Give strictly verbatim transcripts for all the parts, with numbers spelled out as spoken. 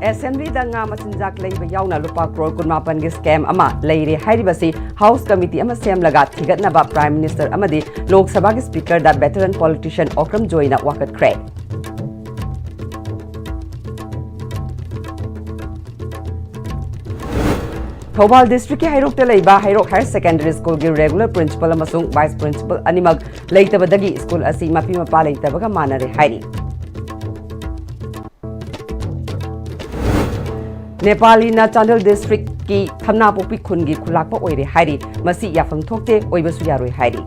ꯑꯦꯁꯦꯝꯕ꯭ꯂꯤꯗ ꯉꯥ ꯃꯆꯤꯟꯖꯥꯛ ꯂꯩꯕ ꯌꯥꯎꯅ ꯂꯨꯄꯥ ꯀ꯭ꯔꯣꯔ ꯀꯨꯟꯃꯥꯄꯟꯒꯤ ꯁ꯭ꯀꯦꯝ ꯑꯃ ꯂꯩꯔꯦ ꯍꯥꯏꯔꯤꯕꯁꯤ ꯍꯥꯎꯁ ꯀꯃꯤꯇꯤ ꯑꯃ ꯁꯦꯝꯂꯒ ꯊꯤꯒꯠꯅꯕ ꯄ꯭ꯔꯥꯏꯝ ꯃꯤꯅꯤꯁꯇꯔ ꯑꯃꯗꯤ ꯂꯣꯛ ꯁꯚꯥꯒꯤ ꯁ꯭ꯄꯤꯀꯔꯗ ꯚꯦꯇꯔꯟ ꯄꯣꯂꯤꯇꯤꯁꯤꯌꯟ ꯑꯣꯀ꯭ꯔꯝ ꯖꯣꯏꯅ ꯋꯥꯀꯠꯈ꯭ꯔꯦ꯫ ꯊꯧꯕꯥꯜ ꯗꯤꯁꯇ꯭ꯔꯤꯛꯀꯤ ꯍꯩꯔꯣꯛꯇ ꯂꯩꯕ ꯍꯩꯔꯣꯛ ꯍꯥꯌꯔ ꯁꯦꯀꯦꯟꯗꯔꯤ ꯁ꯭ꯀꯨꯜꯒꯤ ꯔꯦꯒꯨꯂꯔ ꯄ꯭ꯔꯤꯟꯁꯤꯄꯜ ꯑꯃꯁꯨꯡ ꯚꯥꯏꯁ ꯄ꯭ꯔꯤꯟꯁꯤꯄꯜ ꯑꯅꯤꯃꯛ ꯂꯩꯇꯕꯗꯒꯤ ꯁ꯭ꯀꯨꯜ ꯑꯁꯤ ꯃꯄꯤ ꯃꯄꯥ ꯂꯩꯇꯕꯒ ꯃꯥꯟꯅꯔꯦ ꯍꯥꯏꯔꯤ꯫ ꯅꯦꯄꯥꯂꯤꯅ ꯆꯥꯟꯗꯦꯜ ꯗꯤꯁꯇ꯭ꯔꯤꯛꯀꯤ ꯊꯝꯅꯥꯄꯣꯛꯄꯤ ꯈꯨꯟꯒꯤ ꯈꯨꯂꯥꯛꯄ ꯑꯣꯏꯔꯦ ꯍꯥꯏꯔꯤ꯫ ꯃꯁꯤ ꯌꯥꯐꯝ ꯊꯣꯛꯇꯦ, ꯑꯣꯏꯕꯁꯨ ꯌꯥꯔꯣꯏ ꯍꯥꯏꯔꯤ꯫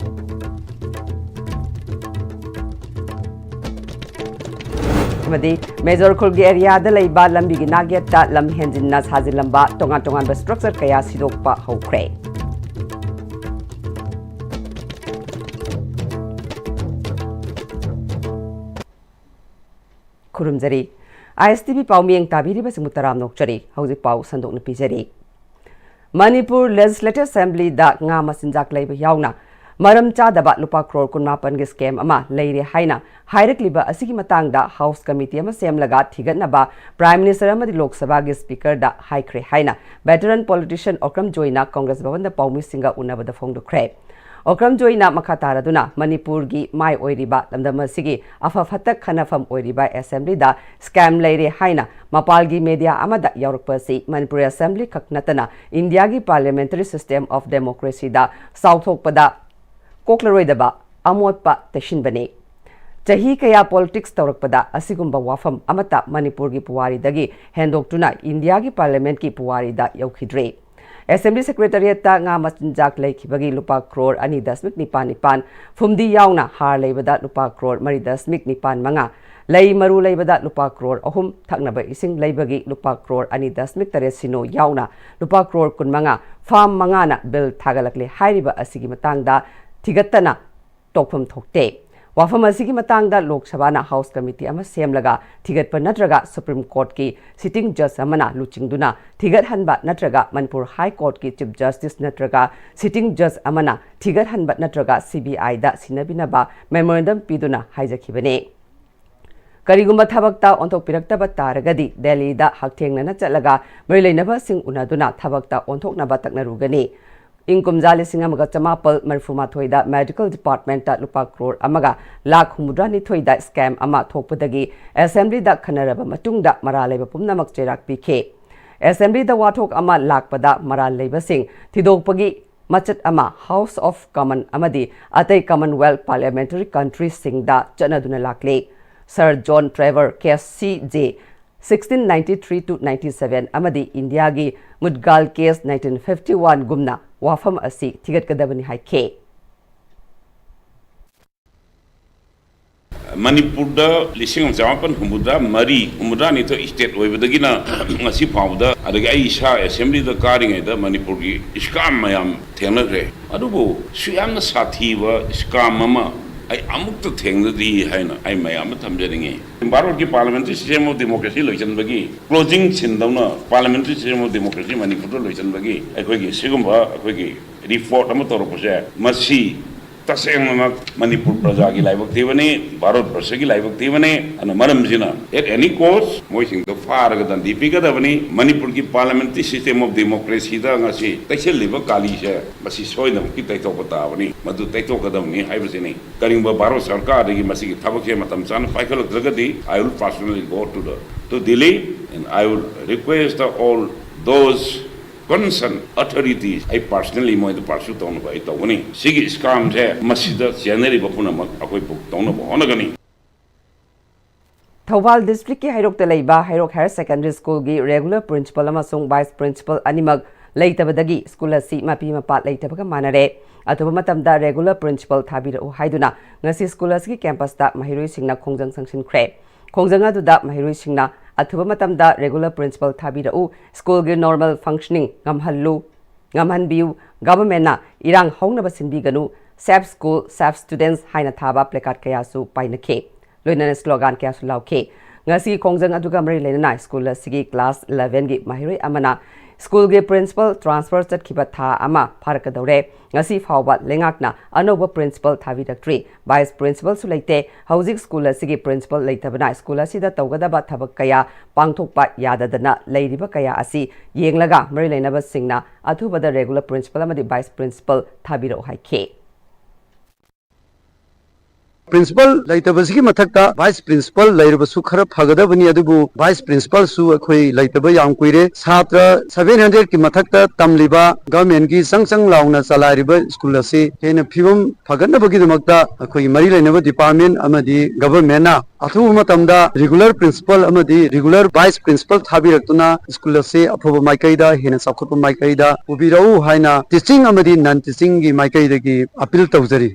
ꯑꯃꯗꯤ ꯃꯦꯖꯣꯔ ꯈꯨꯜꯒꯤ ꯑꯦꯔꯤꯌꯥꯗ ꯂꯩꯕ ꯂꯝꯕꯤꯒꯤ ꯅꯥꯛꯌꯦꯠꯇ ꯂꯝ ꯍꯦꯟꯖꯤꯟꯅ ꯁꯥꯖꯤꯜꯂꯝꯕ ꯇꯣꯉꯥꯟ ꯇꯣꯉꯥꯟꯕ ꯁ꯭ꯇ꯭ꯔꯛꯆꯔ ꯀꯌꯥ ꯁꯤꯗꯣꯛꯄ ꯍꯧꯈ꯭ꯔꯦ꯫ ꯈꯨꯔꯨꯝꯖꯔꯤ꯫ ISTV ꯄꯥꯎ ꯃꯤꯠꯌꯦꯡ ꯇꯥꯕꯤꯔꯤꯕꯁꯤꯡꯕꯨ ꯇꯔꯥꯝꯅ ꯑꯣꯛꯆꯔꯤ꯫ ꯍꯧꯖꯤꯛ ꯄꯥꯎ ꯁꯟꯗꯣꯛꯅ ꯄꯤꯖꯔꯤ꯫ ꯃꯅꯤꯄꯨꯔ ꯂꯦꯖꯤꯁꯂꯦꯇꯤꯚ ꯑꯦꯁꯦꯝꯕ꯭ꯂꯤꯗ ꯉꯥ ꯃꯆꯤꯟꯖꯥꯛ ꯂꯩꯕ ꯌꯥꯎꯅ ꯃꯔꯝ ꯆꯥꯗꯕ ꯂꯨꯄꯥ ꯀ꯭ꯔꯣꯔ ꯀꯨꯟꯃꯥꯄꯟꯒꯤ ꯁ꯭ꯀꯦꯝ ꯑꯃ ꯂꯩꯔꯦ ꯍꯥꯏꯅ ꯍꯥꯏꯔꯛꯂꯤꯕ ꯑꯁꯤꯒꯤ ꯃꯇꯥꯡꯗ ꯍꯥꯎꯁ ꯀꯃꯤꯇꯤ ꯑꯃ ꯁꯦꯝꯂꯒ ꯊꯤꯒꯠꯅꯕ ꯄ꯭ꯔꯥꯏꯝ ꯃꯤꯅꯤꯁꯇꯔ ꯑꯃꯗꯤ ꯂꯣꯛ ꯁꯚꯥꯒꯤ ꯁ꯭ꯄꯤꯀꯔꯗ ꯍꯥꯏꯈ꯭ꯔꯦ ꯍꯥꯏꯅ ꯚꯦꯇꯔꯟ ꯄꯣꯂꯤꯇꯤꯁꯤꯌꯟ ꯑꯣꯀ꯭ꯔꯝ ꯖꯣꯏꯅ ꯀꯪꯒ꯭ꯔꯦꯁ ꯚꯕꯟꯗ ꯄꯥꯎꯃꯤꯁꯤꯡꯒ ꯎꯅꯕꯗ ꯐꯣꯡꯗꯣꯛꯈ꯭ꯔꯦ꯫ ꯑꯣꯀ꯭ꯔꯝ ꯖꯣꯏꯅ ꯃꯈꯥ ꯇꯥꯔꯗꯨꯅ ꯃꯅꯤꯄꯨꯔꯒꯤ ꯃꯥꯏ ꯑꯣꯏꯔꯤꯕ ꯂꯝꯗꯝ ꯑꯁꯤꯒꯤ ꯑꯐ ꯐꯠꯇ ꯈꯟꯅꯐꯝ ꯑꯣꯏꯔꯤꯕ ꯑꯦꯁꯦꯝꯕ꯭ꯂꯤꯗ ꯁ꯭ꯀꯦꯝ ꯂꯩꯔꯦ ꯍꯥꯏꯅ ꯃꯄꯥꯜꯒꯤ ꯃꯦꯗꯤꯌꯥ ꯑꯃꯗ ꯌꯥꯎꯔꯛꯄ ꯑꯁꯤ ꯃꯅꯤꯄꯨꯔ ꯑꯦꯁꯦꯝꯕ꯭ꯂꯤ ꯈꯛ ꯅꯠꯇꯅ ꯏꯟꯗꯤꯌꯥꯒꯤ ꯄꯥꯔꯂꯤꯌꯥꯃꯦꯟꯇꯔꯤ ꯁꯤꯁꯇꯦꯝ ꯑꯣꯐ ꯗꯦꯃꯣꯀ꯭ꯔꯦꯁꯤꯗ ꯆꯥꯎꯊꯣꯛꯄꯗ ꯀꯣꯛꯂꯔꯣꯏꯗꯕ ꯑꯃꯣꯠꯄ ꯇꯩꯁꯤꯟꯕꯅꯤ꯫ ꯆꯍꯤ ꯀꯌꯥ ꯄꯣꯂꯤꯇꯤꯛꯁ ꯇꯧꯔꯛꯄꯗ ꯑꯁꯤꯒꯨꯝꯕ ꯋꯥꯐꯝ ꯑꯃꯠꯇ ꯃꯅꯤꯄꯨꯔꯒꯤ ꯄꯨꯋꯥꯔꯤꯗꯒꯤ ꯍꯦꯟꯗꯣꯛꯇꯨꯅ ꯏꯟꯗꯤꯌꯥꯒꯤ ꯄꯥꯔꯂꯤꯌꯥꯃꯦꯟꯠꯀꯤ ꯄꯨꯋꯥꯔꯤꯗ ꯌꯧꯈꯤꯗ꯭ꯔꯤ꯫ ꯑꯦꯁꯦꯝꯕ꯭ꯂꯤ ꯁꯦꯀ꯭ꯔꯦꯇꯔꯤꯌꯦꯠꯇ ꯉꯥ ꯃꯆꯤꯟꯖꯥꯛ ꯂꯩꯈꯤꯕꯒꯤ ꯂꯨꯄꯥ ꯀ꯭ꯔꯣꯔ ꯑꯅꯤ ꯗꯁꯃꯤꯛ ꯅꯤꯄꯥꯟ ꯅꯤꯄꯥꯟ, ꯐꯨꯝꯗꯤ ꯌꯥꯎꯅ ꯍꯥꯔ ꯂꯩꯕꯗ ꯂꯨꯄꯥ ꯀ꯭ꯔꯣꯔ ꯃꯔꯤ ꯗꯁꯃꯤꯛ ꯅꯤꯄꯥꯟ ꯃꯉꯥ, ꯂꯩ ꯃꯔꯨ ꯂꯩꯕꯗ ꯂꯨꯄꯥ ꯀ꯭ꯔꯣꯔ ꯑꯍꯨꯝ, ꯊꯛꯅꯕ ꯏꯁꯤꯡ ꯂꯩꯕꯒꯤ ꯂꯨꯄꯥ ꯀ꯭ꯔꯣꯔ ꯑꯅꯤ ꯗꯁꯃꯤꯛ ꯇꯔꯦꯠ ꯁꯤꯅꯣ ꯌꯥꯎꯅ ꯂꯨꯄꯥ ꯀ꯭ꯔꯣꯔ ꯀꯨꯟꯃꯉꯥ, ꯐꯥꯔꯝ ꯃꯉꯥꯅ ꯕꯤꯜ ꯊꯥꯒꯠꯂꯛꯂꯦ ꯍꯥꯏꯔꯤꯕ ꯑꯁꯤꯒꯤ ꯃꯇꯥꯡꯗ ꯊꯤꯒꯠꯇꯅ ꯇꯣꯛꯐꯝ ꯊꯣꯛꯇꯦ꯫ ꯋꯥꯐꯝ ꯑꯁꯤꯒꯤ ꯃꯇꯥꯡꯗ ꯂꯣꯛ ꯁꯚꯥꯅ ꯍꯥꯎꯁ ꯀꯃꯤꯇꯤ ꯑꯃ ꯁꯦꯝꯂꯒ ꯊꯤꯒꯠꯄ ꯅꯠꯇ꯭ꯔꯒ ꯁꯨꯄ꯭ꯔꯤꯝ ꯀꯣꯔꯠꯀꯤ ꯁꯤꯇꯤꯡ ꯖꯖ ꯑꯃꯅ ꯂꯨꯆꯤꯡꯗꯨꯅ ꯊꯤꯒꯠꯍꯟꯕ ꯅꯠꯇ꯭ꯔꯒ ꯃꯅꯤꯄꯨꯔ ꯍꯥꯏ ꯀꯣꯔꯠꯀꯤ ꯆꯤꯐ ꯖꯁꯇꯤꯁ ꯅꯠꯇ꯭ꯔꯒ ꯁꯤꯇꯤꯡ ꯖꯖ ꯑꯃꯅ ꯊꯤꯒꯠꯍꯟꯕ ꯅꯠꯇ꯭ꯔꯒ CBIꯗ ꯁꯤꯟꯅꯕꯤꯅꯕ ꯃꯦꯃꯣꯔꯦꯟꯗꯝ ꯄꯤꯗꯨꯅ ꯍꯥꯏꯖꯈꯤꯕꯅꯤ꯫ ꯀꯔꯤꯒꯨꯝꯕ ꯊꯕꯛꯇ ꯑꯣꯟꯊꯣꯛꯄꯤꯔꯛꯇꯕ ꯇꯥꯔꯒꯗꯤ ꯗꯦꯜꯂꯤꯗ ꯍꯛꯊꯦꯡꯅꯅ ꯆꯠꯂꯒ ꯃꯔꯤ ꯂꯩꯅꯕꯁꯤꯡ ꯎꯅꯗꯨꯅ ꯊꯕꯛꯇ ꯑꯣꯟꯊꯣꯛꯅꯕ ꯇꯛꯅꯔꯨꯒꯅꯤ꯫ ꯏꯪ ꯀꯨꯝꯖꯥ ꯂꯤꯁꯤꯡ ꯑꯃꯒ ꯆꯃꯥꯄꯜ ꯃꯔꯤꯐꯨ ꯃꯥꯊꯣꯏꯗ medical departmentꯇ ꯂꯨꯄꯥ ꯀ꯭ꯔꯣꯔ ꯑꯃꯒ ꯂꯥꯈ ꯍꯨꯝꯐꯨꯇꯔꯥꯅꯤꯊꯣꯏꯗ scam ꯑꯃ ꯊꯣꯛꯄꯗꯒꯤ assemblyꯗ ꯈꯟꯅꯔꯕ ꯃꯇꯨꯡꯗ ꯃꯔꯥꯜ ꯂꯩꯕ ꯄꯨꯝꯅꯃꯛ ꯆꯩꯔꯥꯛ ꯄꯤꯈꯤ꯫ Assemblyꯗ ꯋꯥꯊꯣꯛ ꯑꯃ ꯂꯥꯛꯄꯗ ꯃꯔꯥꯜ ꯂꯩꯕꯁꯤꯡ ꯊꯤꯗꯣꯛꯄꯒꯤ ꯃꯆꯠ ꯑꯃ House of Commons ꯑꯃꯗꯤ ꯑꯇꯩ Commonwealth parliamentary countryꯁꯤꯡꯗ ꯆꯠꯅꯗꯨꯅ ꯂꯥꯛꯂꯤ꯫ Sir John Trevor case C J sixteen ninety three to ninety seven ꯑꯃꯗꯤ ꯏꯟꯗꯤꯌꯥꯒꯤ ꯃꯨꯗꯒꯥꯜ case nineteen fifty one ꯒꯨꯝꯅ ꯋꯥꯐꯝ ꯑꯁꯤ ꯊꯤꯒꯠꯀꯗꯕꯅꯤ ꯍꯥꯏꯈꯤ꯫ ꯃꯅꯤꯄꯨꯔꯗ ꯂꯤꯁꯤꯡ ꯑꯃ ꯆꯃꯥꯄꯟ ꯍꯨꯝꯐꯨꯇꯔꯥ ꯃꯔꯤ, ꯍꯨꯝꯐꯨꯇꯔꯥ ꯅꯤꯊꯣꯏ state ꯑꯣꯏꯕꯗꯒꯤꯅ ꯉꯁꯤ ꯐꯥꯎꯕꯗ, ꯑꯗꯒꯤ ꯑꯩ ꯏꯁꯥ assemblyꯗ ꯀꯥꯔꯤꯉꯩꯗ ꯃꯅꯤꯄꯨꯔꯒꯤ scam ꯃꯌꯥꯝ ꯊꯦꯡꯅꯈ꯭ꯔꯦ꯫ ꯑꯗꯨꯕꯨ ꯁꯨ ꯌꯥꯝꯅ ꯁꯥꯊꯤꯕ scam ꯑꯃ ꯑꯩ ꯑꯃꯨꯛꯇ ꯊꯦꯡꯅꯗ꯭ꯔꯤ ꯍꯥꯏꯅ ꯑꯩ ꯃꯌꯥꯝ ꯑꯃ ꯊꯝꯖꯅꯤꯡꯉꯤ꯫ ꯚꯥꯔꯠꯀꯤ parliamentary system of democracy ꯂꯣꯏꯁꯤꯟꯕꯒꯤ closing sceneꯗꯧꯅ parliamentary system of democracy ꯃꯅꯤꯄꯨꯔꯗ ꯂꯣꯏꯁꯤꯟꯕꯒꯤ ꯑꯩꯈꯣꯏꯒꯤ ꯁꯤꯒꯨꯝꯕ ꯑꯩꯈꯣꯏꯒꯤ report ꯑꯃ ꯇꯧꯔꯛꯄꯁꯦ, ꯃꯁꯤ ꯇꯁꯦꯡꯅꯃꯛ ꯃꯅꯤꯄꯨꯔ ꯄ꯭ꯔꯖꯥꯒꯤ ꯂꯥꯏꯕꯛ ꯊꯤꯕꯅꯤ, ꯚꯥꯔꯠ ꯕꯔꯁꯒꯤ ꯂꯥꯏꯕꯛ ꯊꯤꯕꯅꯤ꯫ ꯑꯗꯨꯅ ꯃꯔꯝꯁꯤꯅ at any cost ꯃꯣꯏꯁꯤꯡꯗꯣ ꯐꯥꯔꯒ ꯗꯟꯗꯤ ꯄꯤꯒꯗꯕꯅꯤ꯫ ꯃꯅꯤꯄꯨꯔꯒꯤ parliamentary system of democracyꯗ ꯉꯁꯤ ꯇꯩꯁꯜꯂꯤꯕ ꯀꯥꯂꯤꯁꯦ ꯃꯁꯤ ꯁꯣꯏꯗꯅꯃꯛꯀꯤ ꯇꯩꯊꯣꯛꯄ ꯇꯥꯕꯅꯤ, ꯃꯗꯨ ꯇꯩꯊꯣꯛꯀꯗꯕꯅꯤ ꯍꯥꯏꯕꯁꯤꯅꯤ꯫ ꯀꯔꯤꯒꯨꯝꯕ ꯚꯥꯔꯠ ꯁꯔꯀꯥꯔꯗꯒꯤ ꯃꯁꯤꯒꯤ ꯊꯕꯛꯁꯦ ꯃꯇꯝ ꯆꯥꯅ ꯄꯥꯏꯈꯠꯂꯛꯇ꯭ꯔꯒꯗꯤ, I will personally go to the, to Delhi and I will request the all those concerned authorities, ꯑꯩ personally ꯃꯣꯏꯗ pursue ꯇꯧꯅꯕ ꯑꯩ ꯇꯧꯒꯅꯤ꯫ ꯁꯤꯒꯤ scamꯁꯦ ꯃꯁꯤꯗ ꯆꯦꯟꯅꯔꯤꯕ ꯄꯨꯝꯅꯃꯛ ꯑꯩꯈꯣꯏ book ꯇꯧꯅꯕ ꯍꯣꯠꯅꯒꯅꯤ꯫ ꯊꯧꯕꯥꯜ districtꯀꯤ ꯍꯩꯔꯣꯛꯇ ꯂꯩꯕ ꯍꯩꯔꯣꯛ Higher Secondary Schoolꯒꯤ regular principal ꯑꯃꯁꯨꯡ vice principal ꯑꯅꯤꯃꯛ ꯂꯩꯇꯕꯗꯒꯤ school ꯑꯁꯤ ꯃꯄꯤ ꯃꯄꯥ ꯂꯩꯇꯕꯒ ꯃꯥꯟꯅꯔꯦ꯫ ꯑꯊꯨꯕ ꯃꯇꯝꯗ regular principal ꯊꯥꯕꯤꯔꯛꯎ ꯍꯥꯏꯗꯨꯅ ꯉꯁꯤ school ꯑꯁꯤꯒꯤ campusꯇ ꯃꯍꯩꯔꯣꯏꯁꯤꯡꯅ ꯈꯣꯡꯖꯪ ꯆꯪꯁꯤꯟꯈ꯭ꯔꯦ꯫ ꯈꯣꯡꯖꯪ ꯑꯗꯨꯗ ꯃꯍꯩꯔꯣꯏꯁꯤꯡꯅ ꯑꯊꯨꯕ ꯃꯇꯝꯗ regular principal ꯊꯥꯕꯤꯔꯛꯎ, schoolꯒꯤ normal functioning ꯉꯝꯍꯜꯂꯨ, ꯉꯝꯍꯟꯕꯤꯌꯨ, governmentꯅ ꯏꯔꯥꯡ ꯍꯧꯅꯕ ꯁꯤꯟꯕꯤꯒꯅꯨ, Save School, Save Students ꯍꯥꯏꯅ ꯊꯥꯕ placard ꯀꯌꯥꯁꯨ ꯄꯥꯏꯅꯈꯤ꯫ ꯂꯣꯏꯅꯅ slogan ꯀꯌꯥꯁꯨ ꯂꯥꯎꯈꯤ꯫ ꯉꯁꯤꯒꯤ ꯈꯣꯡꯖꯪ ꯑꯗꯨꯒ ꯃꯔꯤ ꯂꯩꯅꯅ school ꯑꯁꯤꯒꯤ class elevenꯒꯤ ꯃꯍꯩꯔꯣꯏ ꯑꯃꯅ ꯁ꯭ꯀꯨꯜꯒꯤ ꯄ꯭ꯔꯤꯟꯁꯤꯄꯜ ꯇ꯭ꯔꯥꯟꯁꯐꯔ ꯆꯠꯈꯤꯕ ꯊꯥ ꯑꯃ ꯐꯥꯔꯛꯀꯗꯧꯔꯦ꯫ ꯉꯁꯤ ꯐꯥꯎꯕ ꯂꯩꯉꯥꯛꯅ ꯑꯅꯧꯕ ꯄ꯭ꯔꯤꯟꯁꯤꯄꯜ ꯊꯥꯕꯤꯔꯛꯇ꯭ꯔꯤ꯫ ꯚꯥꯏꯁ ꯄ꯭ꯔꯤꯟꯁꯤꯄꯜꯁꯨ ꯂꯩꯇꯦ꯫ ꯍꯧꯖꯤꯛ ꯁ꯭ꯀꯨꯜ ꯑꯁꯤꯒꯤ ꯄ꯭ꯔꯤꯟꯁꯤꯄꯜ ꯂꯩꯇꯕꯅ ꯁ꯭ꯀꯨꯜ ꯑꯁꯤꯗ ꯇꯧꯒꯗꯕ ꯊꯕꯛ ꯀꯌꯥ ꯄꯥꯡꯊꯣꯛꯄ ꯌꯥꯗꯗꯅ ꯂꯩꯔꯤꯕ ꯀꯌꯥ ꯑꯁꯤ ꯌꯦꯡꯂꯒ ꯃꯔꯤ ꯂꯩꯅꯕꯁꯤꯡꯅ ꯑꯊꯨꯕꯗ ꯔꯦꯒꯨꯂꯔ ꯄ꯭ꯔꯤꯟꯁꯤꯄꯜ ꯑꯃꯗꯤ ꯚꯥꯏꯁ ꯄ꯭ꯔꯤꯟꯁꯤꯄꯜ ꯊꯥꯕꯤꯔꯛꯎ ꯍꯥꯏꯈꯤ꯫ ꯄ꯭ꯔꯤꯟꯁꯤꯄꯜ ꯂꯩꯇꯕꯁꯤꯒꯤ ꯃꯊꯛꯇ ꯚꯥꯏꯁ ꯄ꯭ꯔꯤꯟꯁꯤꯄꯜ ꯂꯩꯔꯕꯁꯨ ꯈꯔ ꯐꯒꯗꯕꯅꯤ, ꯑꯗꯨꯕꯨ ꯚꯥꯏꯁ ꯄ꯭ꯔꯤꯟꯁꯤꯄꯜꯁꯨ ꯑꯩꯈꯣꯏ ꯂꯩꯇꯕ ꯌꯥꯝ ꯀꯨꯏꯔꯦ꯫ ꯁꯥꯇ꯭ꯔ ꯁꯚꯦꯟ ꯍꯟꯗ꯭ꯔꯦꯗꯀꯤ ꯃꯊꯛꯇ ꯇꯝꯂꯤꯕ ꯒꯚꯔꯟꯃꯦꯟꯒꯤ ꯆꯪ ꯆꯪ ꯂꯥꯎꯅ ꯆꯂꯥꯏꯔꯤꯕ ꯁ꯭ꯀꯨꯜ ꯑꯁꯤ ꯍꯦꯟꯅ ꯐꯤꯕꯝ ꯐꯒꯠꯅꯕꯒꯤꯗꯃꯛꯇ ꯑꯩꯈꯣꯏꯒꯤ ꯃꯔꯤ ꯂꯩꯅꯕ ꯗꯤꯄꯥꯔꯠꯃꯦꯟ ꯑꯃꯗꯤ ꯒꯚꯔꯟꯃꯦꯟꯅ ꯑꯊꯨꯕ ꯃꯇꯝꯗ ꯔꯤꯒꯨꯂꯔ ꯄ꯭ꯔꯤꯟꯁꯤꯄꯜ ꯑꯃꯗꯤ ꯔꯤꯒꯨꯂꯔ ꯚꯥꯏꯁ ꯄ꯭ꯔꯤꯟꯁꯤꯄꯜ ꯊꯥꯕꯤꯔꯛꯇꯨꯅ ꯁ꯭ꯀꯨꯜ ꯑꯁꯤ ꯑꯐꯕ ꯃꯥꯏꯀꯩꯗ, ꯍꯦꯟꯅ ꯆꯥꯎꯈꯠꯄ ꯃꯥꯏꯀꯩꯗ ꯄꯨꯕꯤꯔꯛꯎ ꯍꯥꯏꯅ ꯇꯤꯆꯤꯡ ꯑꯃꯗꯤ ꯅꯟ ꯇꯤꯆꯤꯡꯒꯤ ꯃꯥꯏꯀꯩꯗꯒꯤ ꯑꯄꯤꯜ ꯇꯧꯖꯔꯤ꯫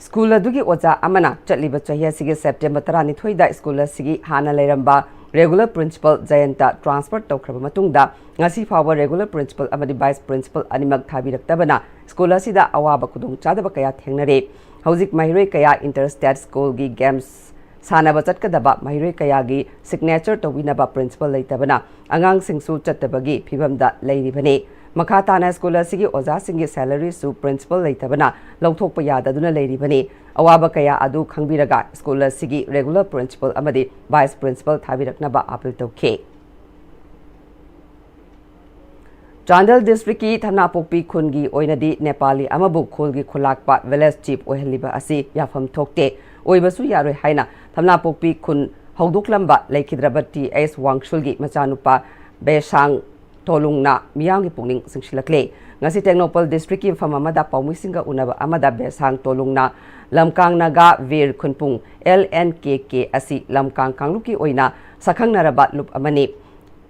ꯁ꯭ꯀꯨꯜ ꯑꯗꯨꯒꯤ ꯑꯣꯖꯥ ꯑꯃꯅ ꯆꯠꯂꯤꯕ ꯆꯍꯤ ꯑꯁꯤꯒꯤ ꯁꯦꯞꯇꯦꯝꯕꯔ ꯇꯔꯥꯅꯤꯊꯣꯏꯗ ꯁ꯭ꯀꯨꯜ ꯑꯁꯤꯒꯤ ꯍꯥꯟꯅ ꯂꯩꯔꯝꯕ ꯔꯦꯒꯨꯂꯔ ꯄ꯭ꯔꯤꯟꯁꯤꯄꯜ ꯖꯌꯟꯇ ꯇ꯭ꯔꯥꯟꯁꯐꯔ ꯇꯧꯈ꯭ꯔꯕ ꯃꯇꯨꯡꯗ ꯉꯁꯤ ꯐꯥꯎꯕ ꯔꯦꯒꯨꯂꯔ ꯄ꯭ꯔꯤꯟꯁꯤꯄꯜ ꯑꯃꯗꯤ ꯚꯥꯏꯁ ꯄ꯭ꯔꯤꯟꯁꯤꯄꯜ ꯑꯅꯤꯃꯛ ꯊꯥꯕꯤꯔꯛꯇꯕꯅ ꯁ꯭ꯀꯨꯜ ꯑꯁꯤꯗ ꯑꯋꯥꯕ ꯈꯨꯗꯣꯡꯆꯥꯗꯕ ꯀꯌꯥ ꯊꯦꯡꯅꯔꯦ꯫ ꯍꯧꯖꯤꯛ ꯃꯍꯩꯔꯣꯏ ꯀꯌꯥ ꯏꯟꯇꯔ ꯁ꯭ꯇꯦꯠ ꯁ꯭ꯀꯨꯜꯒꯤ ꯒꯦꯝꯁ ꯁꯥꯟꯅꯕ ꯆꯠꯀꯗꯕ ꯃꯍꯩꯔꯣꯏ ꯀꯌꯥꯒꯤ ꯁꯤꯒꯅꯦꯆꯔ ꯇꯧꯕꯤꯅꯕ ꯄ꯭ꯔꯤꯟꯁꯤꯄꯜ ꯂꯩꯇꯕꯅ ꯑꯉꯥꯡꯁꯤꯡꯁꯨ ꯆꯠꯇꯕꯒꯤ ꯐꯤꯕꯝꯗ ꯂꯩꯔꯤꯕꯅꯤ꯫ ꯃꯈꯥ ꯇꯥꯅ ꯁ꯭ꯀꯨꯜ ꯑꯁꯤꯒꯤ ꯑꯣꯖꯥꯁꯤꯡꯒꯤ ꯁꯦꯂꯔꯤꯁꯨ ꯄ꯭ꯔꯤꯟꯁꯤꯄꯜ ꯂꯩꯇꯕꯅ ꯂꯧꯊꯣꯛꯄ ꯌꯥꯗꯗꯨꯅ ꯂꯩꯔꯤꯕꯅꯤ꯫ ꯑꯋꯥꯕ ꯀꯌꯥ ꯑꯗꯨ ꯈꯪꯕꯤꯔꯒ ꯁ꯭ꯀꯨꯜ ꯑꯁꯤꯒꯤ ꯔꯦꯒꯨꯂꯔ ꯄ꯭ꯔꯤꯟꯁꯤꯄꯜ ꯑꯃꯗꯤ ꯚꯥꯏꯁ ꯄ꯭ꯔꯤꯟꯁꯤꯄꯜ ꯊꯥꯕꯤꯔꯛꯅꯕ ꯑꯥꯄꯤꯜ ꯇꯧꯈꯤ꯫ ꯆꯥꯟꯗꯦꯜ ꯗꯤꯁꯇ꯭ꯔꯤꯛꯀꯤ ꯊꯝꯅꯥꯄꯣꯛꯄꯤ ꯈꯨꯟꯒꯤ ꯑꯣꯏꯅꯗꯤ ꯅꯦꯄꯥꯂꯤ ꯑꯃꯕꯨ ꯈꯨꯜꯒꯤ ꯈꯨꯂꯥꯛꯄ, ꯚꯤꯂꯦꯖ ꯆꯤꯐ, ꯑꯣꯏꯍꯜꯂꯤꯕ ꯑꯁꯤ ꯌꯥꯐꯝ ꯊꯣꯛꯇꯦ, ꯑꯣꯏꯕꯁꯨ ꯌꯥꯔꯣꯏ ꯍꯥꯏꯅ ꯊꯝꯅꯥꯄꯣꯛꯄꯤ ꯈꯨꯟ ꯍꯧꯗꯣꯛꯂꯝꯕ ꯂꯩꯈꯤꯗ꯭ꯔꯕ ꯇꯤ ꯑꯦꯁ ꯋꯥꯡꯁꯨꯜꯒꯤ ꯃꯆꯥꯅꯨꯄꯥ ꯕꯦꯁꯥꯡ ꯇꯣꯂꯨꯡꯅ ꯃꯤꯌꯥꯝꯒꯤ ꯄꯨꯛꯅꯤꯡ ꯆꯤꯡꯁꯤꯜꯂꯛꯂꯦ꯫ ꯉꯁꯤ ꯇꯦꯡꯅꯧꯄꯜ ꯗꯤꯁꯇ꯭ꯔꯤꯛꯀꯤ ꯃꯐꯝ ꯑꯃꯗ ꯄꯥꯎꯃꯤꯁꯤꯡꯒ ꯎꯅꯕ ꯑꯃꯗ ꯕꯦꯁꯥꯡ ꯇꯣꯂꯨꯡꯅ ꯂꯝꯀꯥꯡ ꯅꯥꯒꯥ ꯚꯤꯔ ꯈꯨꯟꯄꯨꯡ, ꯑꯦꯜ ꯑꯦꯟ ꯀꯦ ꯀꯦ, ꯑꯁꯤ ꯂꯝꯀꯥꯡ ꯀꯥꯡꯂꯨꯞꯀꯤ ꯑꯣꯏꯅ ꯁꯛꯈꯪꯅꯔꯕ ꯂꯨꯞ ꯑꯃꯅꯤ꯫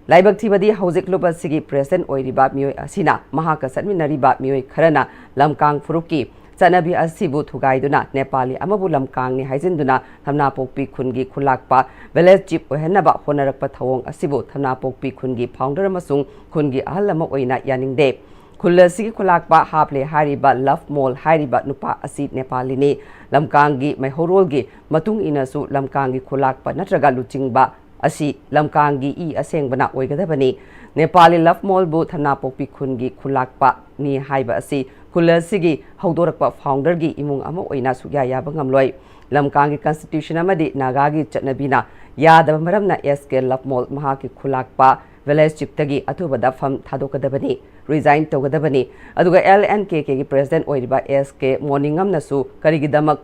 ꯂꯥꯏꯕꯛ ꯊꯤꯕꯗꯤ ꯍꯧꯖꯤꯛ ꯂꯨꯞ ꯑꯁꯤꯒꯤ ꯄ꯭ꯔꯦꯁꯤꯗꯦꯟꯠ ꯑꯣꯏꯔꯤꯕ ꯃꯤꯑꯣꯏ ꯑꯁꯤꯅ ꯃꯍꯥꯛꯀ ꯆꯠꯃꯤꯟꯅꯔꯤꯕ ꯃꯤꯑꯣꯏ ꯈꯔꯅ ꯂꯝꯀꯥꯡ ꯐꯨꯔꯨꯞꯀꯤ ꯆꯠꯅꯕꯤ ꯑꯁꯤꯕꯨ ꯊꯨꯒꯥꯏꯗꯨꯅ ꯅꯦꯄꯥꯂꯤ ꯑꯃꯕꯨ ꯂꯝꯀꯥꯡꯅꯤ ꯍꯥꯏꯖꯤꯟꯗꯨꯅ ꯊꯝꯅꯥꯄꯣꯛꯄꯤ ꯈꯨꯟꯒꯤ ꯈꯨꯂꯥꯛꯄ, ꯚꯤꯂꯦꯖ ꯆꯤꯐ, ꯑꯣꯏꯍꯟꯅꯕ ꯍꯣꯠꯅꯔꯛꯄ ꯊꯧꯑꯣꯡ ꯑꯁꯤꯕꯨ ꯊꯝꯅꯥꯄꯣꯛꯄꯤ ꯈꯨꯟꯒꯤ ꯐꯥꯎꯟꯗꯔ ꯑꯃꯁꯨꯡ ꯈꯨꯟꯒꯤ ꯑꯍꯜ ꯑꯃ ꯑꯣꯏꯅ ꯌꯥꯅꯤꯡꯗꯦ꯫ ꯈꯨꯜ ꯑꯁꯤꯒꯤ ꯈꯨꯂꯥꯛꯄ ꯍꯥꯞꯂꯦ ꯍꯥꯏꯔꯤꯕ ꯂꯚ ꯃꯣꯜ ꯍꯥꯏꯔꯤꯕ ꯅꯨꯄꯥ ꯑꯁꯤ ꯅꯦꯄꯥꯂꯤꯅꯤ꯫ ꯂꯝꯀꯥꯡꯒꯤ ꯃꯩꯍꯧꯔꯣꯜꯒꯤ ꯃꯇꯨꯡ ꯏꯟꯅꯁꯨ ꯂꯝꯀꯥꯡꯒꯤ ꯈꯨꯂꯥꯛꯄ ꯅꯠꯇ꯭ꯔꯒ ꯂꯨꯆꯤꯡꯕ ꯑꯁꯤ ꯂꯝꯀꯥꯡꯒꯤ ꯏ ꯑꯁꯦꯡꯕꯅ ꯑꯣꯏꯒꯗꯕꯅꯤ꯫ ꯅꯦꯄꯥꯂꯤ ꯂꯞ ꯃꯣꯜꯕꯨ ꯊꯝꯅꯥꯄꯣꯛꯄꯤ ꯈꯨꯟꯒꯤ ꯈꯨꯂꯥꯛꯄꯅꯤ ꯍꯥꯏꯕ ꯑꯁꯤ ꯈꯨꯜ ꯑꯁꯤꯒꯤ ꯍꯧꯗꯣꯔꯛꯄ ꯐꯥꯎꯟꯗꯔꯒꯤ ꯏꯃꯨꯡ ꯑꯃ ꯑꯣꯏꯅ ꯁꯨꯛꯌꯥ ꯌꯥꯕ ꯉꯝꯂꯣꯏ꯫ ꯂꯝꯀꯥꯡꯒꯤ ꯀꯟꯁꯇꯤꯇ꯭ꯌꯨꯁꯟ ꯑꯃꯗꯤ ꯅꯥꯒꯥꯒꯤ ꯆꯠꯅꯕꯤꯅ ꯌꯥꯗꯕ ꯃꯔꯝꯅ ꯑꯦꯁ ꯀꯦ ꯂꯞꯃꯣꯜ ꯃꯍꯥꯛꯀꯤ ꯈꯨꯂꯥꯛꯄ ꯚꯤꯂꯦꯖ ꯆꯤꯐꯇꯒꯤ ꯑꯊꯨꯕꯗ ꯐꯝ ꯊꯥꯗꯣꯛꯀꯗꯕꯅꯤ, ꯔꯤꯖꯥꯏꯟ ꯇꯧꯒꯗꯕꯅꯤ꯫ ꯑꯗꯨꯒ ꯑꯦꯜ ꯑꯦꯟ ꯀꯦ ꯀꯦꯒꯤ ꯄ꯭ꯔꯦꯁꯤꯗꯦꯟꯠ ꯑꯣꯏꯔꯤꯕ ꯑꯦꯁ ꯀꯦ ꯃꯣꯅꯤꯡꯉꯝꯅꯁꯨ ꯀꯔꯤꯒꯤꯗꯃꯛ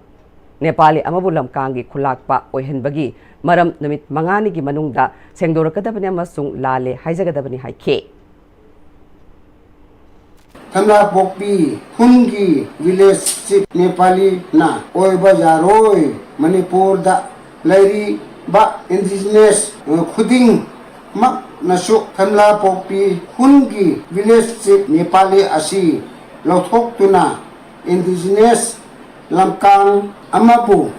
ꯅꯦꯄꯥꯂꯤ ꯑꯃꯕꯨ ꯂꯝꯀꯥꯡꯒꯤ ꯈꯨꯂꯥꯛꯄ ꯑꯣꯏꯍꯟꯕꯒꯤ ꯃꯔꯝ ꯅꯨꯃꯤꯠ ꯃꯉꯥꯅꯤꯒꯤ ꯃꯅꯨꯡꯗ ꯁꯦꯡꯗꯣꯔꯛꯀꯗꯕꯅꯤ ꯑꯃꯁꯨꯡ ꯂꯥꯜꯂꯦ ꯍꯥꯏꯖꯒꯗꯕꯅꯤ ꯍꯥꯏꯈꯤ꯫ ꯊꯝꯅꯥꯄꯣꯛꯄꯤ ꯈꯨꯟꯒꯤ ꯚꯤꯂꯦꯖ ꯆꯤꯐ ꯅꯦꯄꯥꯂꯤꯅ ꯑꯣꯏꯕ ꯌꯥꯔꯣꯏ꯫ ꯃꯅꯤꯄꯨꯔꯗ ꯂꯩꯔꯤꯕ ꯏꯟꯗꯤꯖꯤꯅꯁ ꯈꯨꯗꯤꯡꯃꯛꯅꯁꯨ ꯊꯝꯅꯥꯄꯣꯛꯄꯤ ꯈꯨꯟꯒꯤ ꯚꯤꯂꯦꯖ ꯆꯤꯐ ꯅꯦꯄꯥꯂꯤ ꯑꯁꯤ ꯂꯧꯊꯣꯛꯇꯨꯅ ꯏꯟꯗꯤꯖꯤꯅꯁ ꯂꯝꯀꯥꯡ ꯑꯃꯕꯨ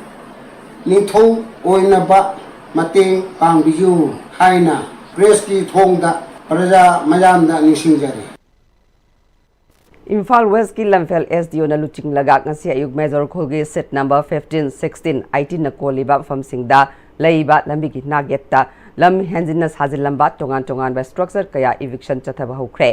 ꯅꯤꯡꯊꯧ ꯑꯣꯏꯅꯕ ꯃꯇꯦꯡ ꯄꯥꯡꯕꯤꯌꯨ ꯍꯥꯏꯅ ꯄ꯭ꯔꯦꯁꯀꯤ ꯊꯣꯡꯗ ꯄ꯭ꯔꯖꯥ ꯃꯌꯥꯝꯗ ꯅꯤꯡꯁꯤꯡꯖꯔꯤ꯫ ꯏꯝꯐꯥꯜ ꯋꯦꯁꯀꯤ ꯂꯝꯐꯦꯜ ꯑꯦꯁ ꯗꯤ ꯑꯣꯅ ꯂꯨꯆꯤꯡꯂꯒ ꯉꯁꯤ ꯑꯌꯨꯛ ꯃꯦꯖꯣꯔ ꯈꯨꯜꯒꯤ ꯁꯤꯠ ꯅꯝꯕꯔ ꯐꯤꯐꯇꯤꯟ, ꯁꯤꯛꯁꯇꯤꯟ, ꯑꯩꯠꯇꯤꯟꯅ ꯀꯣꯜꯂꯤꯕ ꯃꯐꯝꯁꯤꯡꯗ ꯂꯩꯕ ꯂꯝꯕꯤꯒꯤ ꯅꯥꯛꯌꯦꯠꯇ ꯂꯝ ꯍꯦꯟꯖꯤꯟꯅ ꯁꯥꯖꯤꯜꯂꯝꯕ ꯇꯣꯉꯥꯟ ꯇꯣꯉꯥꯟꯕ ꯁ꯭ꯇ꯭ꯔꯛꯆꯔ ꯀꯌꯥ ꯏꯚꯤꯛꯁꯟ ꯆꯠꯊꯕ ꯍꯧꯈ꯭ꯔꯦ꯫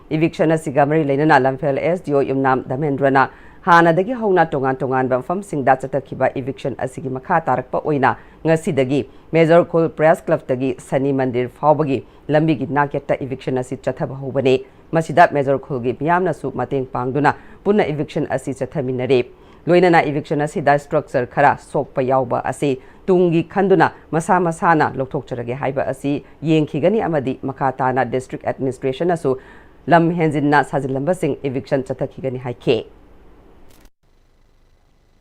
ꯏꯚꯤꯛꯁꯟ ꯑꯁꯤꯒ ꯃꯔꯤ ꯂꯩꯅꯅ ꯂꯝꯐꯦꯜ ꯑꯦꯁ ꯗꯤ ꯑꯣ ꯌꯨꯝꯅꯥꯝ ꯙꯃꯦꯟꯗ꯭ꯔꯅ ꯍꯥꯟꯅꯗꯒꯤ ꯍꯧꯅ ꯇꯣꯉꯥꯟ ꯇꯣꯉꯥꯟꯕ ꯃꯐꯝꯁꯤꯡꯗ ꯆꯠꯊꯈꯤꯕ ꯏꯚꯤꯛꯁꯟ ꯑꯁꯤꯒꯤ ꯃꯈꯥ ꯇꯥꯔꯛꯄ ꯑꯣꯏꯅ ꯉꯁꯤꯗꯒꯤ ꯃꯦꯖꯣꯔ ꯈꯨꯜ ꯄ꯭ꯔꯦꯁ ꯀ꯭ꯂꯕꯇꯒꯤ ꯁꯅꯤ ꯃꯟꯗꯤꯔ ꯐꯥꯎꯕꯒꯤ ꯂꯝꯕꯤꯒꯤ ꯅꯥꯛꯌꯦꯠꯇ ꯏꯚꯤꯛꯁꯟ ꯑꯁꯤ ꯆꯠꯊꯕ ꯍꯧꯕꯅꯤ꯫ ꯃꯁꯤꯗ ꯃꯦꯖꯣꯔ ꯈꯨꯜꯒꯤ ꯃꯤꯌꯥꯝꯅꯁꯨ ꯃꯇꯦꯡ ꯄꯥꯡꯗꯨꯅ ꯄꯨꯟꯅ ꯏꯚꯤꯛꯁꯟ ꯑꯁꯤ ꯆꯠꯊꯃꯤꯟꯅꯔꯤ꯫ ꯂꯣꯏꯅꯅ ꯏꯚꯤꯛꯁꯟ ꯑꯁꯤꯗ ꯁ꯭ꯇ꯭ꯔꯛꯆꯔ ꯈꯔ ꯁꯣꯛꯄ ꯌꯥꯎꯕ ꯑꯁꯤ ꯇꯨꯡꯒꯤ ꯈꯟꯗꯨꯅ ꯃꯁꯥ ꯃꯁꯥꯅ ꯂꯧꯊꯣꯛꯆꯔꯒꯦ ꯍꯥꯏꯕ ꯑꯁꯤ ꯌꯦꯡꯈꯤꯒꯅꯤ ꯑꯃꯗꯤ ꯃꯈꯥ ꯇꯥꯅ ꯗꯤꯁꯇ꯭ꯔꯤꯛ ꯑꯦꯗꯃꯤꯅꯤꯁꯇ꯭ꯔꯦꯁꯟꯅꯁꯨ ꯂꯝ ꯍꯦꯟꯖꯤꯟꯅ ꯁꯥꯖꯤꯜꯂꯝꯕꯁꯤꯡ ꯏꯚꯤꯛꯁꯟ ꯆꯠꯊꯈꯤꯒꯅꯤ ꯍꯥꯏꯈꯤ꯫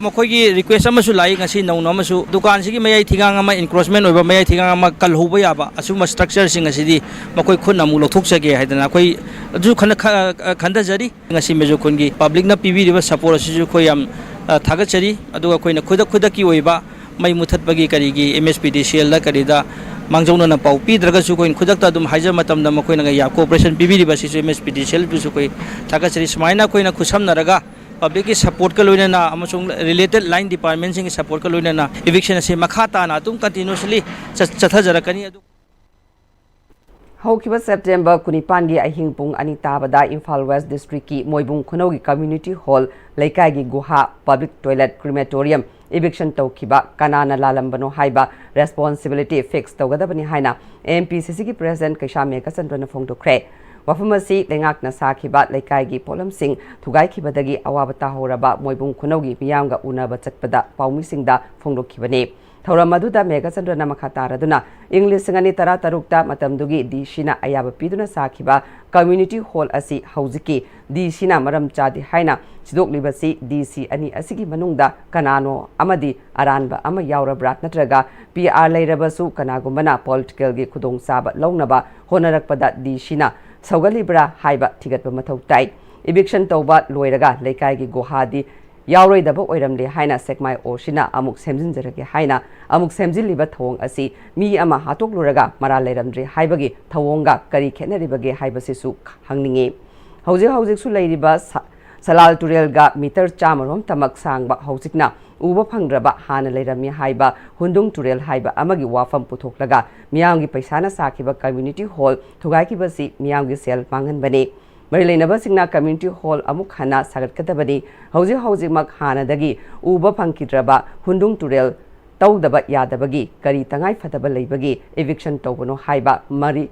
ꯃꯈꯣꯏꯒꯤ ꯔꯤꯀ꯭ꯋꯦꯁ ꯑꯃꯁꯨ ꯂꯥꯛꯏ, ꯉꯁꯤ ꯅꯧꯅ ꯑꯃꯁꯨ ꯗꯨꯀꯥꯟꯁꯤꯒꯤ ꯃꯌꯥꯏ ꯊꯤꯒꯥꯡ ꯑꯃ, ꯏꯟꯀ꯭ꯔꯣꯆꯃꯦꯟ ꯑꯣꯏꯕ ꯃꯌꯥꯏ ꯊꯤꯒꯥꯡ ꯑꯃ ꯀꯜꯍꯧꯕ ꯌꯥꯕ, ꯑꯁꯤꯒꯨꯝꯕ ꯁ꯭ꯇ꯭ꯔꯛꯆꯔꯁꯤꯡ ꯑꯁꯤꯗꯤ ꯃꯈꯣꯏ ꯈꯨꯠꯅ ꯑꯃꯨꯛ ꯂꯧꯊꯣꯛꯆꯒꯦ ꯍꯥꯏꯗꯅ ꯑꯩꯈꯣꯏ ꯑꯗꯨꯁꯨ ꯈꯟꯅ-, ꯈ-, ꯈꯟꯊꯖꯔꯤ꯫ ꯉꯁꯤ ꯃꯦꯖꯣꯔ ꯈꯨꯟꯒꯤ ꯄꯕ꯭ꯂꯤꯛꯅ ꯄꯤꯕꯤꯔꯤꯕ ꯁꯄꯣꯔꯠ ꯑꯁꯤꯁꯨ ꯑꯩꯈꯣꯏ ꯌꯥꯝ, ꯑ, ꯊꯥꯒꯠꯆꯔꯤ꯫ ꯑꯗꯨꯒ ꯑꯩꯈꯣꯏꯅ ꯈꯨꯗꯛ ꯈꯨꯗꯛꯀꯤ ꯑꯣꯏꯕ ꯃꯩ ꯃꯨꯊꯠꯄꯒꯤ ꯀꯔꯤꯒꯤ ꯑꯦꯝ ꯑꯦꯁ ꯄꯤ ꯗꯤ ꯁꯤ ꯑꯦꯜꯗ ꯀꯔꯤꯗ ꯃꯥꯡꯖꯧꯅꯅ ꯄꯥꯎ ꯄꯤꯗ꯭ꯔꯒꯁꯨ ꯑꯩꯈꯣꯏꯅ ꯈꯨꯗꯛꯇ ꯑꯗꯨꯝ ꯍꯥꯏꯖꯕ ꯃꯇꯝꯗ ꯃꯈꯣꯏꯅ ꯀꯣꯑꯣꯄꯔꯦꯁꯟ ꯄꯤꯕꯤꯔꯤꯕ ꯑꯁꯤꯁꯨ ꯑꯦꯝ ꯑꯦꯁ ꯄꯤ ꯗꯤ ꯁꯤ ꯑꯦꯜꯕꯨꯁꯨ ꯑꯩꯈꯣꯏ ꯊꯥꯒꯠꯆꯔꯤ꯫ ꯁꯨꯃꯥꯏꯅ ꯑꯩꯈꯣꯏꯅ ꯈꯨꯠꯁꯝꯅꯔꯒ ꯄꯕ꯭ꯂꯤꯛꯀꯤ ꯁꯄꯣꯔꯠꯀ ꯂꯣꯏꯅꯅ ꯑꯃꯁꯨꯡ ꯔꯤꯂꯦꯇꯦꯗ ꯂꯥꯏꯟ ꯗꯤꯄꯥꯔꯠꯃꯦꯟꯁꯤꯡꯒꯤ ꯁꯄꯣꯔꯠꯀ ꯂꯣꯏꯅꯅ ꯏꯚꯤꯛꯁꯟ ꯑꯁꯤ ꯃꯈꯥ ꯇꯥꯅ ꯑꯗꯨꯝ ꯀꯟꯇꯤꯅ꯭ꯌꯨꯁꯂꯤ ꯆꯠ-, ꯆꯠꯊꯖꯔꯛꯀꯅꯤ꯫ ꯑꯗꯨ ꯍꯧꯈꯤꯕ ꯁꯦꯞꯇꯦꯝꯕꯔ ꯀꯨꯟꯅꯤꯄꯥꯟꯒꯤ ꯑꯍꯤꯡ ꯄꯨꯡ ꯑꯅꯤ ꯇꯥꯕꯗ ꯏꯝꯐꯥꯜ ꯋꯦꯁ ꯗꯤꯁꯇ꯭ꯔꯤꯛꯀꯤ ꯃꯣꯏꯕꯨꯡ ꯈꯨꯅꯧꯒꯤ ꯀꯝꯃ꯭ꯌꯨꯅꯤꯇꯤ ꯍꯣꯜ, ꯂꯩꯀꯥꯏꯒꯤ ꯒꯨꯍꯥ, ꯄꯕ꯭ꯂꯤꯛ ꯇꯣꯏꯂꯦꯠ, ꯀ꯭ꯔꯤꯃꯦꯇꯣꯔꯤꯌꯝ ꯏꯚꯤꯛꯁꯟ ꯇꯧꯈꯤꯕ ꯀꯅꯥꯅ ꯂꯥꯜꯂꯝꯕꯅꯣ ꯍꯥꯏꯕ ꯔꯦꯁꯄꯣꯟꯁꯤꯕꯤꯂꯤꯇꯤ ꯐꯤꯛꯁ ꯇꯧꯒꯗꯕꯅꯤ ꯍꯥꯏꯅ ꯑꯦꯝ ꯄꯤ ꯁꯤ ꯁꯤꯒꯤ ꯄ꯭ꯔꯦꯁꯤꯗꯦꯟꯠ ꯀꯩꯁꯥꯝ ꯃꯦꯘꯆꯟꯗ꯭ꯔꯅ ꯐꯣꯡꯗꯣꯛꯈ꯭ꯔꯦ꯫ ꯋꯥꯐꯝ ꯑꯁꯤ ꯂꯩꯉꯥꯛꯅ ꯁꯥꯈꯤꯕ ꯂꯩꯀꯥꯏꯒꯤ ꯄꯣꯠꯂꯝꯁꯤꯡ ꯊꯨꯒꯥꯏꯈꯤꯕꯗꯒꯤ ꯑꯋꯥꯕ ꯇꯥꯍꯧꯔꯕ ꯃꯣꯏꯕꯨꯡ ꯈꯨꯅꯧꯒꯤ ꯃꯤꯌꯥꯝꯒ ꯎꯅꯕ ꯆꯠꯄꯗ ꯄꯥꯎꯃꯤꯁꯤꯡꯗ ꯐꯣꯡꯗꯣꯛꯈꯤꯕꯅꯤ꯫ ꯊꯧꯔꯝ ꯑꯗꯨꯗ ꯃꯦꯘꯆꯟꯗ꯭ꯔꯅ ꯃꯈꯥ ꯇꯥꯔꯗꯨꯅ, ꯏꯪ ꯂꯤꯁꯤꯡ ꯑꯅꯤ ꯇꯔꯥ ꯇꯔꯨꯛꯇ ꯃꯇꯝꯗꯨꯒꯤ ꯗꯤ ꯁꯤꯅ ꯑꯌꯥꯕ ꯄꯤꯗꯨꯅ ꯁꯥꯈꯤꯕ ꯀꯝꯃ꯭ꯌꯨꯅꯤꯇꯤ ꯍꯣꯜ ꯑꯁꯤ ꯍꯧꯖꯤꯛꯀꯤ ꯗꯤ ꯁꯤꯅ ꯃꯔꯝ ꯆꯥꯗꯦ ꯍꯥꯏꯅ ꯁꯤꯗꯣꯛꯂꯤꯕꯁꯤ ꯗꯤ ꯁꯤ ꯑꯅꯤ ꯑꯁꯤꯒꯤ ꯃꯅꯨꯡꯗ ꯀꯅꯥꯅꯣ ꯑꯃꯗꯤ ꯑꯔꯥꯟꯕ ꯑꯃ ꯌꯥꯎꯔꯕ꯭ꯔꯥ, ꯅꯠꯇ꯭ꯔꯒ ꯄꯤ ꯑꯥꯔ ꯂꯩꯔꯕꯁꯨ ꯀꯅꯥꯒꯨꯝꯕꯅ ꯄꯣꯂꯤꯇꯤꯀꯦꯜꯒꯤ ꯈꯨꯗꯣꯡꯆꯥꯕ ꯂꯧꯅꯕ ꯍꯣꯠꯅꯔꯛꯄꯗ ꯗꯤ ꯁꯤꯅ ꯁꯧꯒꯠꯂꯤꯕ꯭ꯔꯥ ꯍꯥꯏꯕ ꯊꯤꯒꯠꯄ ꯃꯊꯧ ꯇꯥꯏ꯫ ꯏꯚꯤꯛꯁꯟ ꯇꯧꯕ ꯂꯣꯏꯔꯒ ꯂꯩꯀꯥꯏꯒꯤ ꯒꯨꯍꯥꯗꯤ ꯌꯥꯎꯔꯣꯏꯗꯕ ꯑꯣꯏꯔꯝꯂꯦ ꯍꯥꯏꯅ ꯁꯦꯛꯃꯥꯏ ꯑꯣꯁꯤꯅ ꯑꯃꯨꯛ ꯁꯦꯝꯖꯤꯟꯖꯔꯒꯦ ꯍꯥꯏꯅ ꯑꯃꯨꯛ ꯁꯦꯝꯖꯤꯜꯂꯤꯕ ꯊꯧꯑꯣꯡ ꯑꯁꯤ ꯃꯤ ꯑꯃ ꯍꯥꯠꯇꯣꯛꯂꯨꯔꯒ ꯃꯔꯥꯜ ꯂꯩꯔꯝꯗ꯭ꯔꯦ ꯍꯥꯏꯕꯒꯤ ꯊꯧꯑꯣꯡꯒ ꯀꯔꯤ ꯈꯦꯠꯅꯔꯤꯕꯒꯦ ꯍꯥꯏꯕꯁꯤꯁꯨ ꯍꯪꯅꯤꯡꯉꯤ꯫ ꯍꯧꯖꯤꯛ ꯍꯧꯖꯤꯛꯁꯨ ꯂꯩꯔꯤꯕ ꯁ-, ꯁꯂꯥꯜ ꯇꯨꯔꯦꯜꯒ ꯃꯤꯇꯔ ꯆꯥꯝꯃꯔꯣꯝꯇꯃꯛ ꯁꯥꯡꯕ ꯍꯧꯖꯤꯛꯅ ꯎꯕ ꯐꯪꯗ꯭ꯔꯕ ꯍꯥꯟꯅ ꯂꯩꯔꯝꯃꯤ ꯍꯥꯏꯕ ꯍꯨꯟꯗꯨꯡ ꯇꯨꯔꯦꯜ ꯍꯥꯏꯕ ꯑꯃꯒꯤ ꯋꯥꯐꯝ ꯄꯨꯊꯣꯛꯂꯒ ꯃꯤꯌꯥꯝꯒꯤ ꯄꯩꯁꯥꯅ ꯁꯥꯈꯤꯕ ꯀꯝꯃ꯭ꯌꯨꯅꯤꯇꯤ ꯍꯣꯜ ꯊꯨꯒꯥꯏꯈꯤꯕꯁꯤ ꯃꯤꯌꯥꯝꯒꯤ ꯁꯦꯜ ꯃꯥꯡꯍꯟꯕꯅꯤ꯫ ꯃꯔꯤ ꯂꯩꯅꯕꯁꯤꯡꯅ ꯀꯝꯃ꯭ꯌꯨꯅꯤꯇꯤ ꯍꯣꯜ ꯑꯃꯨꯛ ꯍꯟꯅ ꯁꯥꯒꯠꯀꯗꯕꯅꯤ꯫ ꯍꯧꯖꯤꯛ ꯍꯧꯖꯤꯛꯃꯛ ꯍꯥꯟꯅꯗꯒꯤ ꯎꯕ ꯐꯪꯈꯤꯗ꯭ꯔꯕ ꯍꯨꯟꯗꯨꯡ ꯇꯨꯔꯦꯜ ꯇꯧꯗꯕ ꯌꯥꯗꯕꯒꯤ ꯀꯔꯤ ꯇꯉꯥꯏ ꯐꯗꯕ ꯂꯩꯕꯒꯤ ꯏꯚꯤꯛꯁꯟ ꯇꯧꯕꯅꯣ ꯍꯥꯏꯕ ꯃꯔꯤ,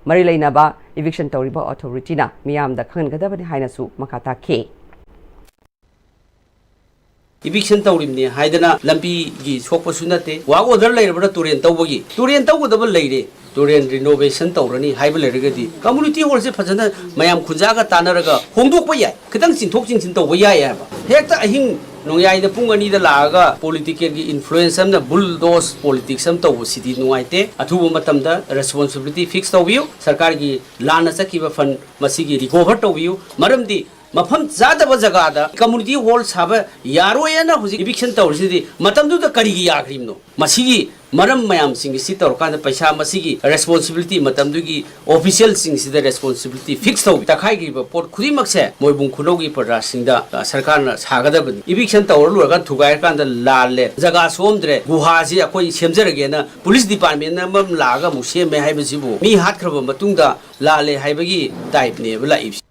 ꯃꯔꯤ ꯂꯩꯅꯕ ꯏꯚꯤꯛꯁꯟ ꯇꯧꯔꯤꯕ ꯑꯣꯊꯣꯔꯤꯇꯤꯅ ꯃꯤꯌꯥꯝꯗ ꯈꯪꯍꯟꯒꯗꯕꯅꯤ ꯍꯥꯏꯅꯁꯨ ꯃꯈꯥ ꯇꯥꯈꯤ꯫ ꯏꯚꯤꯛꯁꯟ ꯇꯧꯔꯤꯕꯅꯤ ꯍꯥꯏꯗꯅ ꯂꯝꯕꯤꯒꯤ ꯁꯣꯛꯄꯁꯨ ꯅꯠꯇꯦ꯫ ꯋꯥꯔꯛ ꯑꯣꯔꯗꯔ ꯂꯩꯔꯕ꯭ꯔꯥ ꯇꯨꯔꯦꯟ ꯇꯧꯕꯒꯤ? ꯇꯨꯔꯦꯟ ꯇꯧꯒꯗꯕ ꯂꯩꯔꯦ꯫ ꯇꯨꯔꯦꯟ ꯔꯤꯅꯣꯚꯦꯁꯟ ꯇꯧꯔꯅꯤ ꯍꯥꯏꯕ ꯂꯩꯔꯒꯗꯤ ꯀꯝꯃ꯭ꯌꯨꯅꯤꯇꯤ ꯍꯣꯜꯁꯦ ꯐꯖꯅ ꯃꯌꯥꯝ ꯈꯨꯟꯖꯥꯒ ꯇꯥꯟꯅꯔꯒ ꯍꯣꯡꯗꯣꯛꯄ ꯌꯥꯏ꯫ ꯈꯤꯇꯪ ꯆꯤꯟꯊꯣꯛ ꯆꯤꯟꯁꯤꯟ ꯇꯧꯕ ꯌꯥꯏ ꯍꯥꯏꯕ꯫ ꯍꯦꯛꯇ ꯑꯍꯤꯡ ꯅꯣꯡꯌꯥꯏꯗ ꯄꯨꯡ ꯑꯅꯤꯗ ꯂꯥꯛꯑꯒ ꯄꯣꯂꯤꯇꯤꯀꯦꯜꯒꯤ ꯏꯟꯐ꯭ꯂꯨꯌꯦꯟꯁ ꯑꯃꯅ ꯕꯨꯜꯗꯣꯁ ꯄꯣꯂꯤꯇꯤꯛꯁ ꯑꯃ ꯇꯧꯕꯁꯤꯗꯤ ꯅꯨꯡꯉꯥꯏꯇꯦ꯫ ꯑꯊꯨꯕ ꯃꯇꯝꯗ ꯔꯦꯁꯄꯣꯟꯁꯤꯕꯤꯂꯤꯇꯤ ꯐꯤꯛꯁ ꯇꯧꯕꯤꯌꯨ꯫ ꯁꯔꯀꯥꯔꯒꯤ ꯂꯥꯟꯅ ꯆꯠꯈꯤꯕ ꯐꯟ ꯃꯁꯤꯒꯤ ꯔꯤꯀꯣꯚꯔ ꯇꯧꯕꯤꯌꯨ꯫ ꯃꯔꯝꯗꯤ ꯃꯐꯝ ꯆꯥꯗꯕ ꯖꯒꯥꯗ ꯀꯝꯃ꯭ꯌꯨꯅꯤꯇꯤ ꯍꯣꯜ ꯁꯥꯕ ꯌꯥꯔꯣꯏꯅ ꯍꯧꯖꯤꯛ ꯏꯚꯤꯛꯁꯟ ꯇꯧꯔꯤꯁꯤꯗꯤ ꯃꯇꯝꯗꯨꯗ ꯀꯔꯤꯒꯤ ꯌꯥꯈ꯭ꯔꯤꯕꯅꯣ? ꯃꯁꯤꯒꯤ ꯃꯔꯝ ꯃꯌꯥꯝꯁꯤꯡ ꯑꯁꯤ ꯇꯧꯔꯀꯥꯟꯗ ꯄꯩꯁꯥ ꯃꯁꯤꯒꯤ responsibility ꯃꯇꯝꯗꯨꯒꯤ officialꯁꯤꯡꯁꯤꯗ responsibility fix ꯇꯧꯕꯤ꯫ ꯇꯛꯈꯥꯏꯈꯤꯕ ꯄꯣꯠ ꯈꯨꯗꯤꯡꯃꯛꯁꯦ ꯃꯣꯏꯕꯨꯡ ꯈꯨꯅꯧꯒꯤ ꯄ꯭ꯔꯖꯥꯁꯤꯡꯗ, ꯑ, ꯁꯔꯀꯥꯔꯅ ꯁꯥꯒꯗꯕꯅꯤ꯫ Eviction ꯇꯧꯔ ꯂꯣꯏꯔꯀꯥꯟꯗ ꯊꯨꯒꯥꯏꯔꯀꯥꯟꯗ ꯂꯥꯜꯂꯦ, ꯖꯒꯥ ꯁꯣꯝꯗ꯭ꯔꯦ, ꯒꯨꯍꯥꯁꯤ ꯑꯩꯈꯣꯏ ꯁꯦꯝꯖꯔꯒꯦꯅ police department ꯑꯃ ꯂꯥꯛꯑꯒ ꯑꯃꯨꯛ ꯁꯦꯝꯃꯦ ꯍꯥꯏꯕꯁꯤꯕꯨ, ꯃꯤ ꯍꯥꯠꯈ꯭ꯔꯕ ꯃꯇꯨꯡꯗ ꯂꯥꯜꯂꯦ ꯍꯥꯏꯕꯒꯤ typeꯅꯦꯕ ꯂꯥꯛꯏꯕꯁꯤ꯫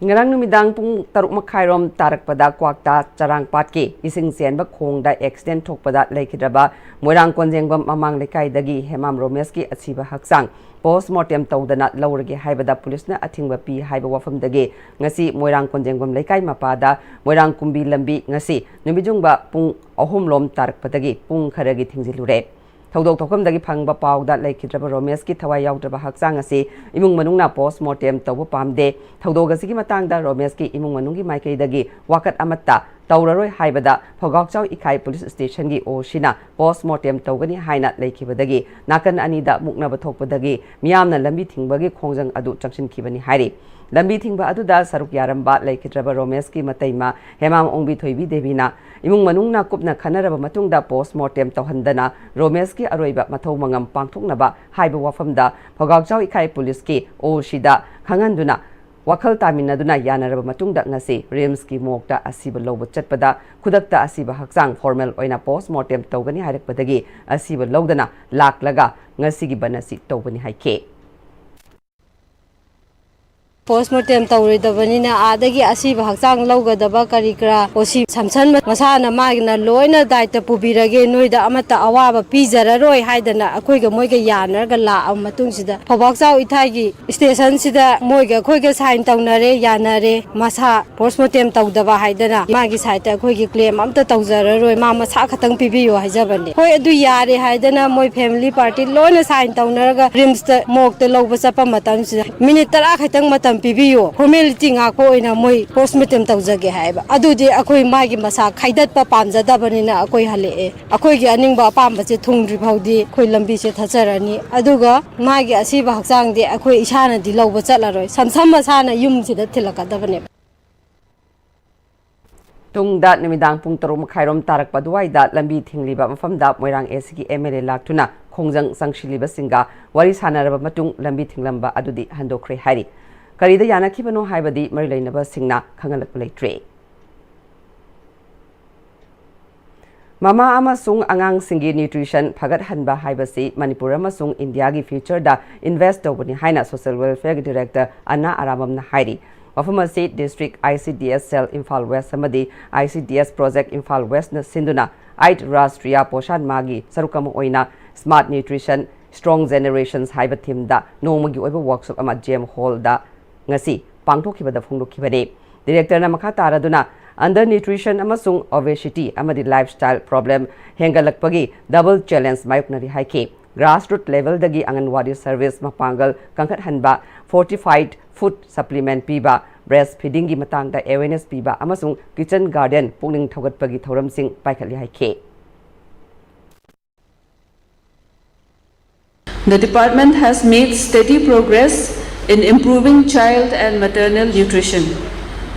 ꯉꯔꯥꯡ ꯅꯨꯃꯤꯗꯥꯡ ꯄꯨꯡ ꯇꯔꯨꯛ ꯃꯈꯥꯏꯔꯣꯝ ꯇꯥꯔꯛꯄꯗ ꯀ꯭ꯋꯥꯛꯇꯥ ꯆꯔꯥꯡꯄꯥꯠꯀꯤ ꯏꯁꯤꯡ ꯆꯦꯟꯕ ꯈꯣꯡꯗ accident ꯊꯣꯛꯄꯗ ꯂꯩꯈꯤꯗ꯭ꯔꯕ ꯃꯣꯏꯔꯥꯡ ꯀꯣꯟꯖꯦꯡꯕꯝ ꯃꯃꯥꯡ ꯂꯩꯀꯥꯏꯗꯒꯤ ꯍꯦꯃꯥꯝ ꯔꯣꯃꯦꯁꯀꯤ ꯑꯁꯤꯕ ꯍꯛꯆꯥꯡ post mortem ꯇꯧꯗꯅ ꯂꯧꯔꯒꯦ ꯍꯥꯏꯕꯗ ꯄꯨꯂꯤꯁꯅ ꯑꯊꯤꯡꯕ ꯄꯤ ꯍꯥꯏꯕ ꯋꯥꯐꯝꯗꯒꯤ ꯉꯁꯤ ꯃꯣꯏꯔꯥꯡ ꯀꯣꯟꯖꯦꯡꯕꯝ ꯂꯩꯀꯥꯏ ꯃꯄꯥꯗ ꯃꯣꯏꯔꯥꯡ ꯀꯨꯝꯕꯤ ꯂꯝꯕꯤ ꯉꯁꯤ ꯅꯨꯃꯤꯠ ꯌꯨꯡꯕ ꯄꯨꯡ ꯑꯍꯨꯝ ꯂꯣꯝ ꯇꯥꯔꯛꯄꯗꯒꯤ ꯄꯨꯡ ꯈꯔꯒꯤ ꯊꯤꯡꯖꯤꯜꯂꯨꯔꯦ꯫ ꯊꯧꯗꯣꯛ ꯊꯣꯛꯐꯝꯗꯒꯤ ꯐꯪꯕ ꯄꯥꯎꯗ ꯂꯩꯈꯤꯗ꯭ꯔꯕ ꯔꯣꯃꯦꯁꯀꯤ ꯊꯋꯥꯏ ꯌꯥꯎꯗ꯭ꯔꯕ ꯍꯛꯆꯥꯡ ꯑꯁꯤ ꯏꯃꯨꯡ ꯃꯅꯨꯡꯅ post mortem ꯇꯧꯕ ꯄꯥꯝꯗꯦ꯫ ꯊꯧꯗꯣꯛ ꯑꯁꯤꯒꯤ ꯃꯇꯥꯡꯗ ꯔꯣꯃꯦꯁꯀꯤ ꯏꯃꯨꯡ ꯃꯅꯨꯡꯒꯤ ꯃꯥꯏꯀꯩꯗꯒꯤ ꯋꯥꯀꯠ ꯑꯃꯠꯇ ꯇꯧꯔꯔꯣꯏ ꯍꯥꯏꯕꯗ ꯐꯧꯒꯥꯛꯆꯥꯎ ꯏꯀꯥꯏ ꯄꯨꯂꯤꯁ ꯁ꯭ꯇꯦꯁꯟꯒꯤ ꯑꯣꯁꯤꯅ post mortem ꯇꯧꯒꯅꯤ ꯍꯥꯏꯅ ꯂꯩꯈꯤꯕꯗꯒꯤ ꯅꯥꯀꯟ ꯑꯅꯤꯗ ꯃꯨꯛꯅꯕ ꯊꯣꯛꯄꯗꯒꯤ ꯃꯤꯌꯥꯝꯅ ꯂꯝꯕꯤ ꯊꯤꯡꯕꯒꯤ ꯈꯣꯡꯖꯪ ꯑꯗꯨ ꯆꯪꯁꯤꯟꯈꯤꯕꯅꯤ ꯍꯥꯏꯔꯤ꯫ ꯂꯝꯕꯤ ꯊꯤꯡꯕ ꯑꯗꯨꯗ ꯁꯔꯨꯛ ꯌꯥꯔꯝꯕ ꯂꯩꯈꯤꯗ꯭ꯔꯕ ꯔꯣꯃꯦꯁꯀꯤ ꯃꯇꯩꯃ ꯍꯦꯃꯥꯝ ꯑꯣꯡꯕꯤ ꯊꯣꯏꯕꯤ ꯗꯦꯕꯤꯅ ꯏꯃꯨꯡ ꯃꯅꯨꯡꯅ ꯀꯨꯞꯅ ꯈꯟꯅꯔꯕ ꯃꯇꯨꯡꯗ post mortem ꯇꯧꯍꯟꯗꯅ ꯔꯣꯃꯦꯁꯀꯤ ꯑꯔꯣꯏꯕ ꯃꯊꯧ ꯃꯉꯝ ꯄꯥꯡꯊꯣꯛꯅꯕ ꯍꯥꯏꯕ ꯋꯥꯐꯝꯗ ꯐꯧꯒꯥꯛꯆꯥꯎ ꯏꯀꯥꯏ ꯄꯨꯂꯤꯁꯀꯤ ꯑꯣꯁꯤꯗ ꯈꯪꯍꯟꯗꯨꯅ ꯋꯥꯈꯜ ꯇꯥꯃꯤꯟꯅꯗꯨꯅ ꯌꯥꯅꯔꯕ ꯃꯇꯨꯡꯗ ꯉꯁꯤ ꯔꯤꯝꯁꯀꯤ ꯃꯣꯔꯒꯇ ꯑꯁꯤꯕ ꯂꯧꯕ ꯆꯠꯄꯗ ꯈꯨꯗꯛꯇ ꯑꯁꯤꯕ ꯍꯛꯆꯥꯡ formal ꯑꯣꯏꯅ post mortem ꯇꯧꯒꯅꯤ ꯍꯥꯏꯔꯛꯄꯗꯒꯤ ꯑꯁꯤꯕ ꯂꯧꯗꯅ ꯂꯥꯛꯂꯒ ꯉꯁꯤꯒꯤ ꯕꯟ ꯑꯁꯤ ꯇꯧꯕꯅꯤ ꯍꯥꯏꯈꯤ꯫ Post mortem ꯇꯧꯔꯣꯏꯗꯕꯅꯤꯅ ꯑꯥꯗꯒꯤ ꯑꯁꯤꯕ ꯍꯛꯆꯥꯡ ꯂꯧꯒꯗꯕ ꯀꯔꯤ ꯀꯔꯥ ꯑꯣꯁꯤ ꯁꯝꯁꯟ ꯃꯁꯥꯅ ꯃꯥꯒꯤꯅ ꯂꯣꯏꯅ ꯗꯥꯏꯇ ꯄꯨꯕꯤꯔꯒꯦ, ꯅꯣꯏꯗ ꯑꯃꯠꯇ ꯑꯋꯥꯕ ꯄꯤꯖꯔꯔꯣꯏ ꯍꯥꯏꯗꯅ ꯑꯩꯈꯣꯏꯒ ꯃꯣꯏꯒ ꯌꯥꯅꯔꯒ ꯂꯥꯛꯑꯕ ꯃꯇꯨꯡꯁꯤꯗ ꯐꯧꯕꯥꯛꯆꯥꯎ ꯏꯊꯥꯏꯒꯤ ꯁ꯭ꯇꯦꯁꯟꯁꯤꯗ ꯃꯣꯏꯒ ꯑꯩꯈꯣꯏꯒ sign ꯇꯧꯅꯔꯦ, ꯌꯥꯅꯔꯦ꯫ ꯃꯁꯥ post mortem ꯇꯧꯗꯕ ꯍꯥꯏꯗꯅ ꯃꯥꯒꯤ side ꯑꯩꯈꯣꯏꯒꯤ claim ꯑꯝꯇ ꯇꯧꯖꯔꯔꯣꯏ, ꯃꯥ ꯃꯁꯥ ꯈꯛꯇꯪ ꯄꯤꯕꯤꯌꯨ ꯍꯥꯏꯖꯕꯅꯦ꯫ ꯍꯣꯏ, ꯑꯗꯨ ꯌꯥꯔꯦ ꯍꯥꯏꯗꯅ ꯃꯣꯏ family party ꯂꯣꯏꯅ sign ꯇꯧꯅꯔꯒ ꯔꯤꯝꯁꯇ ꯃꯣꯔꯒꯇ ꯂꯧꯕ ꯆꯠꯄ ꯃꯇꯝꯁꯤꯗ minute ꯇꯔꯥ ꯈꯛꯇꯪ ꯃꯇꯝ ꯄꯤꯕꯤꯌꯨ, formality ꯉꯥꯛꯄ ꯑꯣꯏꯅ ꯃꯣꯏ post mortem ꯇꯧꯖꯒꯦ ꯍꯥꯏꯕ꯫ ꯑꯗꯨꯗꯤ ꯑꯩꯈꯣꯏ ꯃꯥꯒꯤ ꯃꯁꯥ ꯈꯥꯏꯗꯠꯄ ꯄꯥꯝꯖꯗꯕꯅꯤꯅ ꯑꯩꯈꯣꯏ ꯍꯜꯂꯛꯑꯦ꯫ ꯑꯩꯈꯣꯏꯒꯤ ꯑꯅꯤꯡꯕ ꯑꯄꯥꯝꯕꯁꯦ ꯊꯨꯡꯗ꯭ꯔꯤ ꯐꯥꯎꯗꯤ ꯑꯩꯈꯣꯏ ꯂꯝꯕꯤꯁꯦ ꯊꯠꯆꯔꯅꯤ꯫ ꯑꯗꯨꯒ ꯃꯥꯒꯤ ꯑꯁꯤꯕ ꯍꯛꯆꯥꯡꯗꯤ ꯑꯩꯈꯣꯏ ꯏꯁꯥꯅꯗꯤ ꯂꯧꯕ ꯆꯠꯂꯔꯣꯏ, ꯁꯝꯁꯝ ꯃꯁꯥꯅ ꯌꯨꯝꯁꯤꯗ ꯊꯤꯜꯂꯛꯀꯗꯕꯅꯦꯕ꯫ ꯇꯨꯡꯗ ꯅꯨꯃꯤꯗꯥꯡ ꯄꯨꯡ ꯇꯔꯨꯛ ꯃꯈꯥꯏꯔꯣꯝ ꯇꯥꯔꯛꯄ ꯑꯗꯨꯋꯥꯏꯗ ꯂꯝꯕꯤ ꯊꯤꯡꯂꯤꯕ ꯃꯐꯝꯗ ꯃꯣꯏꯔꯥꯡ ꯑꯦꯁꯤꯒꯤ ꯑꯦꯝ ꯑꯦꯜ ꯑꯦ ꯂꯥꯛꯇꯨꯅ ꯈꯣꯡꯖꯪ ꯆꯪꯁꯤꯜꯂꯤꯕꯁꯤꯡꯒ ꯋꯥꯔꯤ ꯁꯥꯟꯅꯔꯕ ꯃꯇꯨꯡ ꯂꯝꯕꯤ ꯊꯤꯡꯂꯝꯕ ꯑꯗꯨꯗꯤ ꯍꯟꯗꯣꯛꯈ꯭ꯔꯦ ꯍꯥꯏꯔꯤ꯫ ꯀꯔꯤꯗ ꯌꯥꯅꯈꯤꯕꯅꯣ ꯍꯥꯏꯕꯗꯤ ꯃꯔꯤ ꯂꯩꯅꯕꯁꯤꯡꯅ ꯈꯪꯍꯜꯂꯛꯄ ꯂꯩꯇ꯭ꯔꯤ꯫ ꯃꯃꯥ ꯑꯃꯁꯨꯡ ꯑꯉꯥꯡꯁꯤꯡꯒꯤ ꯅ꯭ꯌꯨꯇ꯭ꯔꯤꯁꯟ ꯐꯒꯠꯍꯟꯕ ꯍꯥꯏꯕꯁꯤ ꯃꯅꯤꯄꯨꯔ ꯑꯃꯁꯨꯡ ꯏꯟꯗꯤꯌꯥꯒꯤ ꯐ꯭ꯌꯨꯆꯔꯗ ꯏꯟꯚꯦꯁ꯭ꯠ ꯇꯧꯕꯅꯤ ꯍꯥꯏꯅ ꯁꯣꯁꯤꯌꯦꯜ ꯋꯦꯜꯐꯤꯌꯔꯒꯤ ꯗꯤꯔꯦꯛꯇꯔ ꯑꯅꯥ ꯑꯔꯥꯃꯝꯅ ꯍꯥꯏꯔꯤ꯫ ꯋꯥꯐꯝ ꯑꯁꯤ ꯗꯤꯁꯇ꯭ꯔꯤꯛ ꯑꯥꯏ ꯁꯤ ꯗꯤ ꯑꯦꯁ ꯁꯦꯜ ꯏꯝꯐꯥꯜ ꯋꯦꯁ꯭ꯠ ꯑꯃꯗꯤ ꯑꯥꯏ C D S project Imphal ꯋꯦꯁ꯭ꯠꯅ ꯁꯤꯟꯗꯨꯅ ꯑꯥꯏꯠ ꯔꯥꯁ꯭ꯇ꯭ꯔꯤꯌꯥ ꯄꯣꯁꯥꯟ ꯃꯥꯍꯒꯤ ꯁꯔꯨꯛ ꯑꯃ ꯑꯣꯏꯅ ꯁ꯭ꯃꯥꯔꯠ ꯅ꯭ꯌꯨꯇ꯭ꯔꯤꯁꯟ, ꯁ꯭ꯇꯔꯣꯡ ꯖꯦꯅꯦꯔꯦꯁꯟꯁ ꯍꯥꯏꯕ ꯊꯤꯝꯗ ꯅꯣꯡꯃꯒꯤ ꯑꯣꯏꯕ ꯋꯥꯔꯛꯁꯣꯞ ꯑꯃ ꯖꯦꯝ ꯍꯣꯜꯗ ꯉꯁꯤ ꯄꯥꯡꯊꯣꯛꯈꯤꯕꯗ ꯐꯣꯡꯗꯣꯛꯈꯤꯕꯅꯤ꯫ ꯗꯤꯔꯦꯛꯇꯔꯅ ꯃꯈꯥ ꯇꯥꯔꯗꯨꯅ, ꯑꯟꯗꯔ ꯅ꯭ꯌꯨꯇ꯭ꯔꯤꯁꯟ ꯑꯃꯁꯨꯡ ꯑꯣꯕꯦꯁꯤꯇꯤ ꯑꯃꯗꯤ ꯂꯥꯏꯐꯁ꯭ꯇꯥꯏꯜ ꯄ꯭ꯔꯣꯕ꯭ꯂꯦꯝ ꯍꯦꯟꯒꯠꯂꯛꯄꯒꯤ ꯗꯕꯜ ꯆꯦꯂꯦꯟꯖ ꯃꯥꯌꯣꯛꯅꯔꯤ ꯍꯥꯏꯈꯤ꯫ ꯒ꯭ꯔꯥꯁꯔꯨꯠ ꯂꯦꯚꯦꯜꯗꯒꯤ ꯑꯪꯒꯟꯋꯥꯗꯤ ꯁꯔꯚꯤꯁ ꯃꯄꯥꯡꯒꯜ ꯀꯟꯈꯠꯍꯟꯕ, ꯐꯣꯔꯇꯤꯐꯥꯏꯗ ꯐꯨꯗ ꯁꯄ꯭ꯂꯤꯃꯦꯟꯠ ꯄꯤꯕ, ꯕ꯭ꯔꯦꯁ꯭ꯠ ꯐꯤꯗꯤꯡꯒꯤ ꯃꯇꯥꯡꯗ ꯑꯦꯋꯦꯔꯅꯦꯁ ꯄꯤꯕ ꯑꯃꯁꯨꯡ ꯀꯤꯆꯟ ꯒꯥꯔꯗꯦꯟ ꯄꯨꯛꯅꯤꯡ ꯊꯧꯒꯠꯄꯒꯤ ꯊꯧꯔꯝꯁꯤꯡ ꯄꯥꯏꯈꯠꯂꯤ ꯍꯥꯏꯈꯤ꯫ The department has made steady progress in improving child and maternal nutrition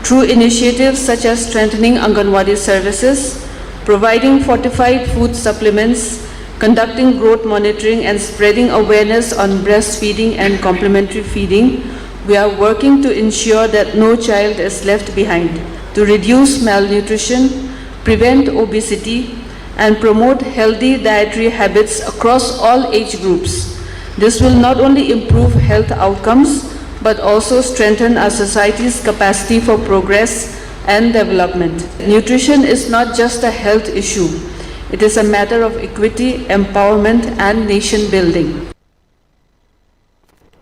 through initiatives such as strengthening Anganwadi services, providing fortified food supplements, conducting growth monitoring, and spreading awareness on breastfeeding and complementary feeding. We are working to ensure that no child is left behind. To reduce malnutrition, prevent obesity, and promote healthy dietary habits across all age groups. This will not only improve health outcomes but also strengthen our society's capacity for progress and development. Nutrition is not just a health issue, it is a matter of equity, empowerment, and nation building.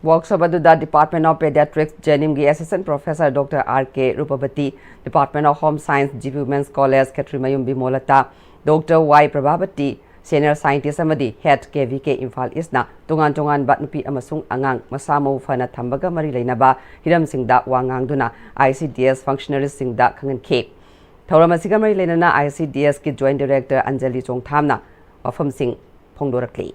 Workshop ꯑꯗꯨꯗ Department of Pediatrics, ꯖꯦꯅꯤꯝꯒꯤ assistant professor doctor R K Rupabati, Department of Home Science, G P women's college, Khetrimayum Bimolata, doctor Y Prabhabati, senior scientist ꯑꯃꯗꯤ head K V K Imphal ꯏꯁ꯭ꯠꯅ ꯇꯣꯉꯥꯟ ꯇꯣꯉꯥꯟꯕ ꯅꯨꯄꯤ ꯑꯃꯁꯨꯡ ꯑꯉꯥꯡ ꯃꯁꯥ ꯃꯎ ꯐꯅ ꯊꯝꯕꯒ ꯃꯔꯤ ꯂꯩꯅꯕ ꯍꯤꯔꯝꯁꯤꯡꯗ ꯋꯥ ꯉꯥꯡꯗꯨꯅ ꯑꯥꯏ ꯁꯤ ꯗꯤ ꯑꯦꯁ ꯐꯪꯁꯅꯔꯤꯁꯤꯡꯗ ꯈꯪꯍꯟꯈꯤ꯫ ꯊꯧꯔꯝ ꯑꯁꯤꯒ ꯃꯔꯤ ꯂꯩꯅꯅ ꯑꯥꯏ ꯁꯤ ꯗꯤ ꯑꯦꯁꯀꯤ ꯖꯣꯏꯟꯠ ꯗꯤꯔꯦꯛꯇꯔ ꯑꯟꯖꯂꯤ ꯆꯣꯡꯊꯥꯝꯅ ꯋꯥꯐꯝꯁꯤꯡ ꯐꯣꯡꯗꯣꯔꯛꯂꯤ꯫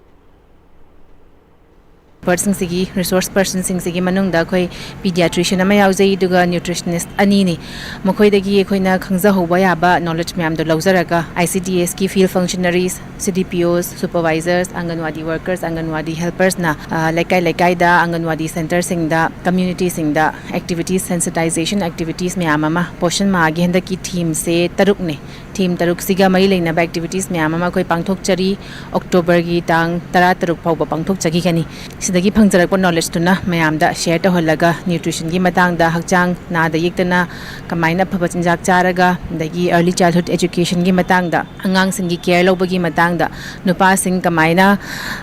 ꯑꯦꯛꯁꯄꯔꯠꯁꯤꯡꯁꯤꯒꯤ, ꯔꯤꯁꯣꯔꯁ ꯄꯔꯁꯟꯁꯤꯡꯁꯤꯒꯤ ꯃꯅꯨꯡꯗ ꯑꯩꯈꯣꯏ ꯄꯤꯗꯤꯌꯥꯇ꯭ꯔꯤꯁꯤꯌꯟ ꯑꯃ ꯌꯥꯎꯖꯩ, ꯑꯗꯨꯒ ꯅ꯭ꯌꯨꯇ꯭ꯔꯤꯁꯅꯤꯁ ꯑꯅꯤꯅꯤ꯫ ꯃꯈꯣꯏꯗꯒꯤ ꯑꯩꯈꯣꯏꯅ ꯈꯪꯖꯍꯧꯕ ꯌꯥꯕ ꯅꯣꯂꯦꯖ ꯃꯌꯥꯝꯗꯣ ꯂꯧꯖꯔꯒ, ꯑꯥꯏ ꯁꯤ ꯗꯤ ꯑꯦꯁꯀꯤ ꯐꯤꯜꯗ ꯐꯪꯁꯅꯔꯤꯁ, ꯁꯤ ꯗꯤ ꯄꯤ ꯑꯣꯁ, ꯁꯨꯄꯔꯚꯥꯏꯖꯔꯁ, ꯑꯪꯒꯟꯋꯥꯗꯤ ꯋꯔꯀꯔꯁ, ꯑꯪꯒꯟꯋꯥꯗꯤ ꯍꯦꯜꯄꯔꯁꯅ, ꯑ, ꯂꯩꯀꯥꯏ ꯂꯩꯀꯥꯏꯗ, ꯑꯪꯒꯟꯋꯥꯗꯤ ꯁꯦꯟꯇꯔꯁꯤꯡꯗ, ꯀꯝꯃ꯭ꯌꯨꯅꯤꯇꯤꯁꯤꯡꯗ ꯑꯦꯛꯇꯤꯚꯤꯇꯤꯁ, ꯁꯦꯟꯁꯤꯇꯥꯏꯖꯦꯁꯟ ꯑꯦꯛꯇꯤꯚꯤꯇꯤꯁ ꯃꯌꯥꯝ ꯑꯃ, ꯄꯣꯁꯟ ꯃꯥꯍꯒꯤ ꯍꯟꯗꯛꯀꯤ ꯊꯤꯝꯁꯦ ꯇꯔꯨꯛꯅꯦ꯫ ꯊꯤꯝ ꯇꯔꯨꯛꯁꯤꯒ ꯃꯔꯤ ꯂꯩꯅꯕ ꯑꯦꯛꯇꯤꯚꯤꯇꯤꯁ ꯃꯌꯥꯝ ꯑꯃ ꯑꯩꯈꯣꯏ ꯄꯥꯡꯊꯣꯛꯆꯔꯤ꯫ ꯑꯣꯛꯇꯣꯕꯔꯒꯤ ꯇꯥꯡ ꯇꯔꯥ ꯇꯔꯨꯛ ꯐꯥꯎꯕ ꯄꯥꯡꯊꯣꯛꯆꯈꯤꯒꯅꯤ꯫ ꯁꯤꯗꯒꯤ ꯐꯪꯖꯔꯛꯄ ꯅꯣꯂꯦꯖꯇꯨꯅ ꯃꯌꯥꯝꯗ ꯁꯤꯌꯔ ꯇꯧꯍꯜꯂꯒ, ꯅ꯭ꯌꯨꯇ꯭ꯔꯤꯁꯟꯒꯤ ꯃꯇꯥꯡꯗ, ꯍꯛꯆꯥꯡ ꯅꯥꯗ ꯌꯦꯛꯇꯅ ꯀꯃꯥꯏꯅ ꯑꯐꯕ ꯆꯤꯟꯖꯥꯛ ꯆꯥꯔꯒ, ꯑꯗꯒꯤ ꯑꯔꯂꯤ ꯆꯥꯏꯜꯍꯨꯗ ꯑꯦꯖꯨꯀꯦꯁꯟꯒꯤ ꯃꯇꯥꯡꯗ, ꯑꯉꯥꯡꯁꯤꯡꯒꯤ ꯀꯦꯌꯔ ꯂꯧꯕꯒꯤ ꯃꯇꯥꯡꯗ, ꯅꯨꯄꯥꯁꯤꯡ ꯀꯃꯥꯏꯅ,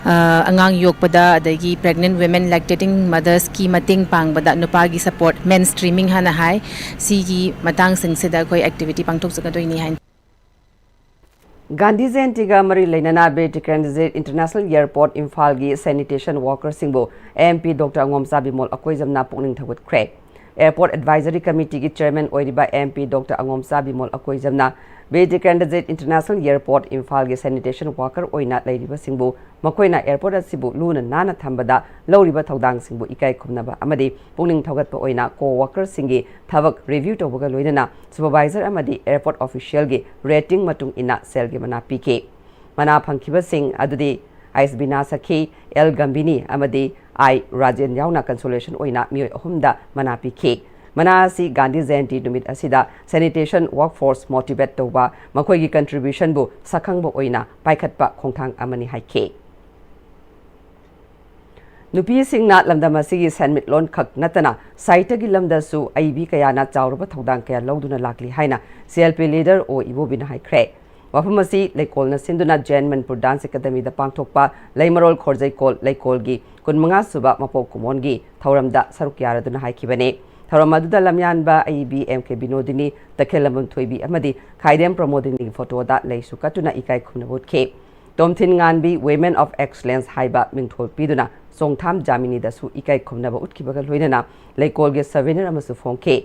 ꯑ, ꯑꯉꯥꯡ ꯌꯣꯛꯄꯗ, ꯑꯗꯒꯤ ꯄ꯭ꯔꯦꯒꯅꯦꯟ ꯋꯤꯃꯦꯟ, ꯂꯦꯛꯇꯦꯇꯤꯡ ꯃꯗꯔꯁꯀꯤ ꯃꯇꯦꯡ ꯄꯥꯡꯕꯗ ꯅꯨꯄꯥꯒꯤ ꯁꯄꯣꯔꯠ, ꯃꯦꯟ ꯁ꯭ꯇ꯭ꯔꯤꯃꯤꯡ ꯍꯥꯏꯅ ꯍꯥꯏ, ꯁꯤꯒꯤ ꯃꯇꯥꯡꯁꯤꯡꯁꯤꯗ ꯑꯩꯈꯣꯏ ꯑꯦꯛꯇꯤꯚꯤꯇꯤ ꯄꯥꯡꯊꯣꯛꯆꯒꯗꯣꯏꯅꯤ ꯍꯥꯏꯅ꯫ ꯒꯥꯟꯙꯤ ꯖꯌꯟꯇꯤꯒ ꯃꯔꯤ ꯂꯩꯅꯅ ꯕꯤꯔ ꯇꯤꯀꯦꯟꯗ꯭ꯔꯖꯤꯠ ꯏꯟꯇꯔꯅꯦꯁꯅꯦꯜ ꯑꯦꯌꯔꯄꯣꯔꯠ ꯏꯝꯐꯥꯜꯒꯤ sanitation ꯋꯥꯀꯔꯁꯤꯡꯕꯨ M P doctor ꯑꯉꯣꯝꯆꯥ Bimol ꯑꯀꯣꯏꯖꯝꯅ ꯄꯨꯛꯅꯤꯡ ꯊꯧꯒꯠꯈ꯭ꯔꯦ꯫ ꯑꯦꯌꯔꯄꯣꯔꯠ ꯑꯦꯗꯚꯥꯏꯖꯔꯤ ꯀꯃꯤꯇꯤꯒꯤ ꯆꯦꯌꯔꯃꯦꯟ ꯑꯣꯏꯔꯤꯕ M P doctor ꯑꯉꯣꯝꯆꯥ Bimol ꯑꯀꯣꯏꯖꯝꯅ Bir Tikendrajit international airport ꯏꯝꯐꯥꯜꯒꯤ ꯁꯦꯅꯤꯇꯦꯁꯟ ꯋꯥꯀꯔ ꯑꯣꯏꯅ ꯂꯩꯔꯤꯕꯁꯤꯡꯕꯨ ꯃꯈꯣꯏꯅ ꯑꯦꯌꯔꯄꯣꯔꯠ ꯑꯁꯤꯕꯨ ꯂꯨꯅ ꯅꯥꯟꯅ ꯊꯝꯕꯗ ꯂꯧꯔꯤꯕ ꯊꯧꯗꯥꯡꯁꯤꯡꯕꯨ ꯏꯀꯥꯏ ꯈꯨꯝꯅꯕ ꯑꯃꯗꯤ ꯄꯨꯛꯅꯤꯡ ꯊꯧꯒꯠꯄ ꯑꯣꯏꯅ ꯀꯣ ꯋꯥꯀꯔꯁꯤꯡꯒꯤ ꯊꯕꯛ ꯔꯤꯚ꯭ꯌꯨ ꯇꯧꯕꯒ ꯂꯣꯏꯅꯅ ꯁꯨꯄꯔꯚꯥꯏꯖꯔ ꯑꯃꯗꯤ ꯑꯦꯌꯔꯄꯣꯔꯠ ꯑꯣꯐꯤꯁꯤꯌꯦꯜꯒꯤ ꯔꯦꯇꯤꯡ ꯃꯇꯨꯡ ꯏꯟꯅ ꯁꯦꯜꯒꯤ ꯃꯅꯥ ꯄꯤꯈꯤ꯫ ꯃꯅꯥ ꯐꯪꯈꯤꯕꯁꯤꯡ ꯑꯗꯨꯗꯤ ꯑꯥꯏꯁꯕꯤꯅꯥ ꯁꯈꯤ, ꯑꯦꯜ ꯒꯝꯕꯤꯅꯤ ꯑꯃꯗꯤ ꯑꯥꯏ ꯔꯥꯖꯦꯟ ꯌꯥꯎꯅ ꯀꯟꯁꯣꯂꯦꯁꯟ ꯑꯣꯏꯅ ꯃꯤꯑꯣꯏ ꯑꯍꯨꯝꯗ ꯃꯅꯥ ꯄꯤꯈꯤ꯫ ꯃꯅꯥ ꯑꯁꯤ ꯒꯥꯟꯙꯤ ꯖꯌꯟꯇꯤ ꯅꯨꯃꯤꯠ ꯑꯁꯤꯗ ꯁꯦꯅꯤꯇꯦꯁꯟ ꯋꯥꯔꯛꯐꯣꯔꯁ ꯃꯣꯇꯤꯚꯦꯠ ꯇꯧꯕ, ꯃꯈꯣꯏꯒꯤ ꯀꯟꯇ꯭ꯔꯤꯕ꯭ꯌꯨꯁꯟꯕꯨ ꯁꯛꯈꯪꯕ ꯑꯣꯏꯅ ꯄꯥꯏꯈꯠꯄ ꯈꯣꯡꯊꯥꯡ ꯑꯃꯅꯤ ꯍꯥꯏꯈꯤ꯫ ꯅꯨꯄꯤꯁꯤꯡꯅ ꯂꯝꯗꯝ ꯑꯁꯤꯒꯤ ꯁꯦꯟꯃꯤꯠꯂꯣꯟ ꯈꯛ ꯅꯠꯇꯅ ꯁꯥꯍꯤꯇ꯭ꯌꯒꯤ ꯂꯝꯗꯁꯨ ꯑꯏꯕꯤ ꯀꯌꯥꯅ ꯆꯥꯎꯔꯕ ꯊꯧꯗꯥꯡ ꯀꯌꯥ ꯂꯧꯗꯨꯅ ꯂꯥꯛꯂꯤ ꯍꯥꯏꯅ ꯁꯤ ꯑꯦꯜ ꯄꯤ ꯂꯤꯗꯔ ꯑꯣ ꯏꯕꯣꯕꯤꯅ ꯍꯥꯏꯈ꯭ꯔꯦ꯫ ꯋꯥꯐꯝ ꯑꯁꯤ ꯂꯩꯀꯣꯜꯅ ꯁꯤꯟꯗꯨꯅ ꯖꯦꯟ ꯃꯅꯤꯄꯨꯔ ꯗꯥꯟꯁ ꯑꯦꯀꯥꯗꯃꯤꯗ ꯄꯥꯡꯊꯣꯛꯄ ꯂꯩꯃꯔꯣꯜ ꯈꯣꯔꯖꯩꯀꯣꯜ ꯂꯩꯀꯣꯜꯒꯤ ꯀꯨꯟꯃꯉꯥ ꯁꯨꯕ ꯃꯄꯣꯛ ꯀꯨꯝꯑꯣꯟꯒꯤ ꯊꯧꯔꯝꯗ ꯁꯔꯨꯛ ꯌꯥꯔꯗꯨꯅ ꯍꯥꯏꯈꯤꯕꯅꯤ꯫ ꯊꯧꯔꯝ ꯑꯗꯨꯗ ꯂꯝꯌꯥꯟꯕ ꯑꯏꯕꯤ ꯑꯦꯝ ꯀꯦ ꯕꯤꯅꯣꯗꯤꯅꯤ, ꯇꯈꯦꯜꯂꯝꯕꯝ ꯊꯣꯏꯕꯤ ꯑꯃꯗꯤ ꯈꯥꯏꯗꯦꯝ ꯄ꯭ꯔꯃꯣꯗꯤꯅꯤꯒꯤ ꯐꯣꯇꯣꯗ ꯂꯩꯁꯨ ꯀꯠꯇꯨꯅ ꯏꯀꯥꯏ ꯈꯨꯝꯅꯕ ꯎꯠꯈꯤ꯫ ꯇꯣꯝꯊꯤꯟ ꯉꯥꯟꯕꯤ Women of Excellence ꯍꯥꯏꯕ ꯃꯤꯡꯊꯣꯜ ꯄꯤꯗꯨꯅ ꯆꯣꯡꯊꯥꯝ ꯖꯥꯃꯤꯅꯤꯗꯁꯨ ꯏꯀꯥꯏ ꯈꯨꯝꯅꯕ ꯎꯠꯈꯤꯕꯒ ꯂꯣꯏꯅꯅ ꯂꯩꯀꯣꯜꯒꯤ ꯁꯣꯚꯦꯅꯤꯌꯔ ꯑꯃꯁꯨ ꯐꯣꯡꯈꯤ꯫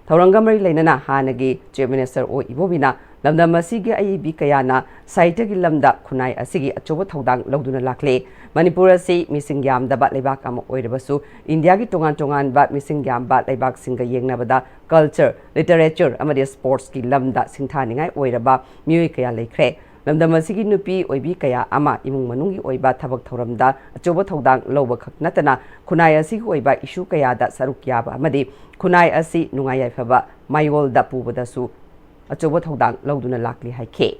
ꯊꯧꯔꯝꯒ ꯃꯔꯤ ꯂꯩꯅꯅ ꯍꯥꯟꯅꯒꯤ ꯆꯤꯐ ꯃꯤꯅꯤꯁꯇꯔ ꯑꯣ ꯏꯕꯣꯕꯤꯅ ꯂꯝꯗꯝ ꯑꯁꯤꯒꯤ ꯑꯏꯕꯤ ꯀꯌꯥꯅ ꯁꯥꯍꯤꯇ꯭ꯌꯒꯤ ꯂꯝꯗ ꯈꯨꯟꯅꯥꯏ ꯑꯁꯤꯒꯤ ꯑꯆꯧꯕ ꯊꯧꯗꯥꯡ ꯂꯧꯗꯨꯅ ꯂꯥꯛꯂꯤ꯫ ꯃꯅꯤꯄꯨꯔ ꯑꯁꯤ ꯃꯤꯁꯤꯡ ꯌꯥꯝꯗꯕ ꯂꯩꯕꯥꯛ ꯑꯃ ꯑꯣꯏꯔꯕꯁꯨ, ꯏꯟꯗꯤꯌꯥꯒꯤ ꯇꯣꯉꯥꯟ ꯇꯣꯉꯥꯟꯕ ꯃꯤꯁꯤꯡ ꯌꯥꯝꯕ ꯂꯩꯕꯥꯛꯁꯤꯡꯒ ꯌꯦꯡꯅꯕꯗ culture, literature ꯑꯃꯗꯤ sportsꯀꯤ ꯂꯝꯗ ꯁꯤꯡꯊꯥꯅꯤꯡꯉꯥꯏ ꯑꯣꯏꯔꯕ ꯃꯤꯑꯣꯏ ꯀꯌꯥ ꯂꯩꯈ꯭ꯔꯦ꯫ ꯂꯝꯗꯝ ꯑꯁꯤꯒꯤ ꯅꯨꯄꯤ ꯑꯣꯏꯕꯤ ꯀꯌꯥ ꯑꯃ ꯏꯃꯨꯡ ꯃꯅꯨꯡꯒꯤ ꯑꯣꯏꯕ ꯊꯕꯛ ꯊꯧꯔꯝꯗ ꯑꯆꯧꯕ ꯊꯧꯗꯥꯡ ꯂꯧꯕ ꯈꯛ ꯅꯠꯇꯅ, ꯈꯨꯟꯅꯥꯏ ꯑꯁꯤꯒꯤ ꯑꯣꯏꯕ issue ꯀꯌꯥꯗ ꯁꯔꯨꯛ ꯌꯥꯕ ꯑꯃꯗꯤ ꯈꯨꯟꯅꯥꯏ ꯑꯁꯤ ꯅꯨꯡꯉꯥꯏ ꯌꯥꯏꯐꯕ ꯃꯥꯌꯣꯜꯗ ꯄꯨꯕꯗꯁꯨ ꯑꯆꯧꯕ ꯊꯧꯗꯥꯡ ꯂꯧꯗꯨꯅ ꯂꯥꯛꯂꯤ ꯍꯥꯏꯈꯤ꯫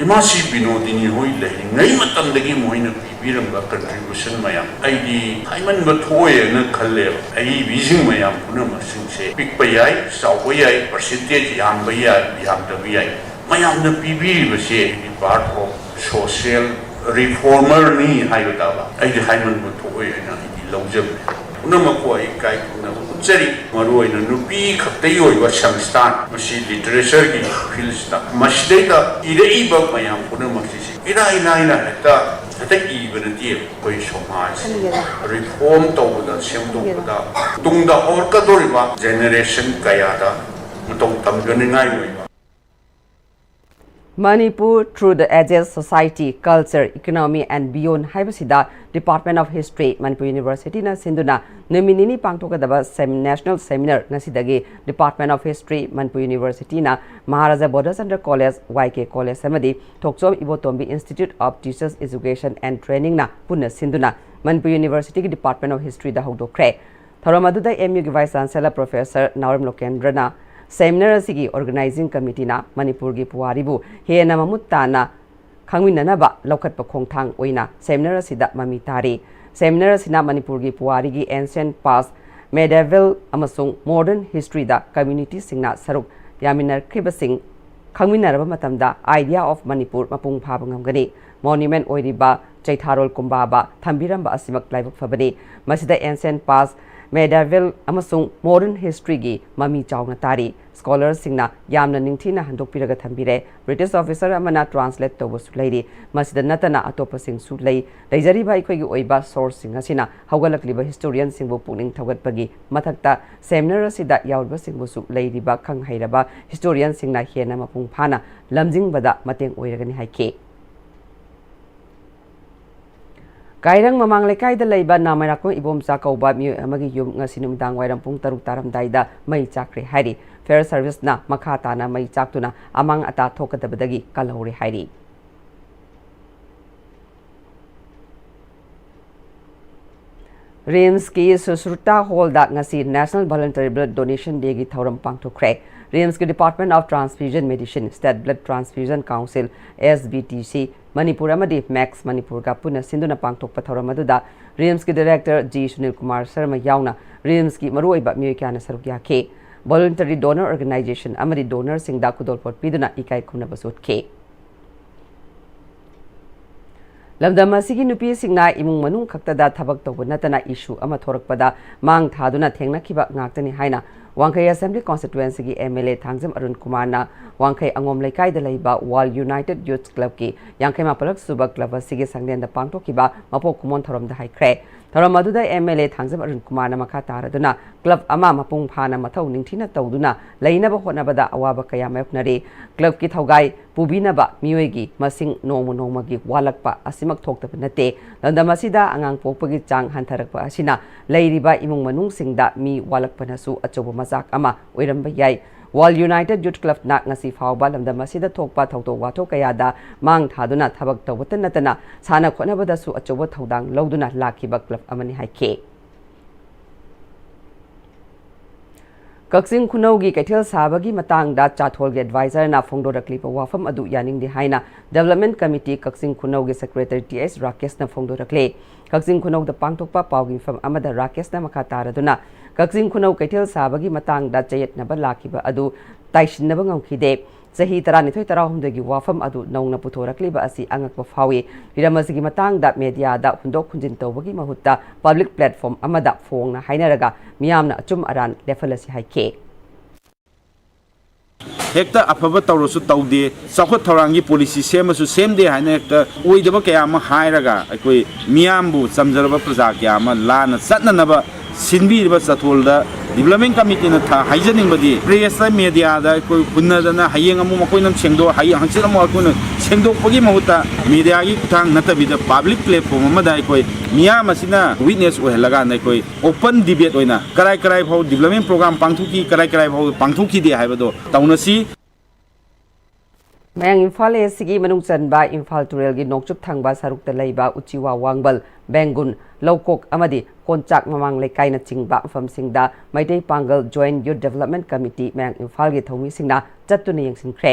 ꯏꯃꯥꯁꯤ ꯕꯤꯅꯣꯗꯤꯅꯤ ꯍꯣꯏ ꯂꯩꯔꯤꯉꯩ ꯃꯇꯝꯗꯒꯤ ꯃꯣꯏꯅ ꯄꯤꯕꯤꯔꯝꯕ contribution ꯃꯌꯥꯝ ꯑꯩꯗꯤ ꯍꯥꯏꯃꯟꯕ ꯊꯣꯛꯑꯣꯏꯅ ꯈꯜꯂꯦꯕ꯫ ꯑꯏꯕꯤꯁꯤꯡ ꯃꯌꯥꯝ ꯄꯨꯝꯅꯃꯛꯁꯤꯡꯁꯦ ꯄꯤꯛꯄ ꯌꯥꯏ, ꯆꯥꯎꯕ ꯌꯥꯏ, percentage ꯌꯥꯝꯕ ꯌꯥꯏ, ꯌꯥꯝꯗꯕ ꯌꯥꯏ, ꯃꯌꯥꯝꯅ ꯄꯤꯕꯤꯔꯤꯕꯁꯦ ꯍꯥꯏꯗꯤ part of social reformerꯅꯤ ꯍꯥꯏꯕ ꯇꯥꯕ꯫ ꯑꯩꯗꯤ ꯍꯥꯏꯃꯟꯕ ꯊꯣꯛꯑꯣꯏ ꯍꯥꯏꯅ ꯑꯩꯗꯤ ꯂꯧꯖꯕꯅꯤ꯫ ꯄꯨꯝꯅꯃꯛꯄꯨ ꯑꯩ ꯏꯀꯥꯏ ꯈꯨꯝꯅꯕ ꯎꯠꯆꯔꯤ꯫ ꯃꯔꯨꯑꯣꯏꯅ ꯅꯨꯄꯤ ꯈꯛꯇꯒꯤ ꯑꯣꯏꯕ ꯁꯪꯁꯊꯥꯟ, ꯃꯁꯤ literatureꯒꯤ fieldꯁꯤꯗ, ꯃꯁꯤꯗꯩꯗ ꯏꯔꯛꯏꯕ ꯃꯌꯥꯝ ꯄꯨꯝꯅꯃꯛꯁꯤꯁꯦ ꯏꯔꯥꯏ ꯂꯥꯏꯅ ꯍꯦꯛꯇ, ꯍꯦꯛꯇ ꯏꯕ ꯅꯠꯇꯦ꯫ ꯑꯩꯈꯣꯏ ꯁꯃꯥꯖ reform ꯇꯧꯕꯗ, ꯁꯦꯝꯗꯣꯛꯄꯗ, ꯇꯨꯡꯗ ꯍꯧꯔꯛꯀꯗꯧꯔꯤꯕ generation ꯀꯌꯥꯗ ꯃꯇꯧ ꯇꯝꯖꯅꯤꯡꯉꯥꯏ ꯑꯣꯏꯕ꯫ Manipur through the ages, society, culture, economy and beyond ꯍꯥꯏꯕꯁꯤꯗ Department of History, ꯃꯅꯤꯄꯨꯔ Universityꯅ ꯁꯤꯟꯗꯨꯅ ꯅꯨꯃꯤꯠ ꯅꯤꯅꯤ ꯄꯥꯡꯊꯣꯛꯀꯗꯕ sem-, national seminar ꯉꯁꯤꯗꯒꯤ Department of History, Manipur Universityꯅ Maharaja ꯕꯣꯙꯆꯟꯗ꯭ꯔ College, Y K College ꯑꯃꯗꯤ ꯊꯣꯛꯆꯣꯝ ꯏꯕꯣꯇꯣꯝꯕꯤ Institute of Teachers Education and Trainingꯅ ꯄꯨꯟꯅ ꯁꯤꯟꯗꯨꯅ ꯃꯅꯤꯄꯨꯔ Universityꯒꯤ Department of Historyꯗ ꯍꯧꯗꯣꯛꯈ꯭ꯔꯦ꯫ ꯊꯧꯔꯝ ꯑꯗꯨꯗ M Uꯒꯤ Vice Chancellor Professor ꯅꯥꯎꯔꯦꯝ ꯂꯣꯀꯦꯟꯗ꯭ꯔꯅ seminar ꯑꯁꯤꯒꯤ organizing committeeꯅ ꯃꯅꯤꯄꯨꯔꯒꯤ ꯄꯨꯋꯥꯔꯤꯕꯨ ꯍꯦꯟꯅ ꯃꯃꯨꯠ ꯇꯥꯅ ꯈꯪꯃꯤꯟꯅꯅꯕ ꯂꯧꯈꯠꯄ ꯈꯣꯡꯊꯥꯡ ꯑꯣꯏꯅ seminar ꯑꯁꯤꯗ ꯃꯃꯤ ꯇꯥꯔꯤ꯫ Seminar ꯑꯁꯤꯅ ꯃꯅꯤꯄꯨꯔꯒꯤ ꯄꯨꯋꯥꯔꯤꯒꯤ ancient past, medieval ꯑꯃꯁꯨꯡ modern historyꯗ communityꯁꯤꯡꯅ ꯁꯔꯨꯛ ꯌꯥꯃꯤꯟꯅꯈ꯭ꯔꯤꯕꯁꯤꯡ ꯈꯪꯃꯤꯟꯅꯔꯕ ꯃꯇꯝꯗ idea of ꯃꯅꯤꯄꯨꯔ ꯃꯄꯨꯡ ꯐꯥꯕ ꯉꯝꯒꯅꯤ꯫ Monument ꯑꯣꯏꯔꯤꯕ ꯆꯩꯊꯥꯔꯣꯜ ꯀꯨꯝꯕꯥꯕ ꯊꯝꯕꯤꯔꯝꯕ ꯑꯁꯤꯃꯛ ꯂꯥꯏꯕꯛ ꯐꯕꯅꯤ꯫ ꯃꯁꯤꯗ ancient past, medieval ꯑꯃꯁꯨꯡ modern historyꯒꯤ ꯃꯃꯤ ꯆꯥꯎꯅ ꯇꯥꯔꯤ꯫ Scholarꯁꯤꯡꯅ ꯌꯥꯝꯅ ꯅꯤꯡꯊꯤꯅ ꯍꯟꯗꯣꯛꯄꯤꯔꯒ ꯊꯝꯕꯤꯔꯦ꯫ British officer ꯑꯃꯅ translate ꯇꯧꯕꯁꯨ ꯂꯩꯔꯤ꯫ ꯃꯁꯤꯗ ꯅꯠꯇꯅ ꯑꯇꯣꯞꯄꯁꯤꯡꯁꯨ ꯂꯩ꯫ ꯂꯩꯖꯔꯤꯕ ꯑꯩꯈꯣꯏꯒꯤ ꯑꯣꯏꯕ sourceꯁꯤꯡ ꯑꯁꯤꯅ ꯍꯧꯒꯠꯂꯛꯂꯤꯕ historianꯁꯤꯡꯕꯨ ꯄꯨꯛꯅꯤꯡ ꯊꯧꯒꯠꯄꯒꯤ ꯃꯊꯛꯇ, seminar ꯑꯁꯤꯗ ꯌꯥꯎꯔꯤꯕꯁꯤꯡꯕꯨꯁꯨ ꯂꯩꯔꯤꯕ ꯈꯪ ꯍꯩꯔꯕ historianꯁꯤꯡꯅ ꯍꯦꯟꯅ ꯃꯄꯨꯡ ꯐꯥꯅ ꯂꯝꯖꯤꯡꯕꯗ ꯃꯇꯦꯡ ꯑꯣꯏꯔꯒꯅꯤ ꯍꯥꯏꯈꯤ꯫ ꯀꯥꯏꯔꯪ ꯃꯃꯥꯡ ꯂꯩꯀꯥꯏꯗ ꯂꯩꯕ ꯅꯥꯃꯩꯔꯥꯛꯄꯝ ꯏꯕꯣꯝꯆꯥ ꯀꯧꯕ ꯃꯤꯑꯣꯏ ꯑꯃꯒꯤ ꯌꯨꯝ ꯉꯁꯤ ꯅꯨꯃꯤꯗꯥꯡ ꯋꯥꯏꯔꯝ ꯄꯨꯡ ꯇꯔꯨꯛ ꯇꯥꯔꯝꯗꯥꯏꯗ ꯃꯩ ꯆꯥꯛꯈ꯭ꯔꯦ ꯍꯥꯏꯔꯤ꯫ Fire serviceꯅ ꯃꯈꯥ ꯇꯥꯅ ꯃꯩ ꯆꯥꯛꯇꯨꯅ ꯑꯃꯥꯡ ꯑꯇꯥ ꯊꯣꯛꯀꯗꯕꯗꯒꯤ ꯀꯜꯍꯧꯔꯦ ꯍꯥꯏꯔꯤ꯫ ꯔꯤꯝꯁꯀꯤ ꯁꯨꯁ꯭ꯔꯨꯇꯥ ꯍꯣꯜꯗ ꯉꯁꯤ National Voluntary Blood Donation Dayꯒꯤ ꯊꯧꯔꯝ ꯄꯥꯡꯊꯣꯛꯈ꯭ꯔꯦ꯫ ꯔꯤꯝꯁꯀꯤ Department of Transfusion Medicine, State Blood Transfusion Council, S B T C, Manipur ꯑꯃꯗꯤ ꯃꯦꯛꯁ ꯃꯅꯤꯄꯨꯔꯒ ꯄꯨꯟꯅ ꯁꯤꯟꯗꯨꯅ ꯄꯥꯡꯊꯣꯛꯄ ꯊꯧꯔꯝ ꯑꯗꯨꯗ ꯔꯤꯝꯁꯀꯤ director G ꯁꯨꯅꯤꯜ ꯀꯨꯃꯥꯔ ꯁꯔꯃ ꯌꯥꯎꯅ ꯔꯤꯝꯁꯀꯤ ꯃꯔꯨꯑꯣꯏꯕ ꯃꯤꯑꯣꯏ ꯀꯌꯥꯅ ꯁꯔꯨꯛ ꯌꯥꯈꯤ꯫ Voluntary donor organization ꯑꯃꯗꯤ donorꯁꯤꯡꯗ ꯈꯨꯗꯣꯜꯄꯣꯠ ꯄꯤꯗꯨꯅ ꯏꯀꯥꯏ ꯈꯨꯝꯅꯕꯁꯨ ꯎꯠꯈꯤ꯫ ꯂꯝꯗꯝ ꯑꯁꯤꯒꯤ ꯅꯨꯄꯤꯁꯤꯡꯅ ꯏꯃꯨꯡ ꯃꯅꯨꯡ ꯈꯛꯇꯗ ꯊꯕꯛ ꯇꯧꯕ ꯅꯠꯇꯅ issue ꯑꯃ ꯊꯣꯔꯛꯄꯗ ꯃꯥꯡ ꯊꯥꯗꯨꯅ ꯊꯦꯡꯅꯈꯤꯕ ꯉꯥꯛꯇꯅꯤ ꯍꯥꯏꯅ ꯋꯥꯡꯈꯩ Assembly Constituencyꯒꯤ M L A Thangjam Arun ꯀꯨꯃꯥꯔꯅ ꯋꯥꯡꯈꯩ ꯑꯉꯣꯝ ꯂꯩꯀꯥꯏꯗ ꯂꯩꯕ World United Youth Clubꯀꯤ ꯌꯥꯡꯈꯩ ꯃꯥꯄꯜꯂꯛ ꯁꯨꯕ club ꯑꯁꯤꯒꯤ ꯁꯪꯂꯦꯟꯗ ꯄꯥꯡꯊꯣꯛꯈꯤꯕ ꯃꯄꯣꯛ ꯀꯨꯝꯑꯣꯟ ꯊꯧꯔꯝꯗ ꯍꯥꯏꯈ꯭ꯔꯦ꯫ ꯊꯧꯔꯝ ꯑꯗꯨꯗ M L A Thangjam Arun ꯀꯨꯃꯥꯔꯅ ꯃꯈꯥ ꯇꯥꯔꯗꯨꯅ club ꯑꯃ ꯃꯄꯨꯡ ꯐꯥꯅ ꯃꯊꯧ ꯅꯤꯡꯊꯤꯅ ꯇꯧꯗꯨꯅ ꯂꯩꯅꯕ ꯍꯣꯠꯅꯕꯗ ꯑꯋꯥꯕ ꯀꯌꯥ ꯃꯥꯌꯣꯛꯅꯔꯤ꯫ Clubꯀꯤ ꯊꯧꯒꯥꯏ ꯄꯨꯕꯤꯅꯕ ꯃꯤꯑꯣꯏꯒꯤ ꯃꯁꯤꯡ ꯅꯣꯡꯃ ꯅꯣꯡꯃꯒꯤ ꯋꯥꯠꯂꯛꯄ ꯑꯁꯤꯃꯛ ꯊꯣꯛꯇꯕ ꯅꯠꯇꯦ꯫ ꯂꯝꯗꯝ ꯑꯁꯤꯗ ꯑꯉꯥꯡ ꯄꯣꯛꯄꯒꯤ ꯆꯥꯡ ꯍꯟꯊꯔꯛꯄ ꯑꯁꯤꯅ ꯂꯩꯔꯤꯕ ꯏꯃꯨꯡ ꯃꯅꯨꯡꯁꯤꯡꯗ ꯃꯤ ꯋꯥꯠꯂꯛꯄꯅꯁꯨ ꯑꯆꯧꯕ ꯃꯆꯥꯛ ꯑꯃ ꯑꯣꯏꯔꯝꯕ ꯌꯥꯏ꯫ World United Youth Clubꯅ ꯉꯁꯤ ꯐꯥꯎꯕ ꯂꯝꯗꯝ ꯑꯁꯤꯗ ꯊꯣꯛꯄ ꯊꯧꯗꯣꯛ ꯋꯥꯊꯣꯛ ꯀꯌꯥꯗ ꯃꯥꯡ ꯊꯥꯗꯨꯅ ꯊꯕꯛ ꯇꯧꯕꯇ ꯅꯠꯇꯅ ꯁꯥꯟꯅ ꯈꯣꯠꯅꯕꯗꯁꯨ ꯑꯆꯧꯕ ꯊꯧꯗꯥꯡ ꯂꯧꯗꯨꯅ ꯂꯥꯛꯈꯤꯕ club ꯑꯃꯅꯤ ꯍꯥꯏꯈꯤ꯫ ꯀꯛꯆꯤꯡ ꯈꯨꯅꯧꯒꯤ ꯀꯩꯊꯦꯜ ꯁꯥꯕꯒꯤ ꯃꯇꯥꯡꯗ ꯆꯥꯊꯣꯜꯒꯤ advisorꯅ ꯐꯣꯡꯗꯣꯔꯛꯂꯤꯕ ꯋꯥꯐꯝ ꯑꯗꯨ ꯌꯥꯅꯤꯡꯗꯦ ꯍꯥꯏꯅ Development Committee ꯀꯛꯆꯤꯡ ꯈꯨꯅꯧꯒꯤ secretary T S ꯔꯥꯀꯦꯁꯅ ꯐꯣꯡꯗꯣꯔꯛꯂꯦ꯫ ꯀꯛꯆꯤꯡ ꯈꯨꯅꯧꯗ ꯄꯥꯡꯊꯣꯛꯄ ꯄꯥꯎꯒꯤ ꯃꯤꯐꯝ ꯑꯃꯗ ꯔꯥꯀꯦꯁꯅ ꯃꯈꯥ ꯇꯥꯔꯗꯨꯅ, ꯀꯛꯆꯤꯡ ꯈꯨꯅꯧ ꯀꯩꯊꯦꯜ ꯁꯥꯕꯒꯤ ꯃꯇꯥꯡꯗ ꯆꯌꯦꯠꯅꯕ ꯂꯥꯛꯈꯤꯕ ꯑꯗꯨ ꯇꯥꯏꯁꯤꯟꯅꯕ ꯉꯝꯈꯤꯗꯦ꯫ ꯆꯍꯤ ꯇꯔꯥꯅꯤꯊꯣꯏ ꯇꯔꯥꯍꯨꯝꯗꯣꯏꯒꯤ ꯋꯥꯐꯝ ꯑꯗꯨ ꯅꯧꯅ ꯄꯨꯊꯣꯔꯛꯂꯤꯕ ꯑꯁꯤ ꯑꯉꯛꯄ ꯐꯥꯎꯏ꯫ ꯍꯤꯔꯝ ꯑꯁꯤꯒꯤ ꯃꯇꯥꯡꯗ ꯃꯦꯗꯤꯌꯥꯗ ꯍꯨꯟꯗꯣꯛ ꯍꯨꯟꯖꯤꯟ ꯇꯧꯕꯒꯤ ꯃꯍꯨꯠꯇ ꯄꯕ꯭ꯂꯤꯛ ꯄ꯭ꯂꯦꯠꯐꯣꯝ ꯑꯃꯗ ꯐꯣꯡꯅ ꯍꯥꯏꯅꯔꯒ ꯃꯤꯌꯥꯝꯅ ꯑꯆꯨꯝ ꯑꯔꯥꯟ ꯂꯦꯞꯍꯜꯂꯁꯤ ꯍꯥꯏꯈꯤ꯫ ꯍꯦꯛꯇ ꯑꯐꯕ ꯇꯧꯔꯁꯨ ꯇꯧꯗꯦ, ꯆꯥꯎꯈꯠ ꯊꯧꯔꯥꯡꯒꯤ ꯄꯣꯂꯤꯁꯤ ꯁꯦꯝꯃꯁꯨ ꯁꯦꯝꯗꯦ ꯍꯥꯏꯅ ꯍꯦꯛꯇ ꯑꯣꯏꯗꯕ ꯀꯌꯥ ꯑꯃ ꯍꯥꯏꯔꯒ ꯑꯩꯈꯣꯏ ꯃꯤꯌꯥꯝꯕꯨ, ꯆꯝꯖꯔꯕ ꯄ꯭ꯔꯖꯥ ꯀꯌꯥ ꯑꯃ ꯂꯥꯟꯅ ꯆꯠꯅꯅꯕ ꯁꯤꯟꯕꯤꯔꯤꯕ ꯆꯊꯣꯜꯗ ꯗꯤꯕ꯭ꯂꯞꯃꯦꯟ ꯀꯃꯤꯇꯤꯅ ꯊ-, ꯍꯥꯏꯖꯅꯤꯡꯕꯗꯤ ꯄ꯭ꯔꯦꯁꯇ, ꯃꯦꯗꯤꯌꯥꯗ ꯑꯩꯈꯣꯏ ꯍꯨꯟꯅꯗꯅ ꯍꯌꯦꯡ ꯑꯃꯨꯛ ꯃꯈꯣꯏꯅ ꯁꯦꯡꯗꯣꯛ-, ꯍꯌꯦꯡ ꯍꯪꯆꯤꯠ ꯑꯃꯨꯛ ꯑꯩꯈꯣꯏꯅ ꯁꯦꯡꯗꯣꯛꯄꯒꯤ ꯃꯍꯨꯠꯇ ꯃꯦꯗꯤꯌꯥꯒꯤ ꯈꯨꯠꯊꯥꯡ ꯅꯠꯇꯕꯤꯗ ꯄꯕ꯭ꯂꯤꯛ ꯄ꯭ꯂꯦꯠꯐꯣꯝ ꯑꯃꯗ ꯑꯩꯈꯣꯏ ꯃꯤꯌꯥꯝ ꯑꯁꯤꯅ ꯋꯤꯠꯅꯦꯁ ꯑꯣꯏꯍꯜꯂꯀꯥꯟꯗ ꯑꯩꯈꯣꯏ ꯑꯣꯄꯟ ꯗꯤꯕꯦꯠ ꯑꯣꯏꯅ ꯀꯔꯥꯏ ꯀꯔꯥꯏ ꯐꯥꯎ ꯗꯤꯕ꯭ꯂꯞꯃꯦꯟ ꯄ꯭ꯔꯣꯒ꯭ꯔꯥꯝ ꯄꯥꯡꯊꯣꯛꯈꯤ, ꯀꯔꯥꯏ ꯀꯔꯥꯏ ꯐꯥꯎ ꯄꯥꯡꯊꯣꯛꯈꯤꯗꯦ ꯍꯥꯏꯕꯗꯣ ꯇꯧꯅꯁꯤ꯫ ꯃꯌꯥꯡ ꯏꯝꯐꯥꯜ ꯏꯁꯀꯤ ꯃꯅꯨꯡ ꯆꯟꯕ ꯏꯝꯐꯥꯜ ꯇꯨꯔꯦꯜꯒꯤ ꯅꯣꯡꯆꯨꯞ ꯊꯪꯕ ꯁꯔꯨꯛꯇ ꯂꯩꯕ ꯎꯆꯤꯋꯥ ꯋꯥꯡꯕꯜ, ꯕꯦꯡꯒꯨꯟ, ꯂꯧꯀꯣꯛ ꯑꯃꯗꯤ ꯀꯣꯟꯆꯥꯛ ꯃꯃꯥꯡ ꯂꯩꯀꯥꯏꯅꯆꯤꯡꯕ ꯃꯐꯝꯁꯤꯡꯗ ꯃꯩꯇꯩ ꯄꯥꯡꯒꯜ ꯖꯣꯏꯟꯠ ꯌꯨꯠ ꯗꯤꯕꯦꯂꯞꯃꯦꯟꯠ ꯀꯃꯤꯇꯤ ꯃꯌꯥꯡ ꯏꯝꯐꯥꯜꯒꯤ ꯊꯧꯃꯤꯁꯤꯡꯅ ꯆꯠꯇꯨꯅ ꯌꯦꯡꯁꯤꯟꯈ꯭ꯔꯦ꯫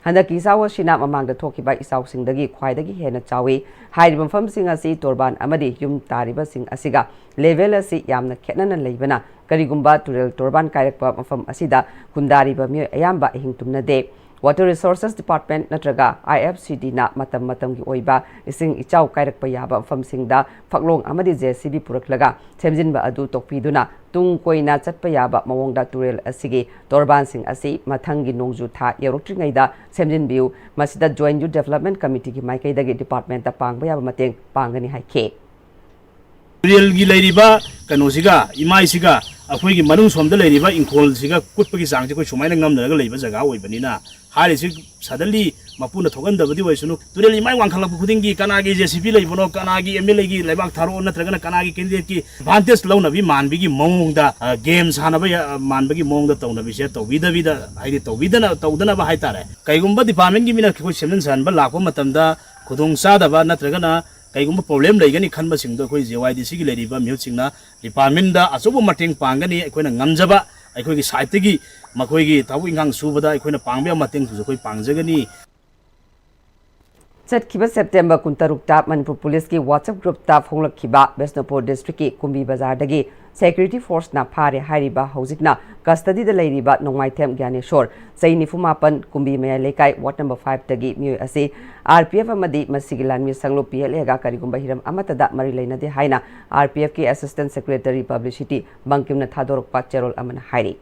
ꯍꯟꯗꯛꯀꯤ ꯏꯆꯥꯎ ꯑꯁꯤꯅ ꯃꯃꯥꯡꯗ ꯊꯣꯛꯈꯤꯕ ꯏꯆꯥꯎꯁꯤꯡꯗꯒꯤ ꯈ꯭ꯋꯥꯏꯗꯒꯤ ꯍꯦꯟꯅ ꯆꯥꯎꯏ꯫ ꯍꯥꯏꯔꯤꯕ ꯃꯐꯝꯁꯤꯡ ꯑꯁꯤ ꯇꯣꯔꯕꯥꯟ ꯑꯃꯗꯤ ꯌꯨꯝ ꯇꯥꯔꯤꯕꯁꯤꯡ ꯑꯁꯤꯒ ꯂꯦꯚꯦꯜ ꯑꯁꯤ ꯌꯥꯝꯅ ꯈꯦꯠꯅꯅ ꯂꯩꯕꯅ, ꯀꯔꯤꯒꯨꯝꯕ ꯇꯨꯔꯦꯜ ꯇꯣꯔꯕꯥꯟ ꯀꯥꯏꯔꯛꯄ ꯃꯐꯝ ꯑꯁꯤꯗ ꯈꯨꯟꯗꯥꯔꯤꯕ ꯃꯤꯑꯣꯏ ꯑꯌꯥꯝꯕ ꯑꯍꯤꯡ ꯇꯨꯝꯅꯗꯦ꯫ Water Resources Department ꯅꯠꯇ꯭ꯔꯒ I F C D ꯅ ꯃꯇꯝ ꯃꯇꯝꯒꯤ ꯑꯣꯏꯕ ꯏꯁꯤꯡ ꯏꯆꯥꯎ ꯀꯥꯏꯔꯛꯄ ꯌꯥꯕ ꯃꯐꯝꯁꯤꯡꯗ ꯐꯛꯂꯣꯡ ꯑꯃꯗꯤ J C B ꯄꯨꯔꯛꯂꯒ ꯁꯦꯝꯖꯤꯟꯕ ꯑꯗꯨ ꯇꯣꯛꯄꯤꯗꯨꯅ, ꯇꯨꯡ ꯀꯣꯏꯅ ꯆꯠꯄ ꯌꯥꯕ ꯃꯑꯣꯡꯗ ꯇꯨꯔꯦꯜ ꯑꯁꯤꯒꯤ ꯇꯣꯔꯕꯥꯟꯁꯤꯡ ꯑꯁꯤ ꯃꯊꯪꯒꯤ ꯅꯣꯡꯖꯨ ꯊꯥ ꯌꯧꯔꯛꯇ꯭ꯔꯤꯉꯩꯗ ꯁꯦꯝꯖꯤꯟꯕꯤꯌꯨ꯫ ꯃꯁꯤꯗ ꯖꯣꯏꯟꯠ ꯌꯨꯠ ꯗꯤꯕꯦꯂꯞꯃꯦꯟꯠ ꯀꯃꯤꯇꯤꯒꯤ ꯃꯥꯏꯀꯩꯗꯒꯤ ꯗꯤꯄꯥꯔꯠꯃꯦꯟꯠꯇ ꯄꯥꯡꯕ ꯌꯥꯕ ꯃꯇꯦꯡ ꯄꯥꯡꯒꯅꯤ ꯍꯥꯏꯈꯤ꯫ ꯇꯨꯔꯦꯜꯒꯤ ꯂꯩꯔꯤꯕ ꯀꯩꯅꯣꯁꯤꯒ, ꯏꯃꯥꯏꯁꯤꯒ, ꯑꯩꯈꯣꯏꯒꯤ ꯃꯅꯨꯡ ꯁꯣꯝꯗ ꯂꯩꯔꯤꯕ ꯏꯪꯈꯣꯜꯁꯤꯒ ꯀꯨꯠꯄꯒꯤ ꯆꯥꯡꯁꯦ ꯑꯩꯈꯣꯏ ꯁꯨꯃꯥꯏꯅ ꯉꯝꯅꯔꯒ ꯂꯩꯕ ꯖꯒꯥ ꯑꯣꯏꯕꯅꯤꯅ, ꯍꯥꯏꯔꯤꯁꯤ ꯁꯗꯟꯂꯤ ꯃꯄꯨꯅ ꯊꯣꯛꯍꯟꯗꯕꯗꯤ ꯑꯣꯏꯁꯅꯨ, ꯇꯨꯔꯦꯜ ꯏꯃꯥꯏ ꯋꯥꯡꯈꯠꯂꯛꯄ ꯈꯨꯗꯤꯡꯒꯤ ꯀꯅꯥꯒꯤ J C B ꯂꯩꯕꯅꯣ, ꯀꯅꯥꯒꯤ M L A ꯒꯤ ꯂꯩꯕꯥꯛ ꯊꯥꯔꯛꯑꯣ, ꯅꯠꯇ꯭ꯔꯒꯅ ꯀꯅꯥꯒꯤ candidate ꯀꯤ advantage ꯂꯧꯅꯕꯤ ꯃꯥꯟꯕꯒꯤ ꯃꯑꯣꯡꯗ, ꯑ, game ꯁꯥꯟꯅꯕ ꯌꯥ-, ꯃꯥꯟꯕꯒꯤ ꯃꯑꯣꯡꯗ ꯇꯧꯅꯕꯤꯁꯦ ꯇꯧꯕꯤꯗꯕꯤꯗ, ꯍꯥꯏꯗꯤ ꯇꯧꯕꯤꯗꯅ-, ꯇꯧꯗꯅꯕ ꯍꯥꯏꯇꯥꯔꯦ꯫ ꯀꯩꯒꯨꯝꯕ department ꯀꯤ ꯃꯤꯅ ꯑꯩꯈꯣꯏ ꯁꯦꯝꯖꯤꯟ ꯁꯥꯍꯟꯕ ꯂꯥꯛꯄ ꯃꯇꯝꯗ ꯈꯨꯗꯣꯡ ꯆꯥꯗꯕ ꯅꯠꯇ꯭ꯔꯒꯅ ꯀꯩꯒꯨꯝꯕ problem ꯂꯩꯒꯅꯤ ꯈꯟꯕꯁꯤꯡꯗꯣ ꯑꯩꯈꯣꯏ J Y D C ꯒꯤ ꯂꯩꯔꯤꯕ ꯃꯤꯍꯨꯠꯁꯤꯡꯅ department ꯗ ꯑꯆꯧꯕ ꯃꯇꯦꯡ ꯄꯥꯡꯒꯅꯤ꯫ ꯑꯩꯈꯣꯏꯅ ꯉꯝꯖꯕ ꯑꯩꯈꯣꯏꯒꯤ side ꯇꯒꯤ ꯃꯈꯣꯏꯒꯤ ꯊꯕꯛ ꯏꯪꯈꯥꯡ ꯁꯨꯕꯗ ꯑꯩꯈꯣꯏꯅ ꯄꯥꯡꯕ ꯌꯥꯕ ꯃꯇꯦꯡꯗꯨꯁꯨ ꯑꯩꯈꯣꯏ ꯄꯥꯡꯖꯒꯅꯤ꯫ ꯆꯠꯈꯤꯕ ꯁꯦꯞꯇꯦꯝꯕꯔ ꯀꯨꯟꯇꯔꯨꯛꯇ ꯃꯅꯤꯄꯨꯔ ꯄꯨꯂꯤꯁꯀꯤ WhatsApp group ꯇ ꯐꯣꯡꯂꯛꯈꯤꯕ ꯕꯤꯁꯅꯨꯄꯨꯔ district ꯀꯤ ꯀꯨꯝꯕꯤ ꯕꯖꯥꯔꯗꯒꯤ Security forceꯅ ꯐꯥꯔꯦ ꯍꯥꯏꯔꯤꯕ ꯍꯧꯖꯤꯛꯅ custodyꯗ ꯂꯩꯔꯤꯕ ꯅꯣꯡꯃꯥꯏꯊꯦꯝ ꯒ꯭ꯌꯥꯅꯦꯁꯣꯔ, ꯆꯍꯤ ꯅꯤꯐꯨ ꯃꯥꯄꯟ, ꯀꯨꯝꯕꯤ ꯃꯌꯥꯏ ꯂꯩꯀꯥꯏ, ward number fiveꯇꯒꯤ ꯃꯤꯑꯣꯏ ꯑꯁꯤ R P F ꯑꯃꯗꯤ ꯃꯁꯤꯒꯤ ꯂꯥꯟꯃꯤ ꯁꯪꯂꯨꯞ P L Aꯒ ꯀꯔꯤꯒꯨꯝꯕ ꯍꯤꯔꯝ ꯑꯃꯠꯇꯗ ꯃꯔꯤ ꯂꯩꯅꯗꯦ ꯍꯥꯏꯅ R P Fꯀꯤ Assistant Secretary Publicity ꯕꯪꯀꯤꯝꯅ ꯊꯥꯗꯣꯔꯛꯄ ꯆꯦꯔꯣꯜ ꯑꯃꯅ ꯍꯥꯏꯔꯤ꯫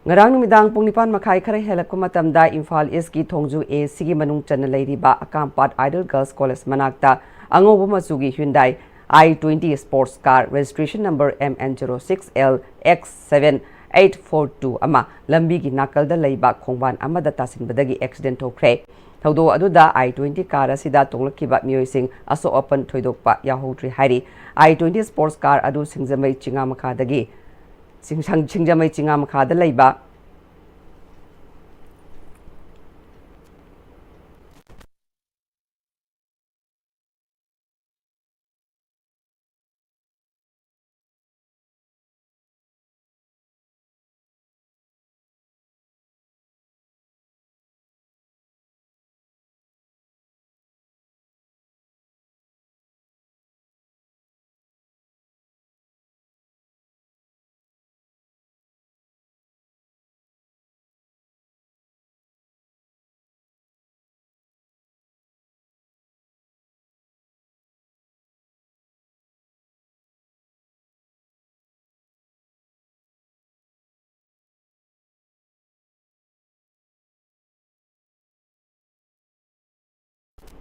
ꯉꯔꯥꯡ ꯅꯨꯃꯤꯗꯥꯡ ꯄꯨꯡ ꯅꯤꯄꯥꯟ ꯃꯈꯥꯏ ꯈꯔ ꯍꯦꯜꯂꯛꯄ ꯃꯇꯝꯗ ꯏꯝꯐꯥꯜ ꯏꯁꯀꯤ ꯊꯣꯡꯖꯨ A Cꯒꯤ ꯃꯅꯨꯡ ꯆꯟꯅ ꯂꯩꯔꯤꯕ ꯑꯀꯥꯝꯄꯥꯠ Ideal Girls College ꯃꯅꯥꯛꯇ ꯑꯉꯧꯕ ꯃꯆꯨꯒꯤ Hyundai I twenty sports car registration number M N zero six L X seven eight four two ꯑꯃ ꯂꯝꯕꯤꯒꯤ ꯅꯥꯀꯜꯗ ꯂꯩꯕ ꯈꯣꯡꯕꯥꯟ ꯑꯃꯗ ꯇꯥꯁꯤꯟꯕꯗꯒꯤ accident ꯊꯣꯛꯈ꯭ꯔꯦ꯫ ꯊꯧꯗꯣꯛ ꯑꯗꯨꯗ I twenty car ꯑꯁꯤꯗ ꯇꯣꯡꯂꯛꯈꯤꯕ ꯃꯤꯑꯣꯏꯁꯤꯡ ꯑꯁꯣꯛ ꯑꯄꯟ ꯊꯣꯏꯗꯣꯛꯄ ꯌꯥꯎꯍꯧꯗ꯭ꯔꯤ ꯍꯥꯏꯔꯤ꯫ I twenty sports car ꯑꯗꯨ ꯁꯤꯡꯖꯃꯩ ꯆꯤꯉꯥ ꯃꯈꯥꯗꯒꯤ ꯁꯤꯡ-, ꯁꯤꯡꯖꯃꯩ ꯆꯤꯉꯥ ꯃꯈꯥꯗ ꯂꯩꯕ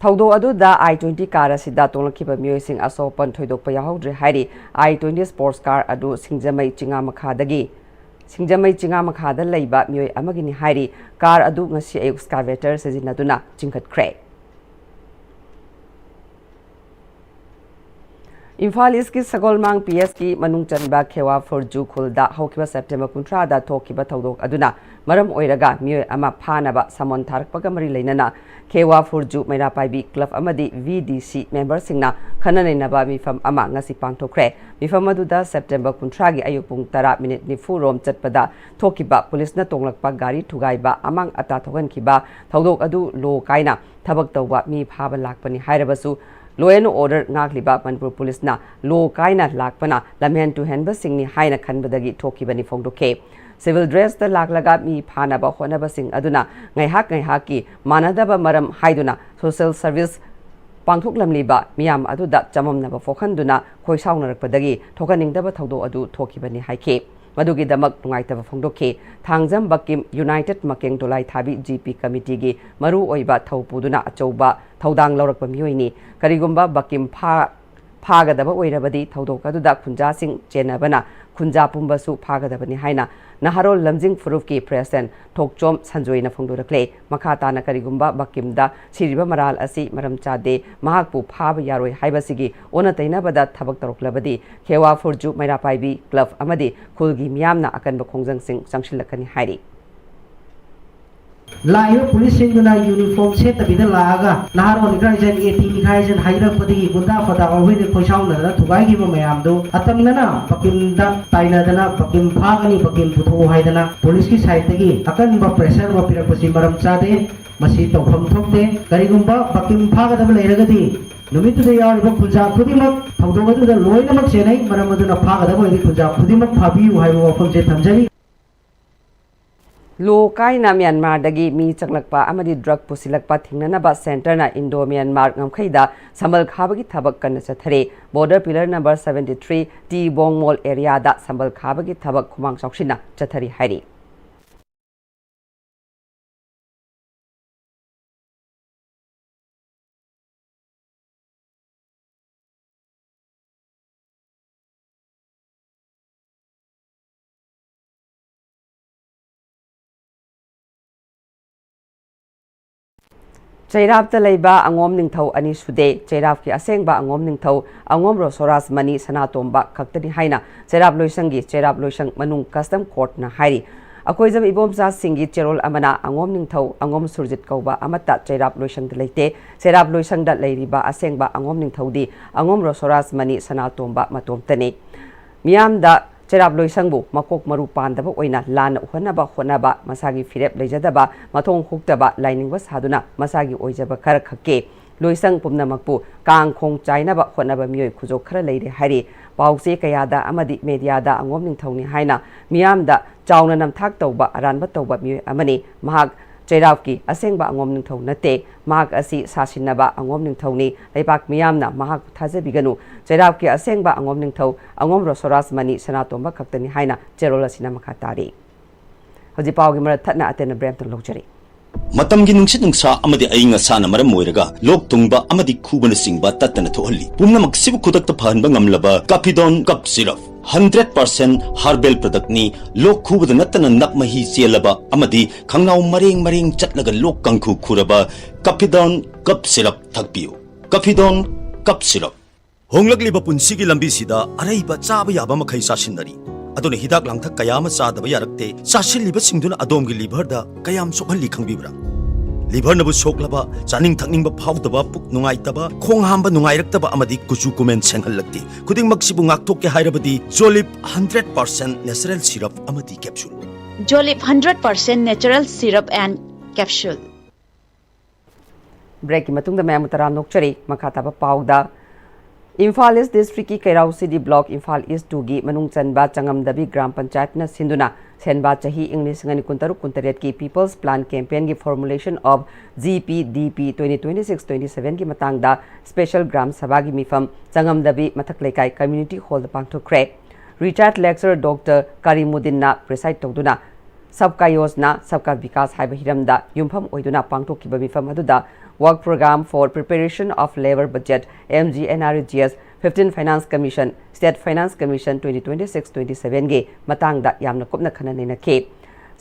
ꯊꯧꯗꯣꯛ ꯑꯗꯨꯗ I twenty car ꯑꯁꯤꯗ ꯇꯣꯡꯂꯛꯈꯤꯕ ꯃꯤꯑꯣꯏꯁꯤꯡ ꯑꯁꯣꯛ ꯑꯄꯟ ꯊꯣꯏꯗꯣꯛꯄ ꯌꯥꯎꯍꯧꯗ꯭ꯔꯦ ꯍꯥꯏꯔꯤ꯫ I twenty sports car ꯑꯗꯨ ꯁꯤꯡꯖꯃꯩ ꯆꯤꯉꯥ ꯃꯈꯥꯗꯒꯤ, ꯁꯤꯡꯖꯃꯩ ꯆꯤꯉꯥ ꯃꯈꯥꯗ ꯂꯩꯕ ꯃꯤꯑꯣꯏ ꯑꯃꯒꯤꯅꯤ ꯍꯥꯏꯔꯤ꯫ Car ꯑꯗꯨ ꯉꯁꯤ ꯑꯌꯨꯛ excavator ꯁꯤꯖꯤꯟꯅꯗꯨꯅ ꯆꯤꯡꯈꯠꯈ꯭ꯔꯦ꯫ ꯏꯝꯐꯥꯜ ꯏꯁꯀꯤ ꯁꯒꯣꯜꯃꯥꯡ P S ꯀꯤ ꯃꯅꯨꯡ ꯆꯟꯕ ꯈꯦꯋꯥ ꯐꯨꯔꯖꯨ ꯈꯨꯜꯗ ꯍꯧꯈꯤꯕ September ꯀꯨꯟꯊ꯭ꯔꯥꯗ ꯊꯣꯛꯈꯤꯕ ꯊꯧꯗꯣꯛ ꯑꯗꯨꯅ ꯃꯔꯝ ꯑꯣꯏꯔꯒ ꯃꯤꯑꯣꯏ ꯑꯃ ꯐꯥꯅꯕ summon ꯊꯥꯔꯛꯄꯒ ꯃꯔꯤ ꯂꯩꯅꯅ ꯈꯦꯋꯥ ꯐꯨꯔꯖꯨ ꯃꯩꯔꯥ ꯄꯥꯏꯕꯤ club ꯑꯃꯗꯤ V D C memberꯁꯤꯡꯅ ꯈꯟꯅ ꯅꯩꯅꯕ ꯃꯤꯐꯝ ꯑꯃ ꯉꯁꯤ ꯄꯥꯡꯊꯣꯛꯈ꯭ꯔꯦ꯫ ꯃꯤꯐꯝ ꯑꯗꯨꯗ September ꯀꯨꯟꯊ꯭ꯔꯥꯒꯤ ꯑꯌꯨꯛ ꯄꯨꯡ ꯇꯔꯥ minute ꯅꯤꯐꯨ ꯔꯣꯝ ꯆꯠꯄꯗ ꯊꯣꯛꯈꯤꯕ ꯄꯨꯂꯤꯁꯅ ꯇꯣꯡꯂꯛꯄ ꯒꯥꯔꯤ ꯊꯨꯒꯥꯏꯕ, ꯑꯃꯥꯡ ꯑꯇꯥ ꯊꯣꯛꯍꯟꯈꯤꯕ ꯊꯧꯗꯣꯛ ꯑꯗꯨ law ꯀꯥꯏꯅ ꯊꯕꯛ ꯇꯧꯕ ꯃꯤ ꯐꯥꯕ ꯂꯥꯛꯄꯅꯤ ꯍꯥꯏꯔꯕꯁꯨ, Law and order ꯉꯥꯛꯂꯤꯕ ꯃꯅꯤꯄꯨꯔ ꯄꯨꯂꯤꯁꯅ ꯂꯣ ꯀꯥꯏꯅ ꯂꯥꯛꯄꯅ ꯂꯝꯍꯦꯟ ꯇꯨꯍꯦꯟꯕꯁꯤꯡꯅꯤ ꯍꯥꯏꯅ ꯈꯟꯕꯗꯒꯤ ꯊꯣꯛꯈꯤꯕꯅꯤ ꯐꯣꯡꯗꯣꯛꯈꯤ꯫ ꯁꯤꯚꯤꯜ ꯗ꯭ꯔꯦꯁꯇ ꯂꯥꯛꯂꯒ ꯃꯤ ꯐꯥꯅꯕ ꯍꯣꯠꯅꯕꯁꯤꯡ ꯑꯗꯨꯅ ꯉꯥꯏꯍꯥꯛ ꯉꯥꯏꯍꯥꯛꯀꯤ ꯃꯥꯟꯅꯗꯕ ꯃꯔꯝ ꯍꯥꯏꯗꯨꯅ ꯁꯣꯁꯦꯜ ꯁꯔꯚꯤꯁ ꯄꯥꯡꯊꯣꯛꯂꯝꯂꯤꯕ ꯃꯤꯌꯥꯝ ꯑꯗꯨꯗ ꯆꯃꯝꯅꯕ ꯄꯣꯛꯍꯟꯗꯨꯅ ꯈꯣꯏꯁꯥꯎꯅꯔꯛꯄꯗꯒꯤ ꯊꯣꯛꯍꯟꯅꯤꯡꯗꯕ ꯊꯧꯗꯣꯛ ꯑꯗꯨ ꯊꯣꯛꯈꯤꯕꯅꯤ ꯍꯥꯏꯈꯤ꯫ ꯃꯗꯨꯒꯤꯗꯃꯛ ꯅꯨꯡꯉꯥꯏꯇꯕ ꯐꯣꯡꯗꯣꯛꯈꯤ꯫ ꯊꯥꯡꯖꯝ ꯕꯀꯤꯝ ꯌꯨꯅꯥꯏꯇꯦꯗ ꯃꯀꯦꯡ ꯗꯣꯂꯥꯏ ꯊꯥꯕꯤ ꯖꯤ ꯄꯤ ꯀꯃꯤꯇꯤꯒꯤ ꯃꯔꯨ ꯑꯣꯏꯕ ꯊꯧ ꯄꯨꯗꯨꯅ ꯑꯆꯧꯕ ꯊꯧꯗꯥꯡ ꯂꯧꯔꯛꯄ ꯃꯤꯑꯣꯏꯅꯤ꯫ ꯀꯔꯤꯒꯨꯝꯕ ꯕꯀꯤꯝ ꯐꯥ-, ꯐꯥꯒꯗꯕ ꯑꯣꯏꯔꯕꯗꯤ ꯊꯧꯗꯣꯛ ꯑꯗꯨꯗ ꯈꯨꯟꯖꯥꯁꯤꯡ ꯆꯦꯟꯅꯕꯅ ꯈꯨꯟꯖꯥ ꯄꯨꯝꯕꯁꯨ ꯐꯥꯒꯗꯕꯅꯤ ꯍꯥꯏꯅ ꯅꯍꯥꯔꯣꯜ ꯂꯝꯖꯤꯡ ꯐꯨꯔꯨꯞꯀꯤ ꯄ꯭ꯔꯦꯁꯤꯗꯦꯟꯠ ꯊꯣꯛꯆꯣꯝ ꯁꯟꯖꯣꯏꯅ ꯐꯣꯡꯗꯣꯔꯛꯂꯦ꯫ ꯃꯈꯥ ꯇꯥꯅ ꯀꯔꯤꯒꯨꯝꯕ ꯕꯀꯤꯝꯗ ꯁꯤꯔꯤꯕ ꯃꯔꯥꯜ ꯑꯁꯤ ꯃꯔꯝ ꯆꯥꯗꯦ, ꯃꯍꯥꯛꯄꯨ ꯐꯥꯕ ꯌꯥꯔꯣꯏ ꯍꯥꯏꯕꯁꯤꯒꯤ ꯑꯣꯟꯅ ꯇꯩꯅꯕꯗ ꯊꯕꯛ ꯇꯧꯔꯛꯂꯕꯗꯤ ꯈꯦꯋꯥ ꯐꯨꯔꯖꯨ ꯃꯩꯔꯥ ꯄꯥꯏꯕꯤ ꯀ꯭ꯂꯕ ꯑꯃꯗꯤ ꯈꯨꯜꯒꯤ ꯃꯤꯌꯥꯝꯅ ꯑꯀꯟꯕ ꯈꯣꯡꯖꯪꯁꯤꯡ ꯆꯪꯁꯤꯜꯂꯛꯀꯅꯤ ꯍꯥꯏꯔꯤ꯫ ꯂꯥꯛꯏꯕ ꯄꯨꯂꯤꯁꯁꯤꯡꯗꯨꯅ ꯌꯨꯅꯤꯐꯣꯔꯝ ꯁꯦꯠꯇꯕꯤꯗ ꯂꯥꯛꯑꯒ ꯅꯍꯥꯔꯣꯟ ꯅꯤꯈꯥꯏꯖꯟ, ꯑꯦ ꯇꯤ ꯅꯤꯈꯥꯏꯖꯟ ꯍꯥꯏꯔꯛꯄꯗꯒꯤ ꯒꯨꯟꯗꯥ ꯐꯗꯥ ꯑꯩꯈꯣꯏꯗ ꯈꯣꯏꯁꯥꯎꯅꯗꯅ ꯊꯨꯒꯥꯏꯈꯤꯕ ꯃꯌꯥꯝꯗꯨ ꯑꯇꯝꯅꯅ ꯕꯀꯤꯝꯗ ꯇꯥꯏꯅꯗꯅ ꯕꯀꯤꯝ ꯐꯥꯒꯅꯤ, ꯕꯀꯤꯝ ꯄꯨꯊꯣꯛꯎ ꯍꯥꯏꯗꯅ ꯄꯨꯂꯤꯁꯀꯤ ꯁꯥꯏꯠꯇꯒꯤ ꯑꯀꯟꯕ ꯄ꯭ꯔꯦꯁꯔ ꯑꯃ ꯄꯤꯔꯛꯄꯁꯤ ꯃꯔꯝ ꯆꯥꯗꯦ꯫ ꯃꯁꯤ ꯇꯧꯐꯝ ꯊꯣꯛꯇꯦ꯫ ꯀꯔꯤꯒꯨꯝꯕ ꯕꯀꯤꯝ ꯐꯥꯒꯗꯕ ꯂꯩꯔꯒꯗꯤ ꯅꯨꯃꯤꯠꯇꯨꯗ ꯌꯥꯎꯔꯤꯕ ꯈꯨꯟꯖꯥ ꯈꯨꯗꯤꯡꯃꯛ ꯊꯧꯗꯣꯛ ꯑꯗꯨꯗ ꯂꯣꯏꯅꯃꯛ ꯆꯦꯟꯅꯩ꯫ ꯃꯔꯝ ꯑꯗꯨꯅ ꯐꯥꯒꯗꯕ ꯑꯣꯏꯔꯗꯤ ꯈꯨꯟꯖꯥ ꯈꯨꯗꯤꯡꯃꯛ ꯐꯥꯕꯤꯌꯨ ꯍꯥꯏꯕ ꯋꯥꯐꯝꯁꯦ ꯊꯝꯖꯔꯤ꯫ ꯂꯣ ꯀꯥꯏꯅ ꯃ꯭ꯌꯥꯟꯃꯥꯔꯗꯒꯤ ꯃꯤ ꯆꯪꯂꯛꯄ ꯑꯃꯗꯤ ꯗ꯭ꯔꯒ ꯄꯨꯁꯤꯜꯂꯛꯄ ꯊꯤꯡꯅꯅꯕ ꯁꯦꯟꯇꯔꯅ ꯏꯟꯗꯣ ꯃ꯭ꯌꯥꯟꯃꯥꯔ ꯉꯝꯈꯩꯗ ꯁꯝꯕꯜ ꯈꯥꯕꯒꯤ ꯊꯕꯛ ꯀꯟꯅ ꯆꯠꯊꯔꯤ꯫ Border pillar number seventy three T Bongmol ꯑꯦꯔꯤꯌꯥꯗ ꯁꯝꯕꯜ ꯈꯥꯕꯒꯤ ꯊꯕꯛ ꯈꯨꯃꯥꯡ ꯆꯥꯎꯁꯤꯟꯅ ꯆꯠꯊꯔꯤ ꯍꯥꯏꯔꯤ꯫ ꯆꯩꯔꯥꯞꯇ ꯂꯩꯕ ꯑꯉꯣꯝ ꯅꯤꯡꯊꯧ ꯑꯅꯤ ꯁꯨꯗꯦ꯫ ꯆꯩꯔꯥꯞꯀꯤ ꯑꯁꯦꯡꯕ ꯑꯉꯣꯝ ꯅꯤꯡꯊꯧ ꯑꯉꯣꯝ ꯔꯣꯁꯣꯔꯥꯖ ꯃꯅꯤ ꯁꯅꯥꯇꯣꯝꯕ ꯈꯛꯇꯅꯤ ꯍꯥꯏꯅ ꯆꯩꯔꯥꯞ ꯂꯣꯏꯁꯪꯒꯤ ꯆꯩꯔꯥꯞ ꯂꯣꯏꯁꯪ ꯃꯅꯨꯡ ꯀꯁꯇꯝ ꯀꯣꯔꯠꯅ ꯍꯥꯏꯔꯤ꯫ ꯑꯀꯣꯏꯖꯕ ꯏꯕꯣꯝꯆꯥꯁꯤꯡꯒꯤ ꯆꯦꯔꯣꯜ ꯑꯃꯅ ꯑꯉꯣꯝ ꯅꯤꯡꯊꯧ ꯑꯉꯣꯝ ꯁꯨꯔꯖꯤꯠ ꯀꯧꯕ ꯑꯃꯠꯇ ꯆꯩꯔꯥꯞ ꯂꯣꯏꯁꯪꯗ ꯂꯩꯇꯦ꯫ ꯆꯩꯔꯥꯞ ꯂꯣꯏꯁꯪꯗ ꯂꯩꯔꯤꯕ ꯑꯁꯦꯡꯕ ꯑꯉꯣꯝ ꯅꯤꯡꯊꯧꯗꯤ ꯑꯉꯣꯝ ꯔꯣꯁꯣꯔꯥꯖ ꯃꯅꯤ ꯁꯅꯥꯇꯣꯝꯕ ꯃꯇꯣꯝꯇꯅꯤ꯫ ꯃꯤꯌꯥꯝꯗ ꯆꯩꯔꯥꯞ ꯂꯣꯏꯁꯪꯕꯨ ꯃꯀꯣꯛ ꯃꯔꯨ ꯄꯥꯟꯗꯕ ꯑꯣꯏꯅ ꯂꯥꯟꯅ ꯎꯍꯟꯅꯕ ꯍꯣꯠꯅꯕ, ꯃꯁꯥꯒꯤ ꯐꯤꯔꯦꯞ ꯂꯩꯖꯗꯕ, ꯃꯊꯣꯡ ꯍꯨꯛꯇꯕ, ꯂꯥꯏꯅꯤꯡꯕ ꯁꯥꯗꯨꯅ ꯃꯁꯥꯒꯤ ꯑꯣꯏꯖꯕ ꯈꯔ ꯈꯛꯀꯤ ꯂꯣꯏꯁꯪ ꯄꯨꯝꯅꯃꯛꯄꯨ ꯀꯥꯡ ꯈꯣꯡ ꯆꯥꯏꯅꯕ ꯍꯣꯠꯅꯕ ꯃꯤꯑꯣꯏ ꯈꯨꯖꯣꯛ ꯈꯔ ꯂꯩꯔꯦ ꯍꯥꯏꯔꯤ꯫ ꯄꯥꯎ ꯆꯦ ꯀꯌꯥꯗ ꯑꯃꯗꯤ ꯃꯦꯗꯤꯌꯥꯗ ꯑꯉꯣꯝ ꯅꯤꯡꯊꯧꯅꯤ ꯍꯥꯏꯅ ꯃꯤꯌꯥꯝꯗ ꯆꯥꯎꯅ ꯅꯝꯊꯥꯛ ꯇꯧꯕ, ꯑꯔꯥꯟꯕ ꯇꯧꯕ ꯃꯤꯑꯣꯏ ꯑꯃꯅꯤ꯫ ꯃꯍꯥꯛ ꯆꯩꯔꯥꯎꯀꯤ ꯑꯁꯦꯡꯕ ꯑꯉꯣꯝ ꯅꯤꯡꯊꯧ ꯅꯠꯇꯦ꯫ ꯃꯍꯥꯛ ꯑꯁꯤ ꯁꯥꯁꯤꯟꯅꯕ ꯑꯉꯣꯝ ꯅꯤꯡꯊꯧꯅꯤ꯫ ꯂꯩꯕꯥꯛ ꯃꯤꯌꯥꯝꯅ ꯃꯍꯥꯛꯄꯨ ꯊꯥꯖꯕꯤꯒꯅꯨ꯫ ꯆꯩꯔꯥꯎꯀꯤ ꯑꯁꯦꯡꯕ ꯑꯉꯣꯝ ꯅꯤꯡꯊꯧ ꯑꯉꯣꯝ ꯔꯣꯁꯣꯔꯥꯖ ꯃꯅꯤ ꯁꯅꯥꯇꯣꯝꯕ ꯈꯛꯇꯅꯤ ꯍꯥꯏꯅ ꯆꯦꯔꯣꯜ ꯑꯁꯤꯅ ꯃꯈꯥ ꯇꯥꯔꯤ꯫ ꯍꯧꯖꯤꯛ ꯄꯥꯎꯒꯤ ꯃꯔꯛ ꯊꯠꯅ ꯑꯇꯦꯟꯕ ꯕ꯭ꯔꯦꯛ ꯑꯃꯇꯪ ꯂꯧꯖꯔꯤ꯫ ꯃꯇꯝꯒꯤ ꯅꯨꯡꯁꯤꯠ ꯅꯨꯡꯁꯥ ꯑꯃꯗꯤ ꯑꯏꯪ ꯑꯁꯥꯅ ꯃꯔꯝ ꯑꯣꯏꯔꯒ ꯂꯣꯛ ꯊꯨꯡꯕ ꯑꯃꯗꯤ ꯈꯨꯕꯅꯆꯤꯡꯕ ꯇꯠꯇꯅ ꯊꯣꯛꯍꯜꯂꯤ꯫ ꯄꯨꯝꯅꯃꯛꯁꯤꯕꯨ ꯈꯨꯗꯛꯇ ꯐꯍꯟꯕ ꯉꯝꯂꯕ ꯀꯥꯐꯤꯗꯣꯟ ꯀꯞ ꯁꯤꯔꯞ, ꯍꯟꯗ꯭ꯔꯦꯠ ꯄꯥꯔꯁꯦꯟ ꯍꯥꯔꯕꯦꯜ ꯄ꯭ꯔꯗꯛꯅꯤ꯫ ꯂꯣꯛ ꯈꯨꯕꯗ ꯅꯠꯇꯅ ꯅꯞ ꯃꯍꯤ ꯆꯦꯜꯂꯕ ꯑꯃꯗꯤ ꯈꯪꯅꯥꯎ ꯃꯔꯦꯡ ꯃꯔꯦꯡ ꯆꯠꯂꯒ ꯂꯣꯛ ꯀꯥꯡꯈꯨ ꯈꯨꯔꯕ ꯀꯥꯐꯤꯗꯣꯟ ꯀꯞ ꯁꯤꯔꯞ ꯊꯛꯄꯤꯌꯨ꯫ ꯀꯥꯐꯤꯗꯣꯟ ꯀꯞ ꯁꯤꯔꯞ꯫ ꯍꯣꯡꯂꯛꯂꯤꯕ ꯄꯨꯟꯁꯤꯒꯤ ꯂꯝꯕꯤꯁꯤꯗ ꯑꯔꯩꯕ ꯆꯥꯕ ꯌꯥꯕ ꯃꯈꯩ ꯆꯥꯁꯤꯟꯅꯔꯤ꯫ ꯑꯗꯨꯅ ꯍꯤꯗꯥꯛ ꯂꯥꯡꯊꯛ ꯀꯌꯥ ꯑꯃ ꯆꯥꯗꯕ ꯌꯥꯔꯛꯇꯦ꯫ ꯆꯥꯁꯤꯜꯂꯤꯕꯁꯤꯡꯗꯨꯅ ꯑꯗꯣꯝꯒꯤ ꯂꯤꯚꯔꯗ ꯀꯌꯥꯝ ꯁꯣꯛꯍꯜꯂꯤ ꯈꯪꯕꯤꯕ꯭ꯔꯥ? ꯂꯤꯚꯔꯅꯕꯨ ꯁꯣꯛꯂꯕ, ꯆꯥꯅꯤꯡ ꯊꯛꯅꯤꯡꯕ ꯐꯥꯎꯗꯕ, ꯄꯨꯛ ꯅꯨꯡꯉꯥꯏꯇꯕ, ꯈꯣꯡ ꯍꯥꯝꯕ ꯅꯨꯡꯉꯥꯏꯔꯛꯇꯕ ꯑꯃꯗꯤ ꯀꯨꯆꯨ ꯀꯨꯃꯦꯟ ꯁꯦꯡꯍꯜꯂꯛꯇꯦ꯫ ꯈꯨꯗꯤꯡꯃꯛꯁꯤꯕꯨ ꯉꯥꯛꯊꯣꯛꯀꯦ ꯍꯥꯏꯔꯕꯗꯤ ꯖꯣꯂꯤꯞ ꯍꯟꯗ꯭ꯔꯦꯠ ꯄꯥꯔꯁꯦꯟ ꯅꯦꯆꯔꯦꯜ ꯁꯤꯔꯞ ꯑꯃꯗꯤ capsule. Jolip hundred percent natural syrup and capsule. ꯕ꯭ꯔꯦꯛꯀꯤ ꯃꯇꯨꯡꯗ ꯃꯌꯥꯝꯕꯨ ꯇꯔꯥꯝꯅ ꯑꯣꯛꯆꯔꯤ꯫ ꯃꯈꯥ ꯇꯥꯕ ꯄꯥꯎꯗ, ꯏꯝꯐꯥꯜ ꯏꯁ ꯗꯤꯁꯇ꯭ꯔꯤꯛꯀꯤ ꯀꯩꯔꯥꯎ ꯁꯤꯗꯤ ꯕ꯭ꯂꯣꯛ ꯏꯝꯐꯥꯜ ꯏꯁ ꯇꯨꯒꯤ ꯃꯅꯨꯡ ꯆꯟꯕ ꯆꯉꯝꯗꯕꯤ ꯒ꯭ꯔꯥꯝ ꯄꯟꯆꯥꯌꯠꯅ ꯁꯤꯟꯗꯨꯅ ꯁꯦꯟꯕꯥ ꯆꯍꯤ ꯏꯪ ꯂꯤꯁꯤꯡ ꯑꯅꯤ ꯀꯨꯟꯇꯔꯨꯛ ꯀꯨꯟꯇꯔꯦꯠꯀꯤ People's Plan Campaign ꯒꯤ Formulation of G P D P twenty twenty-six twenty-seven ꯒꯤ ꯃꯇꯥꯡꯗ ꯁ꯭ꯄꯦꯁꯦꯜ ꯒ꯭ꯔꯥꯝ ꯁꯚꯥꯒꯤ ꯃꯤꯐꯝ ꯆꯉꯝꯗꯕꯤ ꯃꯊꯛ ꯂꯩꯀꯥꯏ ꯀꯝꯃ꯭ꯌꯨꯅꯤꯇꯤ ꯍꯣꯜꯗ ꯄꯥꯡꯊꯣꯛꯈ꯭ꯔꯦ꯫ ꯔꯤꯇꯥꯌꯔꯗ ꯂꯦꯛꯆꯔꯔ ꯗꯣꯛꯇꯔ ꯀꯔꯤꯃꯨꯗꯤꯟꯅ ꯄ꯭ꯔꯤꯁꯥꯏꯗ ꯇꯧꯗꯨꯅ ꯁꯕꯀꯥ ꯌꯣꯖꯅꯥ, ꯁꯕꯀꯥ ꯕꯤꯀꯥꯁ ꯍꯥꯏꯕ ꯍꯤꯔꯝꯗ ꯌꯨꯝꯐꯝ ꯑꯣꯏꯗꯨꯅ ꯄꯥꯡꯊꯣꯛꯈꯤꯕ ꯃꯤꯐꯝ ꯑꯗꯨꯗ Work Programme for Preparation of Labour Budget, M G N R E G S, fifteen Finance Commission, State Finance Commission twenty twenty-six twenty-seven ꯒꯤ ꯃꯇꯥꯡꯗ ꯌꯥꯝꯅ ꯀꯨꯞꯅ ꯈꯟꯅ ꯅꯩꯅꯈꯤ꯫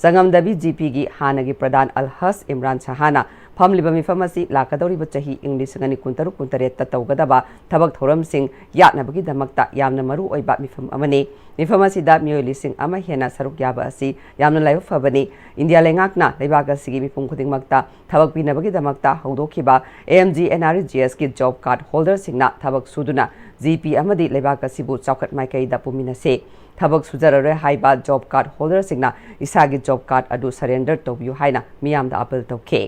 ꯆꯉꯝꯗꯕꯤ ꯖꯤ ꯄꯤꯒꯤ ꯍꯥꯟꯅꯒꯤ ꯄ꯭ꯔꯙꯥꯟ ꯑꯜꯍꯖ ꯏꯝꯔꯥꯟ ꯁꯍꯥꯅ ꯐꯝꯂꯤꯕ ꯃꯤꯐꯝ ꯑꯁꯤ ꯂꯥꯛꯀꯗꯧꯔꯤꯕ ꯆꯍꯤ ꯏꯪ ꯂꯤꯁꯤꯡ ꯑꯅꯤ ꯀꯨꯟꯇꯔꯨꯛ ꯀꯨꯟꯇꯔꯦꯠꯇ ꯇꯧꯒꯗꯕ ꯊꯕꯛ ꯊꯧꯔꯝꯁꯤꯡ ꯌꯥꯠꯅꯕꯒꯤꯗꯃꯛꯇ ꯌꯥꯝꯅ ꯃꯔꯨ ꯑꯣꯏꯕ ꯃꯤꯐꯝ ꯑꯃꯅꯤ꯫ ꯃꯤꯐꯝ ꯑꯁꯤꯗ ꯃꯤꯑꯣꯏ ꯂꯤꯁꯤꯡ ꯑꯃ ꯍꯦꯟꯅ ꯁꯔꯨꯛ ꯌꯥꯕ ꯑꯁꯤ ꯌꯥꯝꯅ ꯂꯥꯏꯕꯛ ꯐꯕꯅꯤ꯫ ꯏꯟꯗꯤꯌꯥ ꯂꯩꯉꯥꯛꯅ ꯂꯩꯕꯥꯛ ꯑꯁꯤꯒꯤ ꯃꯤꯄꯨꯝ ꯈꯨꯗꯤꯡꯃꯛꯇ ꯊꯕꯛ ꯄꯤꯅꯕꯒꯤꯗꯃꯛꯇ ꯍꯧꯗꯣꯛꯈꯤꯕ M G N R E G S ꯀꯤ ꯖꯣꯕ ꯀꯥꯔꯗ ꯍꯣꯜꯗꯔꯁꯤꯡꯅ ꯊꯕꯛ ꯁꯨꯗꯨꯅ ꯖꯤ ꯄꯤ ꯑꯃꯗꯤ ꯂꯩꯕꯥꯛ ꯑꯁꯤꯕꯨ ꯆꯥꯎꯈꯠ ꯃꯥꯏꯀꯩꯗ ꯄꯨꯃꯤꯟꯅꯁꯤ꯫ ꯊꯕꯛ ꯁꯨꯖꯔꯔꯣꯏ ꯍꯥꯏꯕ ꯖꯣꯕ ꯀꯥꯔꯗ ꯍꯣꯜꯗꯔꯁꯤꯡꯅ ꯏꯁꯥꯒꯤ ꯖꯣꯕ ꯀꯥꯔꯗ ꯑꯗꯨ ꯁꯔꯦꯟꯗꯔ ꯇꯧꯕꯤꯌꯨ ꯍꯥꯏꯅ ꯃꯤꯌꯥꯝꯗ ꯑꯥꯄꯤꯜ ꯇꯧꯈꯤ꯫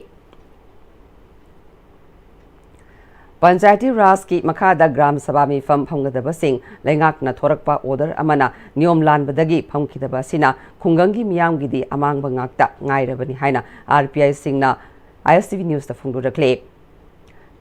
ꯄꯟꯆꯥꯌꯇꯤ ꯔꯥꯖꯀꯤ ꯃꯈꯥꯗ ꯒ꯭ꯔꯥꯝ ꯁꯚꯥ ꯃꯤꯐꯝ ꯐꯝꯒꯗꯕꯁꯤꯡ ꯂꯩꯉꯥꯛꯅ ꯊꯣꯔꯛꯄ ꯑꯣꯔꯗꯔ ꯑꯃꯅ ꯅꯤꯌꯣꯝ ꯂꯥꯟꯕꯗꯒꯤ ꯐꯝꯈꯤꯗꯕ ꯑꯁꯤꯅ ꯈꯨꯡꯒꯪꯒꯤ ꯃꯤꯌꯥꯝꯒꯤꯗꯤ ꯑꯃꯥꯡꯕ ꯉꯥꯛꯇ ꯉꯥꯏꯔꯕꯅꯤ ꯍꯥꯏꯅ RPIꯁꯤꯡꯅ ISTV Newsꯇ ꯐꯣꯡꯗꯣꯔꯛꯂꯤ꯫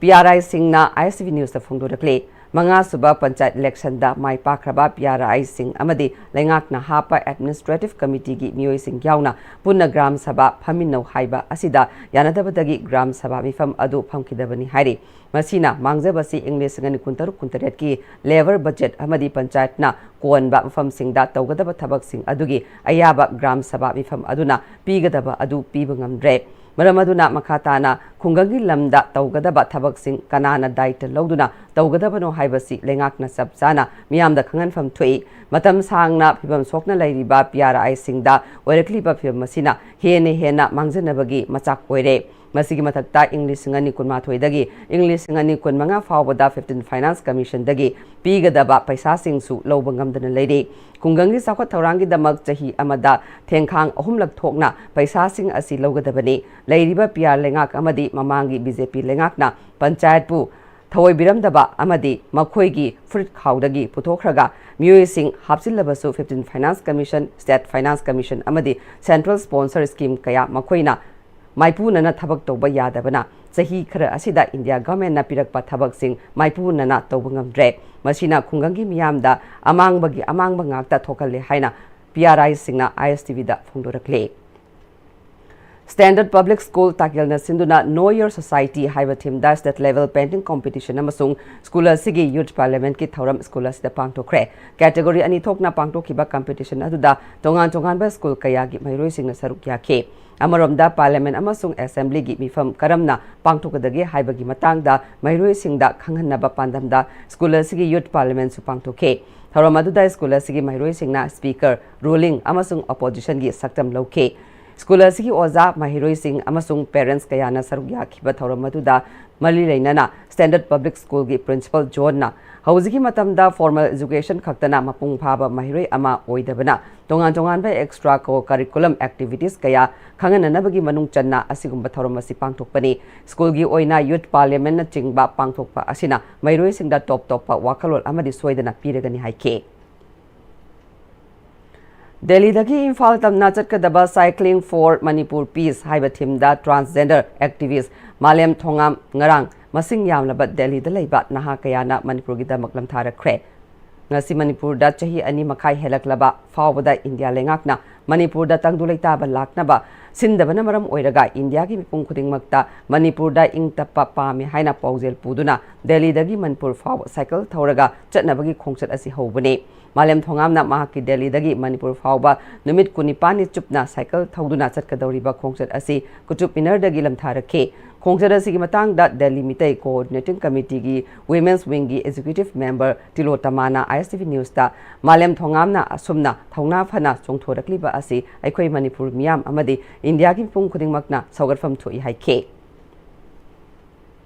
PRIꯁꯤꯡꯅ ISTV Newsꯇ ꯐꯣꯡꯗꯣꯔꯛꯂꯤ꯫ ꯃꯉꯥꯁꯨꯕ ꯄꯟꯆꯥꯌꯠ ꯏꯂꯦꯛꯁꯟꯗ ꯃꯥꯏ ꯄꯥꯛꯈ꯭ꯔꯕ PRIꯁꯤꯡ ꯑꯃꯗꯤ ꯂꯩꯉꯥꯛꯅ ꯍꯥꯞꯄ ꯑꯦꯗꯃꯤꯅꯤꯁꯇ꯭ꯔꯦꯇꯤꯚ ꯀꯃꯤꯇꯤꯒꯤ ꯃꯤꯑꯣꯏꯁꯤꯡ ꯌꯥꯎꯅ ꯄꯨꯟꯅ ꯒ꯭ꯔꯥꯝ ꯁꯚꯥ ꯐꯝꯃꯤꯟꯅꯧ ꯍꯥꯏꯕ ꯑꯁꯤꯗ ꯌꯥꯅꯗꯕꯗꯒꯤ ꯒ꯭ꯔꯥꯝ ꯁꯚꯥ ꯃꯤꯐꯝ ꯑꯗꯨ ꯐꯝꯈꯤꯗꯕꯅꯤ ꯍꯥꯏꯔꯤ꯫ ꯃꯁꯤꯅ ꯃꯥꯡꯖꯕꯁꯤ ꯏꯪ ꯂꯤꯁꯤꯡ ꯑꯅꯤ ꯀꯨꯟꯇꯔꯨꯛ ꯀꯨꯟꯇꯔꯦꯠꯀꯤ ꯂꯦꯕꯔ ꯕꯖꯦꯠ ꯑꯃꯗꯤ ꯄꯟꯆꯥꯌꯠꯅ ꯀꯣꯟꯕ ꯃꯐꯝꯁꯤꯡꯗ ꯇꯧꯒꯗꯕ ꯊꯕꯛꯁꯤꯡ ꯑꯗꯨꯒꯤ ꯑꯌꯥꯕ ꯒ꯭ꯔꯥꯝ ꯁꯚꯥ ꯃꯤꯐꯝ ꯑꯗꯨꯅ ꯄꯤꯒꯗꯕ ꯑꯗꯨ ꯄꯤꯕ ꯉꯝꯗ꯭ꯔꯦ꯫ ꯃꯔꯝ ꯑꯗꯨꯅ ꯃꯈꯥ ꯇꯥꯅ ꯈꯨꯡꯒꯪꯒꯤ ꯂꯝꯗ ꯇꯧꯒꯗꯕ ꯊꯕꯛꯁꯤꯡ ꯀꯅꯥꯅ ꯗꯥꯌꯤꯠꯇ ꯂꯧꯗꯨꯅ ꯇꯧꯒꯗꯕꯅꯣ ꯍꯥꯏꯕꯁꯤ ꯂꯩꯉꯥꯛꯅ ꯆꯞ ꯆꯥꯅ ꯃꯤꯌꯥꯝꯗ ꯈꯪꯍꯟꯐꯝ ꯊꯣꯛꯏ꯫ ꯃꯇꯝ ꯁꯥꯡꯅ ꯐꯤꯕꯝ ꯁꯣꯛꯅ ꯂꯩꯔꯤꯕ PRIꯁꯤꯡꯗ ꯑꯣꯏꯔꯛꯂꯤꯕ ꯐꯤꯕꯝ ꯑꯁꯤꯅ ꯍꯦꯟꯅ ꯍꯦꯟꯅ ꯃꯥꯡꯖꯅꯕꯒꯤ ꯃꯆꯥꯛ ꯑꯣꯏꯔꯦ꯫ ꯃꯁꯤꯒꯤ ꯃꯊꯛꯇ ꯏꯪ ꯂꯤꯁꯤꯡ ꯑꯅꯤ ꯀꯨꯟꯃꯥꯊꯣꯏꯗꯒꯤ ꯏꯪ ꯂꯤꯁꯤꯡ ꯑꯅꯤ ꯀꯨꯟꯃꯉꯥ ꯐꯥꯎꯕꯗ fifteen Finance Commissionꯗꯒꯤ ꯄꯤꯒꯗꯕ ꯄꯩꯁꯥꯁꯤꯡꯁꯨ ꯂꯧꯕ ꯉꯝꯗꯅ ꯂꯩꯔꯤ꯫ ꯈꯨꯡꯒꯪꯒꯤ ꯆꯥꯎꯈꯠ ꯊꯧꯔꯥꯡꯒꯤꯗꯃꯛ ꯆꯍꯤ ꯑꯃꯗ ꯊꯦꯡꯈꯥꯡ ꯑꯍꯨꯝꯂꯛ ꯊꯣꯛꯅ ꯄꯩꯁꯥꯁꯤꯡ ꯑꯁꯤ ꯂꯧꯒꯗꯕꯅꯤ꯫ ꯂꯩꯔꯤꯕ PR ꯂꯩꯉꯥꯛ ꯑꯃꯗꯤ ꯃꯃꯥꯡꯒꯤ BJP ꯂꯩꯉꯥꯛꯅ ꯄꯟꯆꯥꯌꯠꯄꯨ ꯊꯑꯣꯏꯕꯤꯔꯝꯗꯕ ꯑꯃꯗꯤ ꯃꯈꯣꯏꯒꯤ ꯐꯨꯔꯤꯠ ꯈꯥꯎꯗꯒꯤ ꯄꯨꯊꯣꯛꯈ꯭ꯔꯒ ꯃꯤꯑꯣꯏꯁꯤꯡ ꯍꯥꯞꯆꯤꯜꯂꯕꯁꯨ fifteen Finance Commission, State Finance Commission ꯑꯃꯗꯤ Central Sponsor Scheme ꯀꯌꯥ ꯃꯈꯣꯏꯅ ꯃꯥꯏꯄꯨꯅꯅ ꯊꯕꯛ ꯇꯧꯕ ꯌꯥꯗꯕꯅ ꯆꯍꯤ ꯈꯔ ꯑꯁꯤꯗ ꯏꯟꯗꯤꯌꯥ ꯒꯚꯔꯟꯃꯦꯟꯠꯅ ꯄꯤꯔꯛꯄ ꯊꯕꯛꯁꯤꯡ ꯃꯥꯏꯄꯨꯅꯅ ꯇꯧꯕ ꯉꯝꯗ꯭ꯔꯦ꯫ ꯃꯁꯤꯅ ꯈꯨꯡꯒꯪꯒꯤ ꯃꯤꯌꯥꯝꯗ ꯑꯃꯥꯡꯕꯒꯤ ꯑꯃꯥꯡꯕ ꯉꯥꯛꯇ ꯊꯣꯛꯍꯜꯂꯦ ꯍꯥꯏꯅ PRIꯁꯤꯡꯅ ISTVꯗ ꯐꯣꯡꯗꯣꯔꯛꯂꯤ꯫ Standard Public School ꯇꯥꯀꯦꯜꯅ ꯁꯤꯟꯗꯨꯅ Know Your Society ꯍꯥꯏꯕ themeꯗ state level painting competition ꯑꯃꯁꯨꯡ ꯁ꯭ꯀꯨꯜ ꯑꯁꯤꯒꯤ Youth Parliamentꯀꯤ ꯊꯧꯔꯝ ꯁ꯭ꯀꯨꯜ ꯑꯁꯤꯗ ꯄꯥꯡꯊꯣꯛꯈ꯭ꯔꯦ꯫ Category ꯑꯅꯤ ꯊꯣꯛꯅ ꯄꯥꯡꯊꯣꯛꯈꯤꯕ competition ꯑꯗꯨꯗ ꯇꯣꯉꯥꯟ ꯇꯣꯉꯥꯟꯕ ꯁ꯭ꯀꯨꯜ ꯀꯌꯥꯒꯤ ꯃꯍꯩꯔꯣꯏꯁꯤꯡꯅ ꯁꯔꯨꯛ ꯌꯥꯈꯤ꯫ ꯑꯃꯔꯣꯝꯗ Parliament ꯑꯃꯁꯨꯡ Assemblyꯒꯤ ꯃꯤꯐꯝ ꯀꯔꯝꯅ ꯄꯥꯡꯊꯣꯛꯀꯗꯒꯦ ꯍꯥꯏꯕꯒꯤ ꯃꯇꯥꯡꯗ ꯃꯍꯩꯔꯣꯏꯁꯤꯡꯗ ꯈꯪꯍꯟꯅꯕ ꯄꯥꯟꯗꯝꯗ ꯁ꯭ꯀꯨꯜ ꯑꯁꯤꯒꯤ Youth Parliamentꯁꯨ ꯄꯥꯡꯊꯣꯛꯈꯤ꯫ ꯊꯧꯔꯝ ꯑꯗꯨꯗ ꯁ꯭ꯀꯨꯜ ꯑꯁꯤꯒꯤ ꯃꯍꯩꯔꯣꯏꯁꯤꯡꯅ Speaker, Ruling ꯑꯃꯁꯨꯡ Oppositionꯒꯤ ꯁꯛꯇꯝ ꯂꯧꯈꯤ꯫ ꯁ꯭ꯀꯨꯜ ꯑꯁꯤꯒꯤ ꯑꯣꯖꯥ, ꯃꯍꯩꯔꯣꯏꯁꯤꯡ ꯑꯃꯁꯨꯡ parents ꯀꯌꯥꯅ ꯁꯔꯨꯛ ꯌꯥꯈꯤꯕ ꯊꯧꯔꯝ ꯑꯗꯨꯗ ꯃꯔꯤ ꯂꯩꯅꯅ Standard Public Schoolꯒꯤ Principal Johnꯅ ꯍꯧꯖꯤꯛꯀꯤ ꯃꯇꯝꯗ formal education ꯈꯛꯇꯅ ꯃꯄꯨꯡ ꯐꯥꯕ ꯃꯍꯩꯔꯣꯏ ꯑꯃ ꯑꯣꯏꯗꯕꯅ, ꯇꯣꯉꯥꯟ ꯇꯣꯉꯥꯟꯕ extra co-curriculum activities ꯀꯌꯥ ꯈꯪꯍꯟꯅꯅꯕꯒꯤ ꯃꯅꯨꯡ ꯆꯟꯅ ꯑꯁꯤꯒꯨꯝꯕ ꯊꯧꯔꯝ ꯑꯁꯤ ꯄꯥꯡꯊꯣꯛꯄꯅꯤ꯫ ꯁ꯭ꯀꯨꯜꯒꯤ ꯑꯣꯏꯅ youth parliamentꯅꯆꯤꯡꯕ ꯄꯥꯡꯊꯣꯛꯄ ꯑꯁꯤꯅ ꯃꯍꯩꯔꯣꯏꯁꯤꯡꯗ ꯇꯣꯞ ꯇꯣꯞꯄ ꯋꯥꯈꯜꯂꯣꯟ ꯑꯃꯗꯤ ꯁꯣꯏꯗꯅ ꯄꯤꯔꯒꯅꯤ ꯍꯥꯏꯈꯤ꯫ ꯗꯦꯜꯂꯤꯗꯒꯤ ꯏꯝꯐꯥꯜ ꯇꯝꯅ ꯆꯠꯀꯗꯕ Cycling for Manipur Peace ꯍꯥꯏꯕ themeꯗ transgender activist ꯃꯥꯂꯦꯝ ꯊꯣꯉꯥꯝ ꯉꯔꯥꯡ ꯃꯁꯤꯡ ꯌꯥꯝꯂꯕ ꯗꯦꯜꯂꯤꯗ ꯂꯩꯕ ꯅꯍꯥ ꯀꯌꯥꯅ ꯃꯅꯤꯄꯨꯔꯒꯤꯗꯃꯛ ꯂꯝꯊꯥꯔꯛꯈ꯭ꯔꯦ꯫ ꯉꯁꯤ ꯃꯅꯤꯄꯨꯔꯗ ꯆꯍꯤ ꯑꯅꯤ ꯃꯈꯥꯏ ꯍꯦꯜꯂꯛꯂꯕ ꯐꯥꯎꯕꯗ ꯏꯟꯗꯤꯌꯥ ꯂꯩꯉꯥꯛꯅ ꯃꯅꯤꯄꯨꯔꯗ ꯇꯪꯗꯨ ꯂꯩꯇꯥꯕ ꯂꯥꯛꯅꯕ ꯁꯤꯟꯗꯕꯅ ꯃꯔꯝ ꯑꯣꯏꯔꯒ ꯏꯟꯗꯤꯌꯥꯒꯤ ꯃꯤꯄꯨꯝ ꯈꯨꯗꯤꯡꯃꯛꯇ ꯃꯅꯤꯄꯨꯔꯗ ꯏꯪ ꯇꯞꯄ ꯄꯥꯝꯃꯤ ꯍꯥꯏꯅ ꯄꯥꯎꯖꯦꯜ ꯄꯨꯗꯨꯅ ꯗꯦꯜꯂꯤꯗꯒꯤ ꯃꯅꯤꯄꯨꯔ ꯐꯥꯎꯕ ꯁꯥꯏꯀꯜ ꯊꯧꯔꯒ ꯆꯠꯅꯕꯒꯤ ꯈꯣꯡꯆꯠ ꯑꯁꯤ ꯍꯧꯕꯅꯤ꯫ ꯃꯥꯂꯦꯝ ꯊꯣꯉꯥꯝꯅ ꯃꯍꯥꯛꯀꯤ ꯗꯦꯜꯂꯤꯗꯒꯤ ꯃꯅꯤꯄꯨꯔ ꯐꯥꯎꯕ ꯅꯨꯃꯤꯠ ꯀꯨꯟꯅꯤꯄꯥꯟꯅꯤ ꯆꯨꯞꯅ ꯁꯥꯏꯀꯜ ꯊꯧꯗꯨꯅ ꯆꯠꯀꯗꯧꯔꯤꯕ ꯈꯣꯡꯆꯠ ꯑꯁꯤ ꯀꯨꯇꯨꯕ ꯃꯤꯅꯔꯗꯒꯤ ꯂꯝꯊꯥꯔꯛꯈꯤ꯫ ꯈꯣꯡꯆꯠ ꯑꯁꯤꯒꯤ ꯃꯇꯥꯡꯗ Delhi Meitei Coordinating Committeeꯒꯤ Women's Wingꯒꯤ Executive Member ꯇꯤꯂꯣꯇꯃꯥꯅ ISTV Newsꯇ ꯃꯥꯂꯦꯝ ꯊꯣꯉꯥꯝꯅ ꯑꯁꯨꯝꯅ ꯊꯧꯅꯥ ꯐꯅ ꯆꯣꯡꯊꯣꯔꯛꯂꯤꯕ ꯑꯁꯤ ꯑꯩꯈꯣꯏ ꯃꯅꯤꯄꯨꯔ ꯃꯤꯌꯥꯝ ꯑꯃꯗꯤ ꯏꯟꯗꯤꯌꯥꯒꯤ ꯃꯤꯄꯨꯝ ꯈꯨꯗꯤꯡꯃꯛꯅ ꯁꯧꯒꯠꯐꯝ ꯊꯣꯛꯏ ꯍꯥꯏꯈꯤ꯫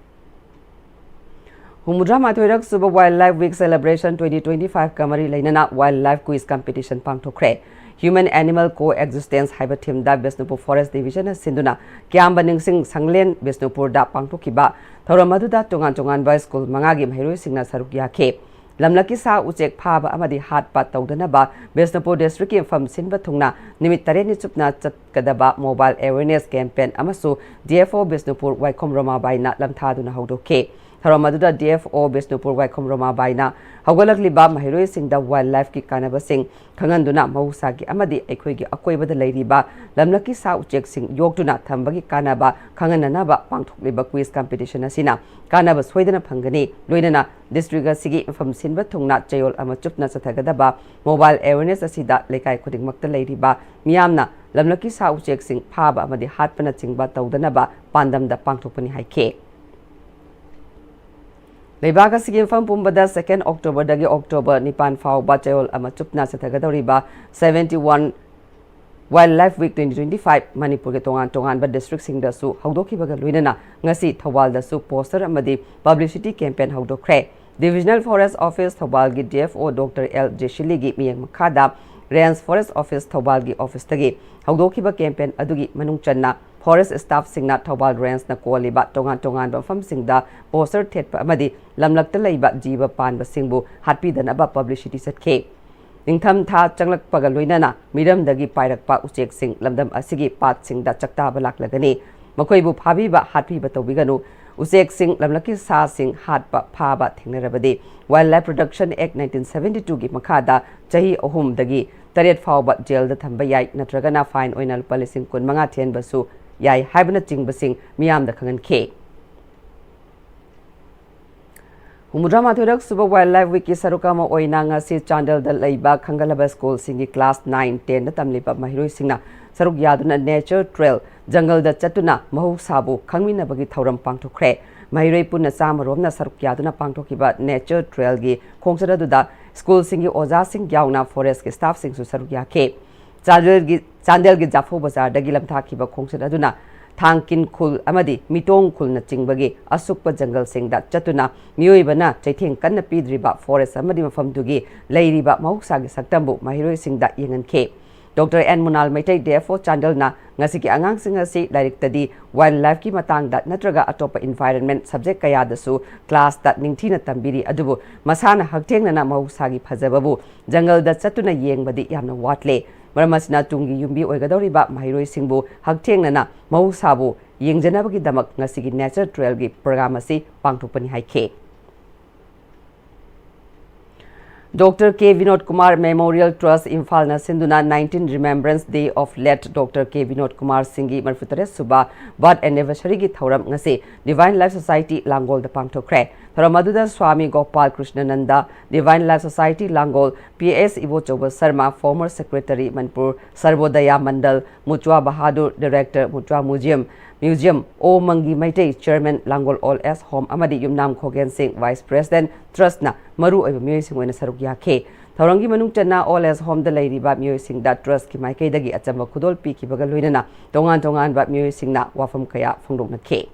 ꯍꯨꯝꯐꯨꯇꯔꯥ ꯃꯥꯊꯣꯏꯔꯛ ꯁꯨꯕ Wildlife Week Celebration twenty twenty five ꯀ ꯃꯔꯤ ꯂꯩꯅꯅ Wildlife Quiz Competition ꯄꯥꯡꯊꯣꯛꯈ꯭ꯔꯦ꯫ Human Animal Coexistence ꯍꯥꯏꯕ themeꯗ ꯕꯤꯁꯅꯨꯄꯨꯔ Forest Divisionꯅ ꯁꯤꯟꯗꯨꯅ ꯀ꯭ꯌꯥꯝꯕ ꯅꯤꯡꯁꯤꯡ ꯁꯪꯂꯦꯟ ꯕꯤꯁꯅꯨꯄꯨꯔꯗ ꯄꯥꯡꯊꯣꯛꯈꯤꯕ ꯊꯧꯔꯝ ꯑꯗꯨꯗ ꯇꯣꯉꯥꯟ ꯇꯣꯉꯥꯟꯕ ꯁ꯭ꯀꯨꯜ ꯃꯉꯥꯒꯤ ꯃꯍꯩꯔꯣꯏꯁꯤꯡꯅ ꯁꯔꯨꯛ ꯌꯥꯈꯤ꯫ ꯂꯝꯂꯛꯀꯤ ꯁꯥ ꯎꯆꯦꯛ ꯐꯥꯕ ꯑꯃꯗꯤ ꯍꯥꯠꯄ ꯇꯧꯗꯅꯕ ꯕꯤꯁꯅꯨꯄꯨꯔ districtꯀꯤ ꯃꯐꯝ ꯁꯤꯟꯕ ꯊꯨꯡꯅ ꯅꯨꯃꯤꯠ ꯇꯔꯦꯠꯅꯤ ꯆꯨꯞꯅ ꯆꯠꯀꯗꯕ mobile awareness campaign ꯑꯃꯁꯨ DFO ꯕꯤꯁꯅꯨꯄꯨꯔ ꯋꯥꯏꯈꯣꯝ ꯔꯣꯃꯥꯕꯥꯏꯅ ꯂꯝꯊꯥꯗꯨꯅ ꯍꯧꯗꯣꯛꯈꯤ꯫ ꯊꯧꯔꯝ ꯑꯗꯨꯗ DFO ꯕꯤꯁꯅꯨꯄꯨꯔ ꯋꯥꯏꯈꯣꯝ ꯔꯣꯃꯥꯕꯥꯏꯅ ꯍꯧꯒꯠꯂꯛꯂꯤꯕ ꯃꯍꯩꯔꯣꯏꯁꯤꯡꯗ Wildlifeꯀꯤ ꯀꯥꯟꯅꯕꯁꯤꯡ ꯈꯪꯍꯟꯗꯨꯅ ꯃꯍꯧꯁꯥꯒꯤ ꯑꯃꯗꯤ ꯑꯩꯈꯣꯏꯒꯤ ꯑꯀꯣꯏꯕꯗ ꯂꯩꯔꯤꯕ ꯂꯝꯂꯛꯀꯤ ꯁꯥ ꯎꯆꯦꯛꯁꯤꯡ ꯌꯣꯛꯇꯨꯅ ꯊꯝꯕꯒꯤ ꯀꯥꯟꯅꯕ ꯈꯪꯍꯟꯅꯅꯕ ꯄꯥꯡꯊꯣꯛꯂꯤꯕ quiz competition ꯑꯁꯤꯅ ꯀꯥꯟꯅꯕ ꯁꯣꯏꯗꯅ ꯐꯪꯒꯅꯤ꯫ ꯂꯣꯏꯅꯅ district ꯑꯁꯤꯒꯤ ꯃꯐꯝ ꯁꯤꯟꯕ ꯊꯨꯡꯅ ꯆꯌꯣꯜ ꯑꯃ ꯆꯨꯞꯅ ꯆꯠꯊꯒꯗꯕ mobile awareness ꯑꯁꯤꯗ ꯂꯩꯀꯥꯏ ꯈꯨꯗꯤꯡꯃꯛꯇ ꯂꯩꯔꯤꯕ ꯃꯤꯌꯥꯝꯅ ꯂꯝꯂꯛꯀꯤ ꯁꯥ ꯎꯆꯦꯛꯁꯤꯡ ꯐꯥꯕ ꯑꯃꯗꯤ ꯍꯥꯠꯄꯅꯆꯤꯡꯕ ꯇꯧꯗꯅꯕ ꯄꯥꯟꯗꯝꯗ ꯄꯥꯡꯊꯣꯛꯄꯅꯤ ꯍꯥꯏꯈꯤ꯫ ꯂꯩꯕꯥꯛ ꯑꯁꯤꯒꯤ ꯃꯐꯝ ꯄꯨꯝꯕꯗ second Octoberꯗꯒꯤ October ꯅꯤꯄꯥꯟ ꯐꯥꯎꯕ ꯆꯌꯣꯜ ꯑꯃ ꯆꯨꯞꯅ ꯆꯠꯊꯒꯗꯧꯔꯤꯕ seventy one Wildlife Week twenty twenty five ꯃꯅꯤꯄꯨꯔꯒꯤ ꯇꯣꯉꯥꯟ ꯇꯣꯉꯥꯟꯕ districtꯁꯤꯡꯗꯁꯨ ꯍꯧꯗꯣꯛꯈꯤꯕꯒ ꯂꯣꯏꯅꯅ ꯉꯁꯤ ꯊꯧꯕꯥꯜꯗꯁꯨ poster ꯑꯃꯗꯤ publicity campaign ꯍꯧꯗꯣꯛꯈ꯭ꯔꯦ꯫ Divisional Forest Office ꯊꯧꯕꯥꯜꯒꯤ D F O Doctor L ꯖꯦꯁꯤꯂꯤꯒꯤ ꯃꯤꯠꯌꯦꯡ ꯃꯈꯥꯗ Range Forest Office ꯊꯧꯕꯥꯜꯒꯤ officeꯇꯒꯤ ꯍꯧꯗꯣꯛꯈꯤꯕ campaign ꯑꯗꯨꯒꯤ ꯃꯅꯨꯡ ꯆꯟꯅ forest staffꯁꯤꯡꯅ ꯊꯧꯕꯥꯜ rangeꯅ ꯀꯣꯜꯂꯤꯕ ꯇꯣꯉꯥꯟ ꯇꯣꯉꯥꯟꯕ ꯃꯐꯝꯁꯤꯡꯗ poster ꯊꯦꯠꯄ ꯑꯃꯗꯤ ꯂꯝꯂꯛꯇ ꯂꯩꯕ ꯖꯤꯕ ꯄꯥꯟꯕꯁꯤꯡꯕꯨ ꯍꯥꯠꯄꯤꯗꯅꯕ publicity ꯆꯠꯈꯤ꯫ ꯅꯤꯡꯊꯝ ꯊꯥ ꯆꯪꯂꯛꯄꯒ ꯂꯣꯏꯅꯅ ꯃꯤꯔꯝꯗꯒꯤ ꯄꯥꯏꯔꯛꯄ ꯎꯆꯦꯛꯁꯤꯡ ꯂꯝꯗꯝ ꯑꯁꯤꯒꯤ ꯄꯥꯠꯁꯤꯡꯗ ꯆꯥꯛꯇꯥꯕ ꯂꯥꯛꯂꯒꯅꯤ꯫ ꯃꯈꯣꯏꯕꯨ ꯐꯥꯕꯤꯕ, ꯍꯥꯠꯄꯤꯕ ꯇꯧꯕꯤꯒꯅꯨ꯫ ꯎꯆꯦꯛꯁꯤꯡ, ꯂꯝꯂꯛꯀꯤ ꯁꯥꯁꯤꯡ ꯍꯥꯠꯄ, ꯐꯥꯕ ꯊꯦꯡꯅꯔꯕꯗꯤ Wildlife Protection Act nineteen seventy twoꯒꯤ ꯃꯈꯥꯗ ꯆꯍꯤ ꯑꯍꯨꯝꯗꯒꯤ ꯇꯔꯦꯠ ꯐꯥꯎꯕ ꯖꯦꯜꯗ ꯊꯝꯕ ꯌꯥꯏ, ꯅꯠꯇ꯭ꯔꯒꯅ fine ꯑꯣꯏꯅ ꯂꯨꯄꯥ ꯂꯤꯁꯤꯡ ꯀꯨꯟ ꯃꯉꯥ ꯊꯤꯍꯟꯕꯁꯨ ꯌꯥꯏ ꯍꯥꯏꯕꯅꯆꯤꯡꯕꯁꯤꯡ ꯃꯤꯌꯥꯝꯗ ꯈꯪꯍꯟꯈꯤ꯫ ꯍꯨꯝꯐꯨꯇꯔꯥ ꯃꯥꯊꯣꯏꯔꯛ ꯁꯨꯕ Wildlife Weekꯀꯤ ꯁꯔꯨꯛ ꯑꯃ ꯑꯣꯏꯅ ꯉꯁꯤ ꯆꯥꯟꯗꯦꯜꯗ ꯂꯩꯕ ꯈꯟꯒꯠꯂꯕ ꯁ꯭ꯀꯨꯜꯁꯤꯡꯒꯤ class nine tenꯗ ꯇꯝꯂꯤꯕ ꯃꯍꯩꯔꯣꯏꯁꯤꯡꯅ ꯁꯔꯨꯛ ꯌꯥꯗꯨꯅ Nature Trail, ꯖꯪꯒꯜꯗ ꯆꯠꯇꯨꯅ ꯃꯍꯧꯁꯥꯕꯨ ꯈꯪꯃꯤꯟꯅꯕꯒꯤ ꯊꯧꯔꯝ ꯄꯥꯡꯊꯣꯛꯈ꯭ꯔꯦ꯫ ꯃꯍꯩꯔꯣꯏ ꯄꯨꯟꯅ ꯆꯥꯝꯃ ꯔꯣꯝꯅ ꯁꯔꯨꯛ ꯌꯥꯗꯨꯅ ꯄꯥꯡꯊꯣꯛꯈꯤꯕ Nature Trailꯒꯤ ꯈꯣꯡꯆꯠ ꯑꯗꯨꯗ ꯁ꯭ꯀꯨꯜꯁꯤꯡꯒꯤ ꯑꯣꯖꯥꯁꯤꯡ ꯌꯥꯎꯅ forestꯀꯤ staffꯁꯤꯡꯁꯨ ꯁꯔꯨꯛ ꯌꯥꯈꯤ꯫ ꯆꯥꯟꯗꯦꯜꯒꯤ, ꯆꯥꯟꯗꯦꯜꯒꯤ ꯖꯥꯐꯧ ꯕꯖꯥꯔꯗꯒꯤ ꯂꯝꯊꯥꯈꯤꯕ ꯈꯣꯡꯆꯠ ꯑꯗꯨꯅ ꯊꯥꯡꯀꯤꯟ ꯈꯨꯜ ꯑꯃꯗꯤ ꯃꯤꯇꯣꯡ ꯈꯨꯜꯅꯆꯤꯡꯕꯒꯤ ꯑꯁꯨꯛꯄ ꯖꯪꯒꯜꯁꯤꯡꯗ ꯆꯠꯇꯨꯅ ꯃꯤꯑꯣꯏꯕꯅ ꯆꯩꯊꯦꯡ ꯀꯟꯅ ꯄꯤꯗ꯭ꯔꯤꯕ forest ꯑꯃꯗꯤ ꯃꯐꯝꯗꯨꯒꯤ ꯂꯩꯔꯤꯕ ꯃꯍꯧꯁꯥꯒꯤ ꯁꯛꯇꯝꯕꯨ ꯃꯍꯩꯔꯣꯏꯁꯤꯡꯗ ꯌꯦꯡꯍꯟꯈꯤ꯫ Doctor N ꯃꯨꯅꯥꯜ Meitei, D F O ꯆꯥꯟꯗꯦꯜꯅ ꯉꯁꯤꯒꯤ ꯑꯉꯥꯡꯁꯤꯡ ꯑꯁꯤ ꯂꯥꯏꯔꯤꯛꯇꯗꯤ wildlifeꯀꯤ ꯃꯇꯥꯡꯗ ꯅꯠꯇ꯭ꯔꯒ ꯑꯇꯣꯞꯄ environment subject ꯀꯌꯥꯗꯁꯨ classꯇ ꯅꯤꯡꯊꯤꯅ ꯇꯝꯕꯤꯔꯤ, ꯑꯗꯨꯕꯨ ꯃꯁꯥꯅ ꯍꯛꯊꯦꯡꯅꯅ ꯃꯍꯧꯁꯥꯒꯤ ꯐꯖꯕꯕꯨ ꯖꯪꯒꯜꯗ ꯆꯠꯇꯨꯅ ꯌꯦꯡꯕꯗꯤ ꯌꯥꯝꯅ ꯋꯥꯠꯂꯦ꯫ ꯃꯔꯝ ꯑꯁꯤꯅ ꯇꯨꯡꯒꯤ ꯌꯨꯝꯕꯤ ꯑꯣꯏꯒꯗꯧꯔꯤꯕ ꯃꯍꯩꯔꯣꯏꯁꯤꯡꯕꯨ ꯍꯛꯊꯦꯡꯅꯅ ꯃꯍꯧꯁꯥꯕꯨ ꯌꯦꯡꯖꯅꯕꯒꯤꯗꯃꯛ ꯉꯁꯤꯒꯤ Nature Trailꯒꯤ program ꯑꯁꯤ ꯄꯥꯡꯊꯣꯛꯄꯅꯤ ꯍꯥꯏꯈꯤ꯫ Doctor K Vinod Kumar Memorial Trust ꯏꯝꯐꯥꯜꯅ ꯁꯤꯟꯗꯨꯅ nineteen Remembrance Day of Late Doctor K Vinod Kumar ꯁꯤꯡꯒꯤ ꯃꯔꯤꯐꯨꯇꯔꯦꯠ ꯁꯨꯕ birth anniversaryꯒꯤ ꯊꯧꯔꯝ ꯉꯁꯤ Divine Life Society ꯂꯥꯡꯒꯣꯜꯗ ꯄꯥꯡꯊꯣꯛꯈ꯭ꯔꯦ꯫ ꯊꯧꯔꯝ ꯑꯗꯨꯗ swami Gopal ꯀ꯭ꯔꯤꯁꯅꯅꯟꯗ, Divine Life Society ꯂꯥꯡꯒꯣꯜ, P S Ibochouba Sharma, former secretary Manipur ꯁꯔꯕꯣꯗꯌꯥ ꯃꯟꯗꯜ, ꯃꯨꯆ꯭ꯋꯥ Bahadur, director ꯃꯨꯆ꯭ꯋꯥ museum, museum, O ꯃꯪꯒꯤ Meitei, chairman ꯂꯥꯡꯒꯣꯜ Old Age Home ꯑꯃꯗꯤ ꯌꯨꯝꯅꯥꯝ ꯈꯣꯒꯦꯟ ꯁꯤꯡ, vice president, trustꯅ ꯃꯔꯨ ꯑꯣꯏꯕ ꯃꯤꯑꯣꯏꯁꯤꯡ ꯑꯣꯏꯅ ꯁꯔꯨꯛ ꯌꯥꯈꯤ꯫ ꯊꯧꯔꯝꯒꯤ ꯃꯅꯨꯡ ꯆꯟꯅ Old Age Homeꯗ ꯂꯩꯔꯤꯕ ꯃꯤꯑꯣꯏꯁꯤꯡꯗ trustꯀꯤ ꯃꯥꯏꯀꯩꯗꯒꯤ ꯑꯆꯝꯕ ꯈꯨꯗꯣꯜ ꯄꯤꯈꯤꯕꯒ ꯂꯣꯏꯅꯅ ꯇꯣꯉꯥꯟ ꯇꯣꯉꯥꯟꯕ ꯃꯤꯑꯣꯏꯁꯤꯡꯅ ꯋꯥꯐꯝ ꯀꯌꯥ ꯐꯣꯡꯗꯣꯛꯅꯈꯤ꯫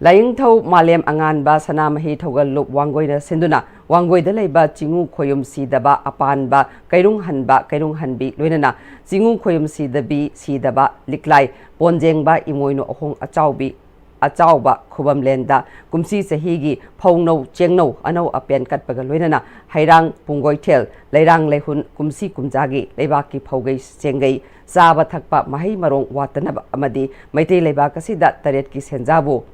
ꯂꯥꯏꯅꯤꯡꯊꯧ ꯃꯥꯂꯦꯝ ꯑꯉꯥꯟꯕ ꯁꯅꯥꯃꯍꯤ ꯊꯧꯒꯜꯂꯨꯞ ꯋꯥꯡꯒꯣꯏꯅ ꯁꯤꯟꯗꯨꯅ ꯋꯥꯡꯒꯣꯏꯗ ꯂꯩꯕ ꯆꯤꯡꯉꯨ ꯈꯣꯌꯨꯝ ꯁꯤꯗꯕ ꯑꯄꯥꯟꯕ ꯀꯩꯔꯨꯡ ꯍꯟꯕ ꯀꯩꯔꯨꯡ ꯍꯟꯕꯤ ꯂꯣꯏꯅꯅ ꯆꯤꯡꯉꯨ ꯈꯣꯌꯨꯝ ꯁꯤꯗꯕꯤ ꯁꯤꯗꯕ ꯂꯤꯛꯂꯥꯏ ꯄꯣꯟꯖꯦꯡꯕ ꯏꯃꯣꯏꯅꯨ ꯑꯍꯣꯡ ꯑꯆꯥꯎꯕꯤ ꯑꯆꯥꯎꯕ ꯈꯨꯕꯝꯂꯦꯟꯗ ꯀꯨꯝꯁꯤ ꯆꯍꯤꯒꯤ ꯐꯧꯅꯧ ꯆꯦꯡꯅꯧ ꯑꯅꯧ ꯑꯄꯦꯟ ꯀꯠꯄꯒ ꯂꯣꯏꯅꯅ ꯍꯩꯔꯥꯡ ꯄꯨꯡꯒꯣꯏꯊꯦꯜ ꯂꯩꯔꯥꯡ ꯂꯩꯍꯨꯟ ꯀꯨꯝꯁꯤ ꯀꯨꯝꯖꯥꯒꯤ ꯂꯩꯕꯥꯛꯀꯤ ꯐꯧꯒꯩ ꯆꯦꯡꯒꯩ ꯆꯥꯕ ꯊꯛꯄ ꯃꯍꯩ ꯃꯔꯣꯡ ꯋꯥꯠꯇꯅꯕ ꯑꯃꯗꯤ ꯃꯩꯇꯩ ꯂꯩꯕꯥꯛ ꯑꯁꯤꯗ ꯇꯔꯦꯠꯀꯤ ꯁꯦꯟꯖꯥꯕꯨ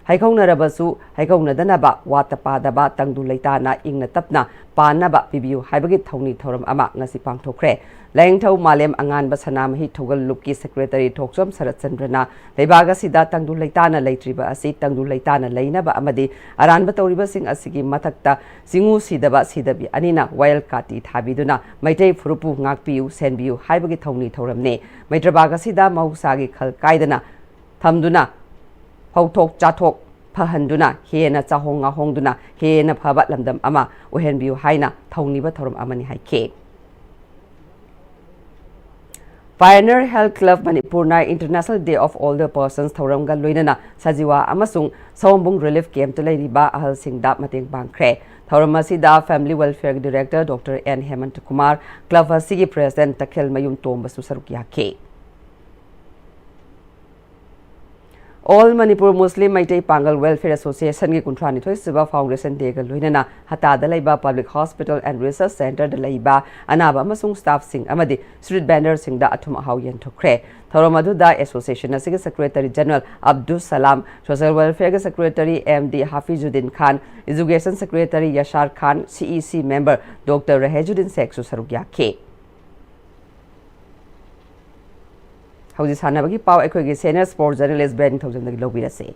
ꯍꯩꯀꯧꯅꯔꯕꯁꯨ ꯍꯩꯀꯧꯅꯗꯅꯕ ꯋꯥꯠꯇ ꯄꯥꯗꯕ ꯇꯪꯗꯨ ꯂꯩꯇꯥꯅ ꯏꯪꯅ ꯇꯞꯅ ꯄꯥꯟꯅꯕ ꯄꯤꯕꯤꯌꯨ ꯍꯥꯏꯕꯒꯤ ꯊꯧꯅꯤ ꯊꯧꯔꯝ ꯑꯃ ꯉꯁꯤ ꯄꯥꯡꯊꯣꯛꯈ꯭ꯔꯦ꯫ ꯂꯥꯏꯅꯤꯡꯊꯧ ꯃꯥꯂꯦꯝ ꯑꯉꯥꯟꯕ ꯁꯅꯥꯃꯍꯤ ꯊꯧꯒꯜ ꯂꯨꯞꯀꯤ ꯁꯦꯀ꯭ꯔꯦꯇꯔꯤ ꯊꯣꯛꯆꯣꯝ ꯁꯔꯠꯆꯟꯗ꯭ꯔꯅ ꯂꯩꯕꯥꯛ ꯑꯁꯤꯗ ꯇꯪꯗꯨ ꯂꯩꯇꯥꯅ ꯂꯩꯇ꯭ꯔꯤꯕ ꯑꯁꯤ ꯇꯪꯗꯨ ꯂꯩꯇꯥꯅ ꯂꯩꯅꯕ ꯑꯃꯗꯤ ꯑꯔꯥꯟꯕ ꯇꯧꯔꯤꯕꯁꯤꯡ ꯑꯁꯤꯒꯤ ꯃꯊꯛꯇ ꯆꯤꯡꯉꯨ ꯁꯤꯗꯕ ꯁꯤꯗꯕꯤ ꯑꯅꯤꯅ ꯋꯥꯌꯦꯜ ꯀꯥꯇꯤ ꯊꯥꯕꯤꯗꯨꯅ ꯃꯩꯇꯩ ꯐꯨꯔꯨꯞꯄꯨ ꯉꯥꯛꯄꯤꯌꯨ ꯁꯦꯟꯕꯤꯌꯨ ꯍꯥꯏꯕꯒꯤ ꯊꯧꯅꯤ ꯊꯧꯔꯝꯅꯤ꯫ ꯃꯩꯇ꯭ꯔꯕꯥꯛ ꯑꯁꯤꯗ ꯃꯍꯧꯁꯥꯒꯤ ꯈꯜ ꯀꯥꯏꯗꯅ ꯊꯝꯗꯨꯅ ꯐꯧꯊꯣꯛ ꯆꯥꯊꯣꯛ ꯐꯍꯟꯗꯨꯅ ꯍꯦꯟꯅ ꯆꯥꯍꯣꯡ ꯉꯥꯍꯣꯡꯗꯨꯅ ꯍꯦꯟꯅ ꯐꯕ ꯂꯝꯗꯝ ꯑꯃ ꯑꯣꯏꯍꯟꯕꯤꯌꯨ ꯍꯥꯏꯅ ꯊꯧꯅꯤꯕ ꯊꯧꯔꯝ ꯑꯃꯅꯤ ꯍꯥꯏꯈꯤ꯫ Pioneer Health Club ꯃꯅꯤꯄꯨꯔꯅ International Day of Older Persons ꯊꯧꯔꯝꯒ ꯂꯣꯏꯅꯅ ꯁꯖꯤꯋꯥ ꯑꯃꯁꯨꯡ ꯁꯑꯣꯝꯕꯨꯡ ꯔꯤꯂꯤꯐ ꯀꯦꯝꯞꯇ ꯂꯩꯔꯤꯕ ꯑꯍꯜꯁꯤꯡꯗ ꯃꯇꯦꯡ ꯄꯥꯡꯈ꯭ꯔꯦ꯫ ꯊꯧꯔꯝ ꯑꯁꯤꯗ Family Welfare Director Doctor N Hemanta Kumar, club ꯑꯁꯤꯒꯤ ꯄ꯭ꯔꯦꯁꯤꯗꯦꯟꯠ ꯇꯈꯦꯜꯃꯌꯨꯝ ꯇꯣꯝꯕꯁꯨ ꯁꯔꯨꯛ ꯌꯥꯈꯤ꯫ All Manipur Muslim Meitei Pangal Welfare Association ꯒꯤ ꯀꯨꯟꯊ꯭ꯔꯥ ꯅꯤꯊꯣꯏ ꯁꯨꯕ Foundation Day ꯒ ꯂꯣꯏꯅꯅ ꯍꯇꯥꯗ ꯂꯩꯕ Public Hospital and Research Centre ꯗ ꯂꯩꯕ ꯑꯅꯥꯕ ꯑꯃꯁꯨꯡ staff ꯁꯤꯡ ꯑꯃꯗꯤ street vendor ꯁꯤꯡꯗ ꯑꯊꯨꯝ ꯑꯍꯥꯎ ꯌꯦꯟꯊꯣꯛꯈ꯭ꯔꯦ꯫ ꯊꯧꯔꯝ ꯑꯗꯨꯗ association ꯑꯁꯤꯒꯤ Secretary General ꯑꯕꯗꯨꯜ ꯁꯂꯥꯝ, Social Welfare ꯒꯤ Secretary M D ꯍꯥꯐꯤꯖꯨꯗꯤꯟ ꯈꯥꯟ, Education Secretary ꯌꯁꯥꯔ ꯈꯥꯟ, C E C member Doctor ꯔꯍꯦꯖꯨꯗꯤꯟ ꯁꯦꯈꯁꯨ ꯁꯔꯨꯛ ꯌꯥꯈꯤ꯫ ꯍꯧꯖꯤꯛ ꯁꯥꯟꯅꯕꯒꯤ ꯄꯥꯎ ꯑꯩꯈꯣꯏꯒꯤ senior sports journalist ꯕꯦꯟ ꯊꯧꯖꯝꯗꯒꯤ ꯂꯧꯕꯤꯔꯁꯤ꯫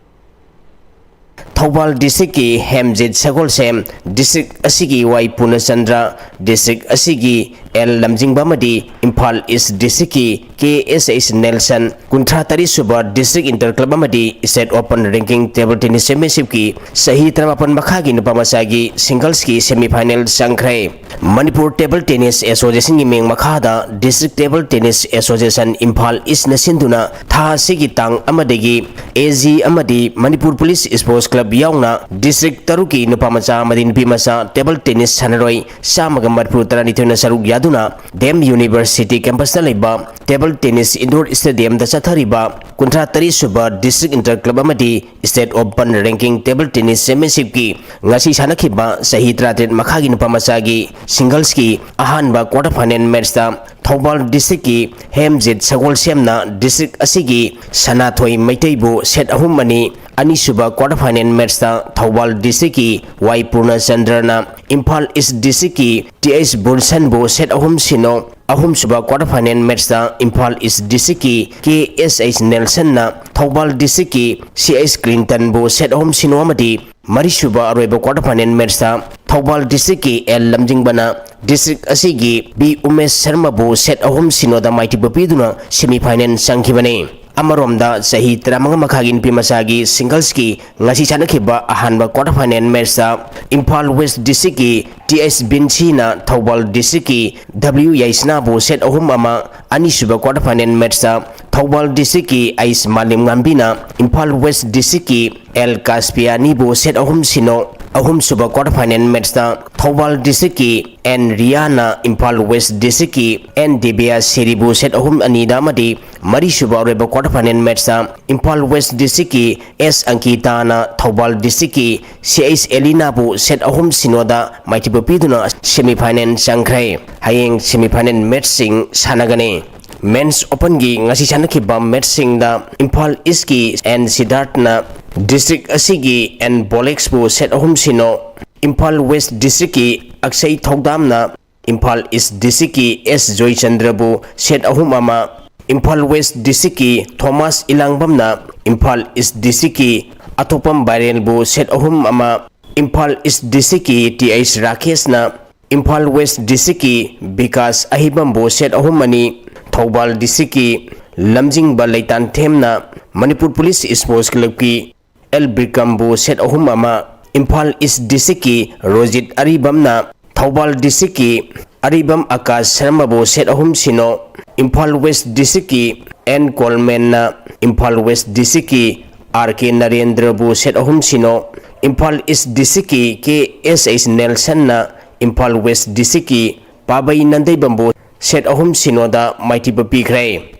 ꯊꯧꯕꯥꯜ district ꯀꯤ ꯍꯦꯝꯖꯤꯠ ꯁꯒꯣꯜꯁꯦꯝ, district ꯑꯁꯤꯒꯤ ꯋꯥꯏ ꯄꯨꯔꯅꯆꯟꯗ꯭ꯔ, district ꯑꯁꯤꯒꯤ ꯑꯦꯜ ꯂꯝꯖꯤꯡꯕ ꯑꯃꯗꯤ ꯏꯝꯐꯥꯜ ꯏꯁ ꯗꯤꯁꯇ꯭ꯔꯤꯛꯀꯤ ꯀꯦ ꯑꯦꯁ ꯑꯩꯆ ꯅꯦꯜꯁꯟ ꯀꯨꯟꯊ꯭ꯔꯥ ꯇꯔꯦꯠ ꯁꯨꯕ ꯗꯤꯁꯇ꯭ꯔꯤꯛ ꯏꯟꯇꯔ ꯀ꯭ꯂꯕ ꯑꯃꯗꯤ state open ranking table tennis ꯆꯦꯝꯄꯤꯌꯟꯁꯤꯞꯀꯤ ꯆꯍꯤ ꯇꯔꯥꯃꯥꯄꯟ ꯃꯈꯥꯒꯤ ꯅꯨꯄꯥ ꯃꯆꯥꯒꯤ ꯁꯤꯡꯒꯜꯁꯀꯤ ꯁꯦꯃꯤ ꯐꯥꯏꯅꯦꯜ ꯆꯪꯈ꯭ꯔꯦ꯫ ꯃꯅꯤꯄꯨꯔ ꯇꯦꯕꯜ ꯇꯦꯅꯤꯁ ꯑꯦꯁꯣꯁꯤꯌꯦꯁꯟꯒꯤ ꯃꯤꯡ ꯃꯈꯥꯗ district table tennis association Imphal ꯏꯁꯅ ꯁꯤꯟꯗꯨꯅ ꯊꯥ ꯑꯁꯤꯒꯤ ꯇꯥꯡ ꯑꯃꯗꯒꯤ ꯑꯦ ꯖꯤ ꯑꯃꯗꯤ ꯃꯅꯤꯄꯨꯔ ꯄꯨꯂꯤꯁ ꯁ꯭ꯄꯣꯔꯠꯁ ꯀ꯭ꯂꯕ ꯌꯥꯎꯅ ꯗꯤꯁꯇ꯭ꯔꯤꯛ ꯇꯔꯨꯛꯀꯤ ꯅꯨꯄꯥ ꯃꯆꯥ ꯑꯃꯗꯤ ꯅꯨꯄꯤ ꯃꯆꯥ ꯇꯦꯕꯜ ꯇꯦꯅꯤꯁ ꯁꯥꯟꯅꯔꯣꯏ ꯆꯥꯝꯃꯒ ꯃꯔꯤꯐꯨ ꯇꯔꯥꯅꯤꯊꯣꯏꯅ ꯁꯔꯨꯛ ꯌꯥꯗꯨꯅ ꯗꯤ ꯑꯦꯝ ꯌꯨꯅꯤꯚꯔꯁꯤꯇꯤ ꯀꯦꯝꯄꯁꯇ ꯂꯩꯕ ꯇꯦꯕꯜ ꯇꯦꯅꯤꯁ ꯏꯟꯗꯣꯔ ꯁ꯭ꯇꯦꯗꯤꯌꯝꯗ ꯆꯠꯊꯔꯤꯕ ꯀꯨꯟꯊ꯭ꯔꯥ ꯇꯔꯦꯠ ꯁꯨꯕ ꯗꯤꯁꯇ꯭ꯔꯤꯛ ꯏꯟꯇꯔ ꯀ꯭ꯂꯕ ꯑꯃꯗꯤ state open ranking table tennis ꯆꯦꯝꯄꯤꯌꯟꯁꯤꯞꯀꯤ ꯉꯁꯤ ꯁꯥꯟꯅꯈꯤꯕ ꯆꯍꯤ ꯇꯔꯥꯇꯔꯦꯠ ꯃꯈꯥꯒꯤ ꯅꯨꯄꯥ ꯃꯆꯥꯒꯤ ꯁꯤꯡꯒꯜꯁꯀꯤ ꯑꯍꯥꯟꯕ ꯀ꯭ꯋꯥꯇꯔ ꯐꯥꯏꯅꯦꯜ ꯃꯦꯠꯆꯇ ꯊꯧꯕꯥꯜ ꯗꯤꯁꯇ꯭ꯔꯤꯛꯀꯤ ꯍꯦꯝꯖꯤꯠ ꯁꯒꯣꯜꯁꯦꯝꯅ ꯗꯤꯁꯇ꯭ꯔꯤꯛ ꯑꯁꯤꯒꯤ ꯁꯅꯥꯊꯣꯏ ꯃꯩꯇꯩꯕꯨ ꯁꯦꯠ ꯑꯍꯨꯝ ꯑꯅꯤ, ꯑꯅꯤꯁꯨꯕ ꯀ꯭ꯋꯥꯇꯔ ꯐꯥꯏꯅꯦꯜ ꯃꯦꯠꯆꯇ ꯊꯧꯕꯥꯜ ꯗꯤꯁꯇ꯭ꯔꯤꯛꯀꯤ ꯋꯥꯏ ꯄꯨꯔꯅꯆꯟꯗ꯭ꯔꯅ ꯏꯝꯐꯥꯜ ꯏꯁ ꯗꯤꯁꯇ꯭ꯔꯤꯛꯀꯤ ꯇꯤ ꯑꯩꯆ ꯕꯨꯜꯁꯟꯕꯨ ꯁꯦꯠ ꯑꯍꯨꯝ ꯁꯤꯅꯣ, ꯑꯍꯨꯝꯁꯨꯕ ꯀ꯭ꯋꯥꯇꯔ ꯐꯥꯏꯅꯦꯜ ꯃꯦꯠꯆꯇ ꯏꯝꯐꯥꯜ ꯏꯁ ꯗꯤꯁꯇ꯭ꯔꯤꯛꯀꯤ ꯀꯦ ꯑꯦꯁ ꯑꯩꯆ ꯅꯦꯜꯁꯟꯅ ꯊꯧꯕꯥꯜ ꯗꯤꯁꯇ꯭ꯔꯤꯛꯀꯤ ꯁꯤ ꯑꯩꯆ ꯀ꯭ꯂꯤꯟꯇꯟꯕꯨ ꯁꯦꯠ ꯑꯍꯨꯝ ꯁꯤꯅꯣ ꯑꯃꯗꯤ ꯃꯔꯤꯁꯨꯕ ꯑꯔꯣꯏꯕ ꯀ꯭ꯋꯥꯇꯔ ꯐꯥꯏꯅꯦꯜ ꯃꯦꯠꯆꯇ ꯊꯧꯕꯥꯜ ꯗꯤꯁꯇ꯭ꯔꯤꯛꯀꯤ ꯑꯦꯜ ꯂꯝꯖꯤꯡꯕꯅ ꯗꯤꯁꯇ꯭ꯔꯤꯛ ꯑꯁꯤꯒꯤ ꯕꯤ ꯎꯃꯦꯁ ꯁꯔꯃꯕꯨ ꯁꯦꯠ ꯑꯍꯨꯝ ꯁꯤꯅꯣꯗ ꯃꯥꯏꯊꯤꯕ ꯄꯤꯗꯨꯅ ꯁꯦꯃꯤ ꯐꯥꯏꯅꯦꯜ ꯆꯪꯈꯤꯕꯅꯤ꯫ ꯑꯃꯔꯣꯝꯗ ꯆꯍꯤ ꯇꯔꯥꯃꯉꯥ ꯃꯈꯥꯒꯤ ꯅꯨꯄꯤ ꯃꯆꯥꯒꯤ ꯁꯤꯡꯒꯜꯁꯀꯤ ꯉꯁꯤ ꯁꯥꯟꯅꯈꯤꯕ ꯑꯍꯥꯟꯕ ꯀ꯭ꯋꯥꯇꯔ ꯐꯥꯏꯅꯦꯜ ꯃꯦꯠꯆꯇ ꯏꯝꯐꯥꯜ ꯋꯦꯁ ꯗꯤꯁꯇ꯭ꯔꯤꯛꯀꯤ ꯇꯤ ꯑꯩꯆ ꯕꯤꯟꯁꯤꯅ ꯊꯧꯕꯥꯜ ꯗꯤꯁꯇ꯭ꯔꯤꯛꯀꯤ ꯗꯕ꯭ꯂꯤꯎ ꯌꯥꯏꯁꯅꯥꯕꯨ ꯁꯦꯠ ꯑꯍꯨꯝ ꯑꯃ, ꯑꯅꯤꯁꯨꯕ ꯀ꯭ꯋꯥꯇꯔ ꯐꯥꯏꯅꯦꯜ ꯃꯦꯠꯆꯇ ꯊꯧꯕꯥꯜ ꯗꯤꯁꯇ꯭ꯔꯤꯛꯀꯤ ꯑꯩꯆ ꯃꯥꯂꯦꯝꯉꯥꯝꯕꯤꯅ ꯏꯝꯐꯥꯜ ꯋꯦꯁ ꯗꯤꯁꯇ꯭ꯔꯤꯛꯀꯤ ꯑꯦꯜ ꯀꯥꯁꯄꯤꯌꯥꯅꯤꯕꯨ ꯁꯦꯠ ꯑꯍꯨꯝ ꯁꯤꯅꯣ, ꯑꯍꯨꯝꯁꯨꯕ ꯀ꯭ꯋꯥꯇꯔ ꯐꯥꯏꯅꯦꯜ ꯃꯦꯠꯆꯇ ꯊꯧꯕꯥꯜ ꯗꯤꯁꯇ꯭ꯔꯤꯛꯀꯤ ꯑꯦꯟ ꯔꯤꯌꯥꯅ ꯏꯝꯐꯥꯜ ꯋꯦꯁ ꯗꯤꯁꯇ꯭ꯔꯤꯛꯀꯤ ꯑꯦꯟ ꯗꯤꯕꯤꯌꯥ ꯁꯦꯔꯤꯕꯨ ꯁꯦꯠ ꯑꯍꯨꯝ ꯑꯅꯤꯗ ꯑꯃꯗꯤ ꯃꯔꯤꯁꯨꯕ ꯑꯔꯣꯏꯕ ꯀ꯭ꯋꯥꯇꯔ ꯐꯥꯏꯅꯦꯜ ꯃꯦꯠꯆꯇ ꯏꯝꯐꯥꯜ ꯋꯦꯁ ꯗꯤꯁꯇ꯭ꯔꯤꯛꯀꯤ ꯑꯦꯁ ꯑꯪꯀꯤꯇꯥꯅ ꯊꯧꯕꯥꯜ ꯗꯤꯁꯇ꯭ꯔꯤꯛꯀꯤ ꯁꯤ ꯑꯩꯆ ꯑꯦꯂꯤꯅꯥꯕꯨ ꯁꯦꯠ ꯑꯍꯨꯝ ꯁꯤꯅꯣꯗ ꯃꯥꯏꯊꯤꯕ ꯄꯤꯗꯨꯅ ꯁꯦꯃꯤ ꯐꯥꯏꯅꯦꯜ ꯆꯪꯈ꯭ꯔꯦ꯫ ꯍꯌꯦꯡ ꯁꯦꯃꯤ ꯐꯥꯏꯅꯦꯜ ꯃꯦꯠꯆꯁꯤꯡ ꯁꯥꯟꯅꯒꯅꯤ꯫ ꯃꯦꯟꯁ ꯑꯣꯄꯟꯒꯤ ꯉꯁꯤ ꯁꯥꯟꯅꯈꯤꯕ ꯃꯦꯠꯆꯁꯤꯡꯗ ꯏꯝꯐꯥꯜ ꯏꯁꯀꯤ ꯑꯦꯟ ꯁꯤꯗꯥꯔꯠꯅ ꯗꯤꯁꯇ꯭ꯔꯤꯛ ꯑꯁꯤꯒꯤ ꯑꯦꯟ ꯕꯣꯂꯦꯛꯁꯄꯨ ꯁꯦꯠ ꯑꯍꯨꯝ ꯁꯤꯅꯣ, ꯏꯝꯐꯥꯜ ꯋꯦꯁ ꯗꯤꯁꯇ꯭ꯔꯤꯛꯀꯤ ꯑꯛꯁꯩ ꯊꯧꯗꯥꯝꯅ ꯏꯝꯐꯥꯜ ꯏꯁ ꯗꯤꯁꯇ꯭ꯔꯤꯛꯀꯤ ꯑꯦꯁ ꯖꯣꯏꯆꯟꯗ꯭ꯔꯕꯨ ꯁꯦꯠ ꯑꯍꯨꯝ ꯑꯃ, ꯏꯝꯐꯥꯜ ꯋꯦꯁ ꯗꯤꯁꯇ꯭ꯔꯤꯛꯀꯤ ꯊꯣꯃꯥꯁ ꯏꯂꯥꯡꯕꯝꯅ ꯏꯝꯐꯥꯜ ꯏꯁ ꯗꯤꯁꯇ꯭ꯔꯤꯛꯀꯤ ꯑꯊꯣꯛꯄꯝ ꯕꯥꯏꯔꯦꯟꯕꯨ ꯁꯦꯠ ꯑꯍꯨꯝ ꯑꯃ, ꯏꯝꯐꯥꯜ ꯏꯁ ꯗꯤꯁꯇ꯭ꯔꯤꯛꯀꯤ ꯇꯤ ꯑꯩꯆ ꯔꯥꯀꯦꯁꯅ ꯏꯝꯐꯥꯜ ꯋꯦꯁ ꯗꯤꯁꯇ꯭ꯔꯤꯛꯀꯤ ꯕꯤꯀꯥꯁ ꯑꯍꯤꯕꯝꯕꯨ ꯁꯦꯠ ꯑꯍꯨꯝ ꯑꯅꯤ, ꯊꯧꯕꯥꯜ ꯗꯤꯁꯇ꯭ꯔꯤꯛꯀꯤ ꯂꯝꯖꯤꯡꯕ ꯂꯩꯇꯥꯟꯊꯦꯝꯅ ꯃꯅꯤꯄꯨꯔ ꯄꯨꯂꯤꯁ ꯁ꯭ꯄꯣꯔꯠꯁ ꯀ꯭ꯂꯕꯀꯤ ꯑꯦꯜ ꯕꯤꯀ꯭ꯔꯝꯕꯨ ꯁꯦꯠ ꯑꯍꯨꯝ ꯑꯃ, ꯏꯝꯐꯥꯜ ꯏꯁ ꯗꯤꯁꯇ꯭ꯔꯤꯛꯀꯤ ꯔꯣꯖꯤꯠ ꯑꯔꯤꯕꯝꯅ ꯊꯧꯕꯥꯜ ꯗꯤꯁꯇ꯭ꯔꯤꯛꯀꯤ ꯑꯔꯤꯕꯝ ꯑꯀꯥꯁ ꯁꯔꯃꯕꯨ ꯁꯦꯠ ꯑꯍꯨꯝ ꯁꯤꯅꯣ, ꯏꯝꯐꯥꯜ ꯋꯦꯁ ꯗꯤꯁꯇ꯭ꯔꯤꯛꯀꯤ ꯑꯦꯟ ꯀꯣꯜꯃꯦꯟꯅ ꯏꯝꯐꯥꯜ ꯋꯦꯁ ꯗꯤꯁꯇ꯭ꯔꯤꯛꯀꯤ ꯑꯥꯔ ꯀꯦ ꯅꯔꯦꯟꯗ꯭ꯔꯕꯨ ꯁꯦꯠ ꯑꯍꯨꯝ ꯁꯤꯅꯣ, ꯏꯝꯐꯥꯜ ꯏꯁ ꯗꯤꯁꯇ꯭ꯔꯤꯛꯀꯤ ꯀꯦ ꯑꯦꯁ ꯑꯩꯆ ꯅꯦꯜꯁꯟꯅ ꯏꯝꯐꯥꯜ ꯋꯦꯁ ꯗꯤꯁꯇ꯭ꯔꯤꯛꯀꯤ ꯄꯥꯕꯩ ꯅꯟꯗꯩꯕꯝꯕꯨ ꯁꯦꯠ ꯑꯍꯨꯝ ꯁꯤꯅꯣꯗ ꯃꯥꯏꯊꯤꯕ ꯄꯤꯈ꯭ꯔꯦ꯫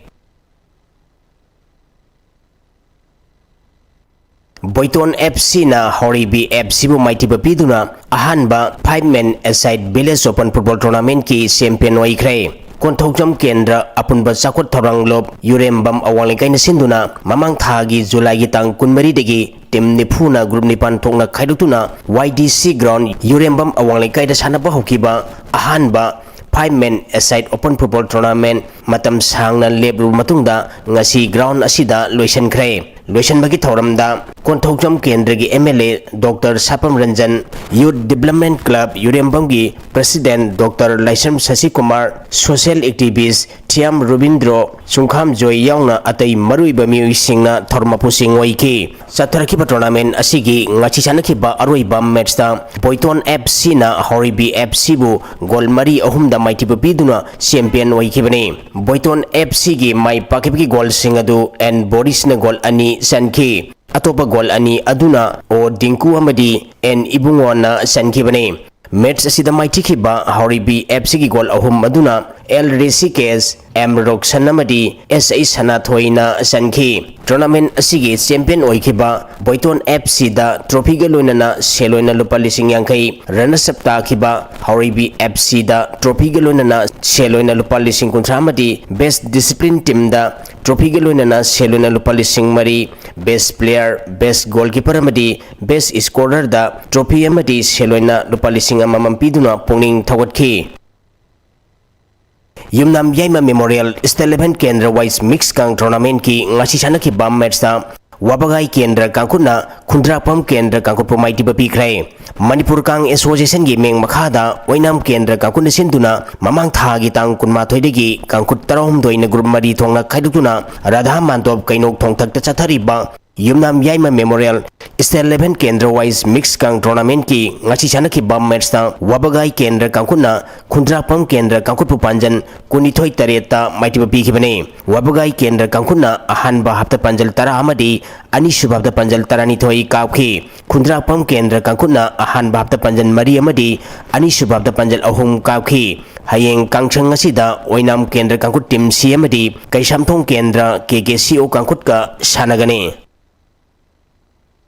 ꯕꯣꯏꯇꯣꯟ ꯑꯦꯐ ꯁꯤꯅ ꯍꯥꯎꯔꯩꯕꯤ ꯑꯦꯐ ꯁꯤꯕꯨ ꯃꯥꯏꯊꯤꯕ ꯄꯤꯗꯨꯅ ꯑꯍꯥꯟꯕ five man aside village open football tournamentꯀꯤ champion ꯑꯣꯏꯈ꯭ꯔꯦ꯫ ꯀꯣꯟꯊꯧꯖꯝ ꯀꯦꯟꯗ꯭ꯔ ꯑꯄꯨꯟꯕ ꯆꯥꯎꯈꯠ ꯊꯧꯔꯥꯡ ꯂꯣꯞ ꯌꯨꯔꯦꯝꯕꯝ ꯑꯋꯥꯡ ꯂꯩꯀꯥꯏꯅ ꯁꯤꯟꯗꯨꯅ ꯃꯃꯥꯡ ꯊꯥꯒꯤ ꯖꯨꯂꯥꯏꯒꯤ ꯇꯥꯡ ꯀꯨꯟꯃꯔꯤꯗꯒꯤ team ꯅꯤꯐꯨꯅ group ꯅꯤꯄꯥꯟ ꯊꯣꯛꯅ ꯈꯥꯏꯗꯣꯛꯇꯨꯅ ꯋꯥꯏ ꯗꯤ ꯁꯤ ground ꯌꯨꯔꯦꯝꯕꯝ ꯑꯋꯥꯡ ꯂꯩꯀꯥꯏꯗ ꯁꯥꯟꯅꯕ ꯍꯧꯈꯤꯕ ꯑꯍꯥꯟꯕ five man aside open football tournament ꯃꯇꯝ ꯁꯥꯡꯅ ꯂꯦꯞꯂꯨꯕ ꯃꯇꯨꯡꯗ ꯉꯁꯤ ground ꯑꯁꯤꯗ ꯂꯣꯏꯁꯤꯟꯈ꯭ꯔꯦ꯫ ꯂꯣꯏꯁꯤꯟꯕꯒꯤ ꯊꯧꯔꯝꯗ ꯀꯣꯟꯊꯧꯖꯝ ꯀꯦꯟꯗ꯭ꯔꯒꯤ M L A doctor Sapam Ranjan, Youth Development Club ꯌꯨꯔꯦꯝꯕꯝꯒꯤ president doctor Laishram Sashikumar, social activist Thiyam Robindro, Sungkham Joy ꯌꯥꯎꯅ ꯑꯇꯩ ꯃꯔꯨꯑꯣꯏꯕ ꯃꯤꯑꯣꯏꯁꯤꯡꯅ ꯊꯧꯔꯝ ꯃꯄꯨꯁꯤꯡ ꯑꯣꯏꯈꯤ꯫ ꯆꯠꯊꯔꯛꯈꯤꯕ tournamentꯁꯤꯒꯤ ꯉꯁꯤ ꯁꯥꯟꯅꯈꯤꯕ ꯑꯔꯣꯏꯕ matchꯇ ꯕꯣꯏꯇꯣꯟ ꯑꯦꯐ ꯁꯤꯅ ꯍꯥꯎꯔꯩꯕꯤ ꯑꯦꯐ ꯁꯤꯕꯨ goal ꯃꯔꯤ ꯑꯍꯨꯝꯗ ꯃꯥꯏꯊꯤꯕ ꯄꯤꯗꯨꯅ champion ꯑꯣꯏꯈꯤꯕꯅꯤ꯫ ꯕꯣꯏꯇꯣꯟ ꯑꯦꯐ ꯁꯤꯒꯤ ꯃꯥꯏ ꯄꯥꯛꯈꯤꯕꯒꯤ goalꯁꯤꯡ ꯑꯗꯨ ꯑꯦꯟ ꯕꯣꯔꯤꯁꯅ goal ꯑꯅꯤ ꯆꯟꯈꯤ꯫ ꯑꯇꯣꯞꯄ goal ꯑꯅꯤ ꯑꯗꯨꯅ ꯑꯣ ꯗꯤꯡꯀꯨ ꯑꯃꯗꯤ ꯑꯦꯟ ꯏꯕꯨꯡꯉꯣꯅ ꯆꯟꯈꯤꯕꯅꯤ꯫ Match ꯑꯁꯤꯗ ꯃꯥꯏꯊꯤꯈꯤꯕ ꯍꯥꯎꯔꯩꯕꯤ ꯑꯦꯐ ꯁꯤꯒꯤ goal ꯑꯍꯨꯝ ꯑꯗꯨꯅ ꯑꯦꯜ ꯔꯤꯁꯤꯀꯦꯁ, ꯑꯦꯝ ꯔꯣꯛꯁꯟ ꯑꯃꯗꯤ ꯑꯦꯁ ꯑꯩ ꯁꯅꯥꯊꯣꯏꯅ ꯆꯟꯈꯤ꯫ Tournament ꯑꯁꯤꯒꯤ champion ꯑꯣꯏꯈꯤꯕ ꯕꯣꯏꯇꯣꯟ ꯑꯦꯐ ꯁꯤꯗ trophyꯒ ꯂꯣꯏꯅꯅ ꯁꯦꯜ ꯑꯣꯏꯅ ꯂꯨꯄꯥ ꯂꯤꯁꯤꯡ ꯌꯥꯡꯈꯩ, runner-up ꯇꯥꯈꯤꯕ ꯍꯥꯎꯔꯩꯕꯤ ꯑꯦꯐ ꯁꯤꯗ trophyꯒ ꯂꯣꯏꯅꯅ ꯁꯦꯜ ꯑꯣꯏꯅ ꯂꯨꯄꯥ ꯂꯤꯁꯤꯡ ꯀꯨꯟꯊ꯭ꯔꯥ ꯑꯃꯗꯤ best discipline teamꯗ trophyꯒ ꯂꯣꯏꯅꯅ ꯁꯦꯜ ꯑꯣꯏꯅ ꯂꯨꯄꯥ ꯂꯤꯁꯤꯡ ꯃꯔꯤ, best player, best goalkeeper ꯑꯃꯗꯤ best scorerꯗ trophy ꯑꯃꯗꯤ ꯁꯦꯜ ꯑꯣꯏꯅ ꯂꯨꯄꯥ ꯂꯤꯁꯤꯡ ꯑꯃꯃꯝ ꯄꯤꯗꯨꯅ ꯄꯨꯛꯅꯤꯡ ꯊꯧꯒꯠꯈꯤ꯫ ꯌꯨꯝꯅꯥꯝ ꯌꯥꯏꯃ Memorial State Level ꯀꯦꯟꯗ꯭ꯔ Wise Mix Gang Tournamentꯀꯤ ꯉꯁꯤ ꯁꯥꯟꯅꯈꯤꯕ matchꯇ ꯋꯥꯕꯒꯥꯏ ꯀꯦꯟꯗ꯭ꯔ ꯀꯥꯡꯈꯨꯠꯅ ꯈꯨꯟꯗ꯭ꯔꯥꯛꯄꯝ ꯀꯦꯟꯗ꯭ꯔ ꯀꯥꯡꯈꯨꯠꯄꯨ ꯃꯥꯏꯊꯤꯕ ꯄꯤꯈ꯭ꯔꯦ꯫ ꯃꯅꯤꯄꯨꯔ ꯀꯥꯡ ꯑꯦꯁꯣꯁꯤꯌꯦꯁꯟꯒꯤ ꯃꯤꯡ ꯃꯈꯥꯗ ꯑꯣꯏꯅꯥꯝ ꯀꯦꯟꯗ꯭ꯔ ꯀꯥꯡꯈꯨꯠꯅ ꯁꯤꯟꯗꯨꯅ ꯃꯃꯥꯡ ꯊꯥꯒꯤ ꯇꯥꯡ ꯀꯨꯟꯃꯥꯊꯣꯏꯗꯒꯤ ꯀꯥꯡꯈꯨꯠ ꯇꯔꯥꯍꯨꯝꯗꯣꯏꯅ ꯒ꯭ꯔꯨꯞ ꯃꯔꯤ ꯊꯣꯛꯅ ꯈꯥꯏꯗꯣꯛꯇꯨꯅ ꯔꯥꯙꯥ ꯃꯥꯟꯗꯣꯞ ꯀꯩꯅꯧ ꯊꯣꯡꯊꯛꯇ ꯆꯠꯊꯔꯤꯕ ꯌꯨꯝꯅꯥꯝ ꯌꯥꯏꯃ ꯃꯦꯃꯣꯔꯤꯌꯦꯜ ꯁ꯭ꯇꯦꯠ ꯂꯦꯚꯦꯜ ꯀꯦꯟꯗ꯭ꯔ ꯋꯥꯏꯁ ꯃꯤꯛꯁ ꯀꯥꯡ ꯇꯣꯔꯅꯥꯃꯦꯟꯠꯀꯤ ꯉꯁꯤ ꯁꯥꯟꯅꯈꯤꯕ ꯃꯦꯠꯁꯇ ꯋꯥꯕꯒꯥꯏ ꯀꯦꯟꯗ꯭ꯔ ꯀꯥꯡꯈꯨꯠꯅ ꯈꯨꯟꯗ꯭ꯔꯥꯛꯄꯝ ꯀꯦꯟꯗ꯭ꯔ ꯀꯥꯡꯈꯨꯠꯄꯨ ꯄꯥꯟꯖꯟ ꯀꯨꯟꯅꯤꯊꯣꯏ ꯇꯔꯦꯠꯇ ꯃꯥꯏꯊꯤꯕ ꯄꯤꯈꯤꯕꯅꯤ꯫ ꯋꯥꯕꯒꯥꯏ ꯀꯦꯟꯗ꯭ꯔ ꯀꯥꯡꯈꯨꯠꯅ ꯑꯍꯥꯟꯕ ꯍꯥꯞꯇ ꯄꯥꯟꯖꯜ ꯇꯔꯥ ꯑꯃꯗꯤ ꯑꯅꯤꯁꯨꯕ ꯍꯥꯞꯇ ꯄꯥꯟꯖꯜ ꯇꯔꯥꯅꯤꯊꯣꯏ ꯀꯥꯞꯈꯤ꯫ ꯈꯨꯟꯗ꯭ꯔꯥꯛꯄꯝ ꯀꯦꯟꯗ꯭ꯔ ꯀꯥꯡꯈꯨꯠꯅ ꯑꯍꯥꯟꯕ ꯍꯥꯞꯇ ꯄꯥꯟꯖꯜ ꯃꯔꯤ ꯑꯃꯗꯤ ꯑꯅꯤꯁꯨꯕ ꯍꯥꯞꯇ ꯄꯥꯟꯖꯜ ꯑꯍꯨꯝ ꯀꯥꯞꯈꯤ꯫ ꯍꯌꯦꯡ ꯀꯥꯡꯁꯪ ꯑꯁꯤꯗ ꯑꯣꯏꯅꯥꯝ ꯀꯦꯟꯗ꯭ꯔ ꯀꯥꯡꯈꯨꯠ ꯇꯤꯝ ꯁꯤ ꯑꯃꯗꯤ ꯀꯩꯁꯥꯝꯊꯣꯡ ꯀꯦꯟꯗ꯭ꯔ ꯀꯦ ꯀꯦ ꯁꯤ ꯑꯣ ꯀꯥꯡꯈꯨꯠꯀ ꯁꯥꯟꯅꯒꯅꯤ꯫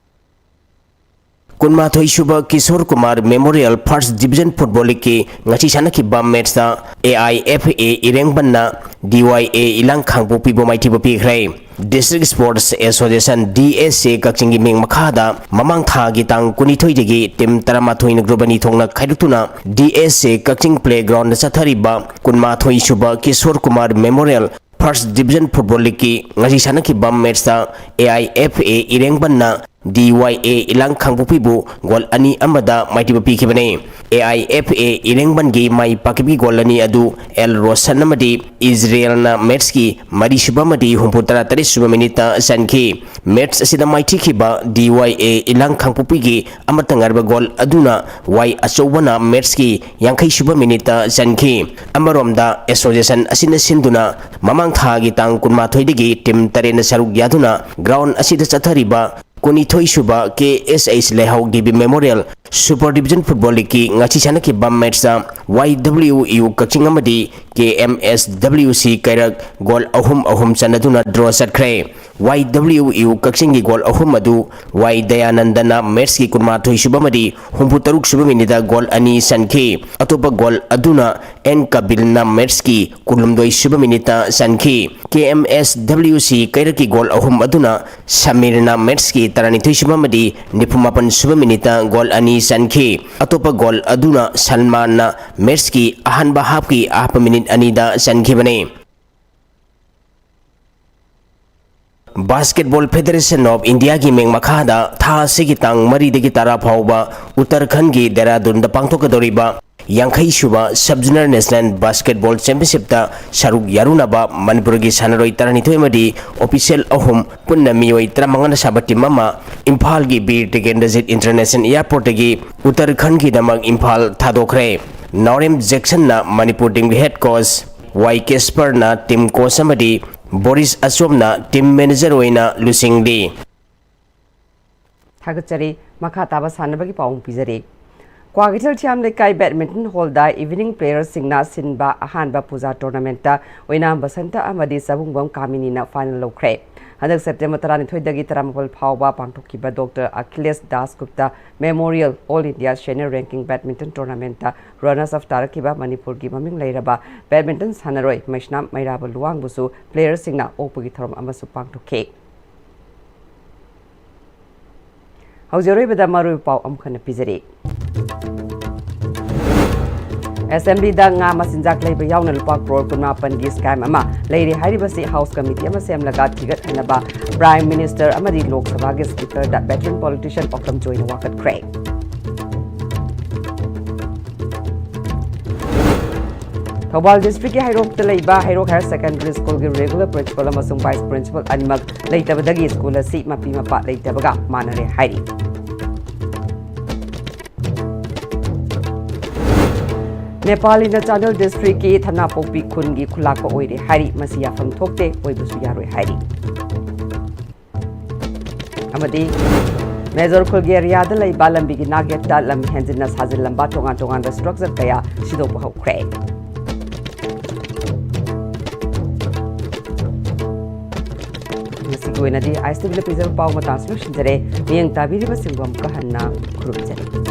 ꯀꯨꯟꯃꯥꯊꯣꯏ ꯁꯨꯕ Kishor Kumar memorial first division football ꯂꯤꯒꯀꯤ ꯉꯁꯤ ꯁꯥꯟꯅꯈꯤꯕ ꯃꯦꯠꯁꯇ ꯑꯦ ꯑꯥꯏ ꯑꯦꯐ ꯑꯦ ꯏꯔꯦꯡꯕꯟꯅ ꯗꯤ ꯋꯥꯏ ꯑꯦ ꯏꯂꯥꯡ ꯈꯥꯡꯄꯣꯛꯄꯤꯕꯨ ꯃꯥꯏꯊꯤꯕ ꯄꯤꯈ꯭ꯔꯦ꯫ District sports association, D S A, ꯀꯛꯆꯤꯡꯒꯤ ꯃꯤꯡ ꯃꯈꯥꯗ ꯃꯃꯥꯡ ꯊꯥꯒꯤ ꯇꯥꯡ ꯀꯨꯟꯅꯤꯊꯣꯏꯗꯒꯤ ꯇꯤꯝ ꯇꯔꯥꯃꯥꯊꯣꯏꯅ ꯒ꯭ꯔꯨꯞ ꯑꯅꯤ ꯊꯣꯛꯅ ꯈꯥꯏꯗꯣꯛꯇꯨꯅ ꯗꯤ ꯑꯦꯁ ꯑꯦ ꯀꯛꯆꯤꯡ ꯄ꯭ꯂꯦꯒ꯭ꯔꯥꯎꯟꯗ ꯆꯠꯊꯔꯤꯕ ꯀꯨꯟꯃꯥꯊꯣꯏ ꯁꯨꯕ Kishor Kumar memorial first division football ꯂꯤꯒꯀꯤ ꯉꯁꯤ ꯁꯥꯟꯅꯈꯤꯕ ꯃꯦꯠꯁꯇ A I F A ꯏꯔꯦꯡꯕꯟꯅ D Y A ꯏꯂꯥꯡ ꯈꯥꯡꯄꯣꯛꯄꯤꯕꯨ goal ꯑꯅꯤ ꯑꯃꯗ ꯃꯥꯏꯊꯤꯕ ꯄꯤꯈꯤꯕꯅꯤ꯫ A I F A ꯏꯔꯦꯡꯕꯟꯒꯤ my ꯄꯥꯛꯈꯤꯕꯒꯤ goal ꯑꯅꯤ ꯑꯗꯨ ꯑꯦꯜ ꯔꯣꯁꯟ ꯑꯃꯗꯤ ꯏꯖꯔꯦꯜꯅ ꯃꯦꯠꯁꯀꯤ ꯃꯔꯤꯁꯨꯕ ꯑꯃꯗꯤ ꯍꯨꯝꯐꯨꯇꯔꯥ ꯇꯔꯦꯠꯁꯨꯕ ꯃꯤꯅꯤꯠꯇ ꯆꯟꯈꯤ꯫ ꯃꯦꯠꯁ ꯑꯁꯤꯗ ꯃꯥꯏꯊꯤꯈꯤꯕ ꯗꯤ ꯋꯥꯏ ꯑꯦ ꯏꯂꯥꯡ ꯈꯥꯡꯄꯣꯛꯄꯤꯒꯤ ꯑꯃꯠꯇ ꯉꯥꯏꯔꯕ ꯒꯣꯜ ꯑꯗꯨꯅ ꯋꯥꯏ ꯑꯆꯧꯕꯅ ꯃꯦꯠꯁꯀꯤ ꯌꯥꯡꯈꯩꯁꯨꯕ ꯃꯤꯅꯤꯠꯇ ꯆꯟꯈꯤ꯫ ꯑꯃꯔꯣꯝꯗ ꯑꯦꯁꯣꯁꯤꯌꯦꯁꯟ ꯑꯁꯤꯅ ꯁꯤꯟꯗꯨꯅ ꯃꯃꯥꯡ ꯊꯥꯒꯤ ꯇꯥꯡ ꯀꯨꯟꯃꯥꯊꯣꯏꯗꯒꯤ ꯇꯤꯝ ꯇꯔꯦꯠꯅ ꯁꯔꯨꯛ ꯌꯥꯗꯨꯅ ꯒ꯭ꯔꯥꯎꯟ ꯑꯁꯤꯗ ꯆꯠꯊꯔꯤꯕ ꯀꯨꯟꯅꯤꯊꯣꯏ ꯁꯨꯕ ꯀꯦ S H Leihao Devi memorial super division football ꯂꯤꯒꯀꯤ ꯉꯁꯤ ꯁꯥꯟꯅꯈꯤꯕ ꯃꯦꯠꯁꯇ ꯋꯥꯏ ꯗꯕ꯭ꯂꯤꯎ ꯌꯨ ꯀꯛꯆꯤꯡ ꯑꯃꯗꯤ ꯀꯦ ꯑꯦꯝ ꯑꯦꯁ ꯗꯕ꯭ꯂꯤꯎ ꯁꯤ ꯀꯩꯔꯛ ꯒꯣꯜ ꯑꯍꯨꯝ ꯑꯍꯨꯝ ꯆꯟꯅꯗꯨꯅ ꯗ꯭ꯔꯣ ꯆꯠꯈ꯭ꯔꯦ꯫ ꯋꯥꯏ ꯗꯕ꯭ꯂꯤꯎ ꯌꯨ ꯀꯛꯆꯤꯡꯒꯤ ꯒꯣꯜ ꯑꯍꯨꯝ ꯑꯗꯨ ꯋꯥꯏ ꯗꯌꯥꯅꯟꯗꯅ ꯃꯦꯠꯁꯀꯤ ꯀꯨꯟꯃꯥꯊꯣꯏ ꯁꯨꯕ ꯑꯃꯗꯤ ꯍꯨꯝꯐꯨꯇꯔꯨꯛ ꯁꯨꯕ ꯃꯤꯅꯤꯠꯇ ꯒꯣꯜ ꯑꯅꯤ ꯆꯟꯈꯤ꯫ ꯑꯇꯣꯞꯄ ꯒꯣꯜ ꯑꯗꯨꯅ ꯑꯦꯟ ꯀꯕꯤꯜꯅ ꯃꯦꯠꯁꯀꯤ ꯀꯨꯟꯍꯨꯝꯗꯣꯏ ꯁꯨꯕ ꯃꯤꯅꯤꯠꯇ ꯆꯟꯈꯤ꯫ ꯀꯦ ꯑꯦꯝ ꯑꯦꯁ ꯗꯕ꯭ꯂꯤꯎ ꯁꯤ ꯀꯩꯔꯛꯀꯤ ꯒꯣꯜ ꯑꯍꯨꯝ ꯑꯗꯨꯅ ꯁꯃꯤꯔꯅ ꯃꯦꯠꯁꯀꯤ ꯇꯔꯥꯅꯤꯊꯣꯏ ꯁꯨꯕ ꯑꯃꯗꯤ ꯅꯤꯐꯨꯃꯥꯄꯟ ꯁꯨꯕ ꯃꯤꯅꯤꯠꯇ ꯒꯣꯜ ꯑꯅꯤ ꯆꯟꯈꯤ꯫ ꯑꯇꯣꯞꯄ ꯒꯣꯜ ꯑꯗꯨꯅ ꯁꯜꯃꯥꯟꯅ ꯃꯦꯠꯁꯀꯤ ꯑꯍꯥꯟꯕ ꯍꯥꯞꯀꯤ ꯑꯍꯥꯞꯄ ꯃꯤꯅꯤꯠ ꯑꯅꯤꯗ ꯆꯟꯈꯤꯕꯅꯤ꯫ Basketball Federation of Indiaꯒꯤ ꯃꯤꯡ ꯃꯈꯥꯗ ꯊꯥ ꯑꯁꯤꯒꯤ ꯇꯥꯡ ꯃꯔꯤꯗꯒꯤ ꯇꯔꯥ ꯐꯥꯎꯕ ꯎꯠꯇꯔꯈꯟꯒꯤ ꯗꯦꯔꯥꯗꯨꯟꯗ ꯄꯥꯡꯊꯣꯛꯀꯗꯧꯔꯤꯕ ꯌꯥꯡꯈꯩ ꯁꯨꯕ Sub Zonal National Basketball Championshipꯇ ꯁꯔꯨꯛ ꯌꯥꯔꯨꯅꯕ ꯃꯅꯤꯄꯨꯔꯒꯤ ꯁꯥꯟꯅꯔꯣꯏ ꯇꯔꯥꯅꯤꯊꯣꯏ ꯑꯃꯗꯤ official ꯑꯍꯨꯝ, ꯄꯨꯟꯅ ꯃꯤꯑꯣꯏ ꯇꯔꯥꯃꯉꯥꯅ ꯁꯥꯕ team ꯑꯃ ꯏꯝꯐꯥꯜꯒꯤ ꯕꯤꯔ ꯇꯤꯀꯦꯟꯗ꯭ꯔꯖꯤꯠ International Airportꯇꯒꯤ ꯎꯠꯇꯔꯈꯟꯒꯤꯗꯃꯛ ꯏꯝꯐꯥꯜ ꯊꯥꯗꯣꯛꯈ꯭ꯔꯦ꯫ ꯅꯥꯎꯔꯦꯝ ꯖꯦꯛꯁꯟꯅ ꯃꯅꯤꯄꯨꯔ teamꯒꯤ head coach, ꯋꯥꯏ ꯀꯦꯁꯄꯔꯅ team coach ꯑꯃꯗꯤ ꯕꯣꯔꯤꯁ ꯑꯆꯣꯝꯅ team manager ꯑꯣꯏꯅ ꯂꯨꯆꯤꯡꯂꯤ꯫ ꯊꯥꯒꯠꯆꯔꯤ꯫ ꯃꯈꯥ ꯇꯥꯕ ꯁꯥꯟꯅꯕꯒꯤ ꯄꯥꯎ ꯑꯃꯨꯛ ꯄꯤꯖꯔꯤ꯫ ꯀ꯭ꯋꯥꯀꯩꯊꯦꯜ ꯊꯤꯌꯥꯝ ꯂꯩꯀꯥꯏ badminton hallꯗ evening playerꯁꯤꯡꯅ ꯁꯤꯟꯕ ꯑꯍꯥꯟꯕ ꯄꯨꯖꯥ tournamentꯇ ꯑꯣꯏꯅꯥꯝ ꯕꯁꯟꯇ ꯑꯃꯗꯤ ꯆꯕꯨꯡꯕꯝ ꯀꯥꯃꯤꯅꯤꯅ final ꯂꯧꯈ꯭ꯔꯦ꯫ ꯍꯟꯗꯛ September ꯇꯔꯥꯅꯤꯊꯣꯏꯗꯒꯤ ꯇꯔꯥꯃꯥꯄꯜ ꯐꯥꯎꯕ ꯄꯥꯡꯊꯣꯛꯈꯤꯕ Doctor Akhilesh Das Gupta Memorial All India Senior Ranking Badminton Tournamentꯇ runners up ꯇꯥꯔꯛꯈꯤꯕ ꯃꯅꯤꯄꯨꯔꯒꯤ ꯃꯃꯤꯡ ꯂꯩꯔꯕ badminton ꯁꯥꯟꯅꯔꯣꯏ ꯃꯩꯁꯅꯥꯝ ꯃꯩꯔꯥꯕ ꯂꯨꯋꯥꯡꯕꯨꯁꯨ playerꯁꯤꯡꯅ ꯑꯣꯛꯄꯒꯤ ꯊꯧꯔꯝ ꯑꯃꯁꯨ ꯄꯥꯡꯊꯣꯛꯈꯤ꯫ ꯍꯧꯖꯤꯛ ꯑꯔꯣꯏꯕꯗ ꯃꯔꯨꯑꯣꯏꯕ ꯄꯥꯎ ꯑꯃꯨꯛ ꯍꯟꯅ ꯄꯤꯖꯔꯤ꯫ Assemblyꯗ ꯉꯥ ꯃꯆꯤꯟꯖꯥꯛ ꯂꯩꯕ ꯌꯥꯎꯅ ꯂꯨꯄꯥ ꯀ꯭ꯔꯣꯔ ꯀꯨꯟꯃꯥꯄꯟꯒꯤ scam ꯑꯃ ꯂꯩꯔꯦ ꯍꯥꯏꯔꯤꯕꯁꯤ House Committee ꯑꯃ ꯁꯦꯝꯂꯒ ꯊꯤꯒꯠꯅꯅꯕ Prime Minister ꯑꯃꯗꯤ ꯂꯣꯛ ꯁꯚꯥꯒꯤ Speakerꯗ veteran politician ꯄꯥꯎꯗꯝ ꯖꯣꯏꯅ ꯋꯥꯀꯠꯈ꯭ꯔꯦ꯫ ꯊꯧꯕꯥꯜ districtꯀꯤ ꯍꯩꯔꯣꯛꯇ ꯂꯩꯕ ꯍꯩꯔꯣꯛ Higher Secondary Schoolꯒꯤ regular principal ꯑꯃꯁꯨꯡ vice principal ꯑꯅꯤꯃꯛ ꯂꯩꯇꯕꯗꯒꯤ school ꯑꯁꯤ ꯃꯄꯤ ꯃꯄꯥ ꯂꯩꯇꯕꯒ ꯃꯥꯟꯅꯔꯦ ꯍꯥꯏꯔꯤ꯫ ꯅꯦꯄꯥꯂꯤꯅ ꯆꯥꯟꯗꯦꯜ districtꯀꯤ ꯊꯅꯥꯄꯣꯛꯄꯤ ꯈꯨꯟꯒꯤ ꯈꯨꯂꯥꯛꯄ ꯑꯣꯏꯔꯦ ꯍꯥꯏꯔꯤ꯫ ꯃꯁꯤ ꯌꯥꯐꯝ ꯊꯣꯛꯇꯦ, ꯑꯣꯏꯕꯁꯨ ꯌꯥꯔꯣꯏ ꯍꯥꯏꯔꯤ꯫ ꯑꯃꯗꯤ ꯃꯦꯖꯣꯔ ꯈꯨꯜꯒꯤ areaꯗ ꯂꯩꯕ ꯂꯝꯕꯤꯒꯤ ꯅꯥꯛꯌꯦꯠꯇ ꯂꯝ ꯍꯦꯟꯖꯤꯟꯅ ꯁꯥꯖꯤꯜꯂꯝꯕ ꯇꯣꯉꯥꯟ ꯇꯣꯉꯥꯟꯕ structure ꯀꯌꯥ ꯁꯤꯗꯣꯛꯄ ꯍꯧꯈ꯭ꯔꯦ꯫ ꯉꯁꯤꯒꯤ ꯑꯣꯏꯅꯗꯤ ISTVꯅ ꯄꯤꯖꯕ ꯄꯥꯎ ꯃꯇꯥꯡꯁꯤ ꯂꯣꯏꯁꯤꯟꯖꯔꯦ꯫ ꯃꯤꯠꯌꯦꯡ ꯇꯥꯕꯤꯔꯤꯕꯁꯤꯡꯕꯨ ꯑꯃꯨꯛꯀ ꯍꯟꯅ ꯈꯨꯔꯨꯝꯖꯔꯤ꯫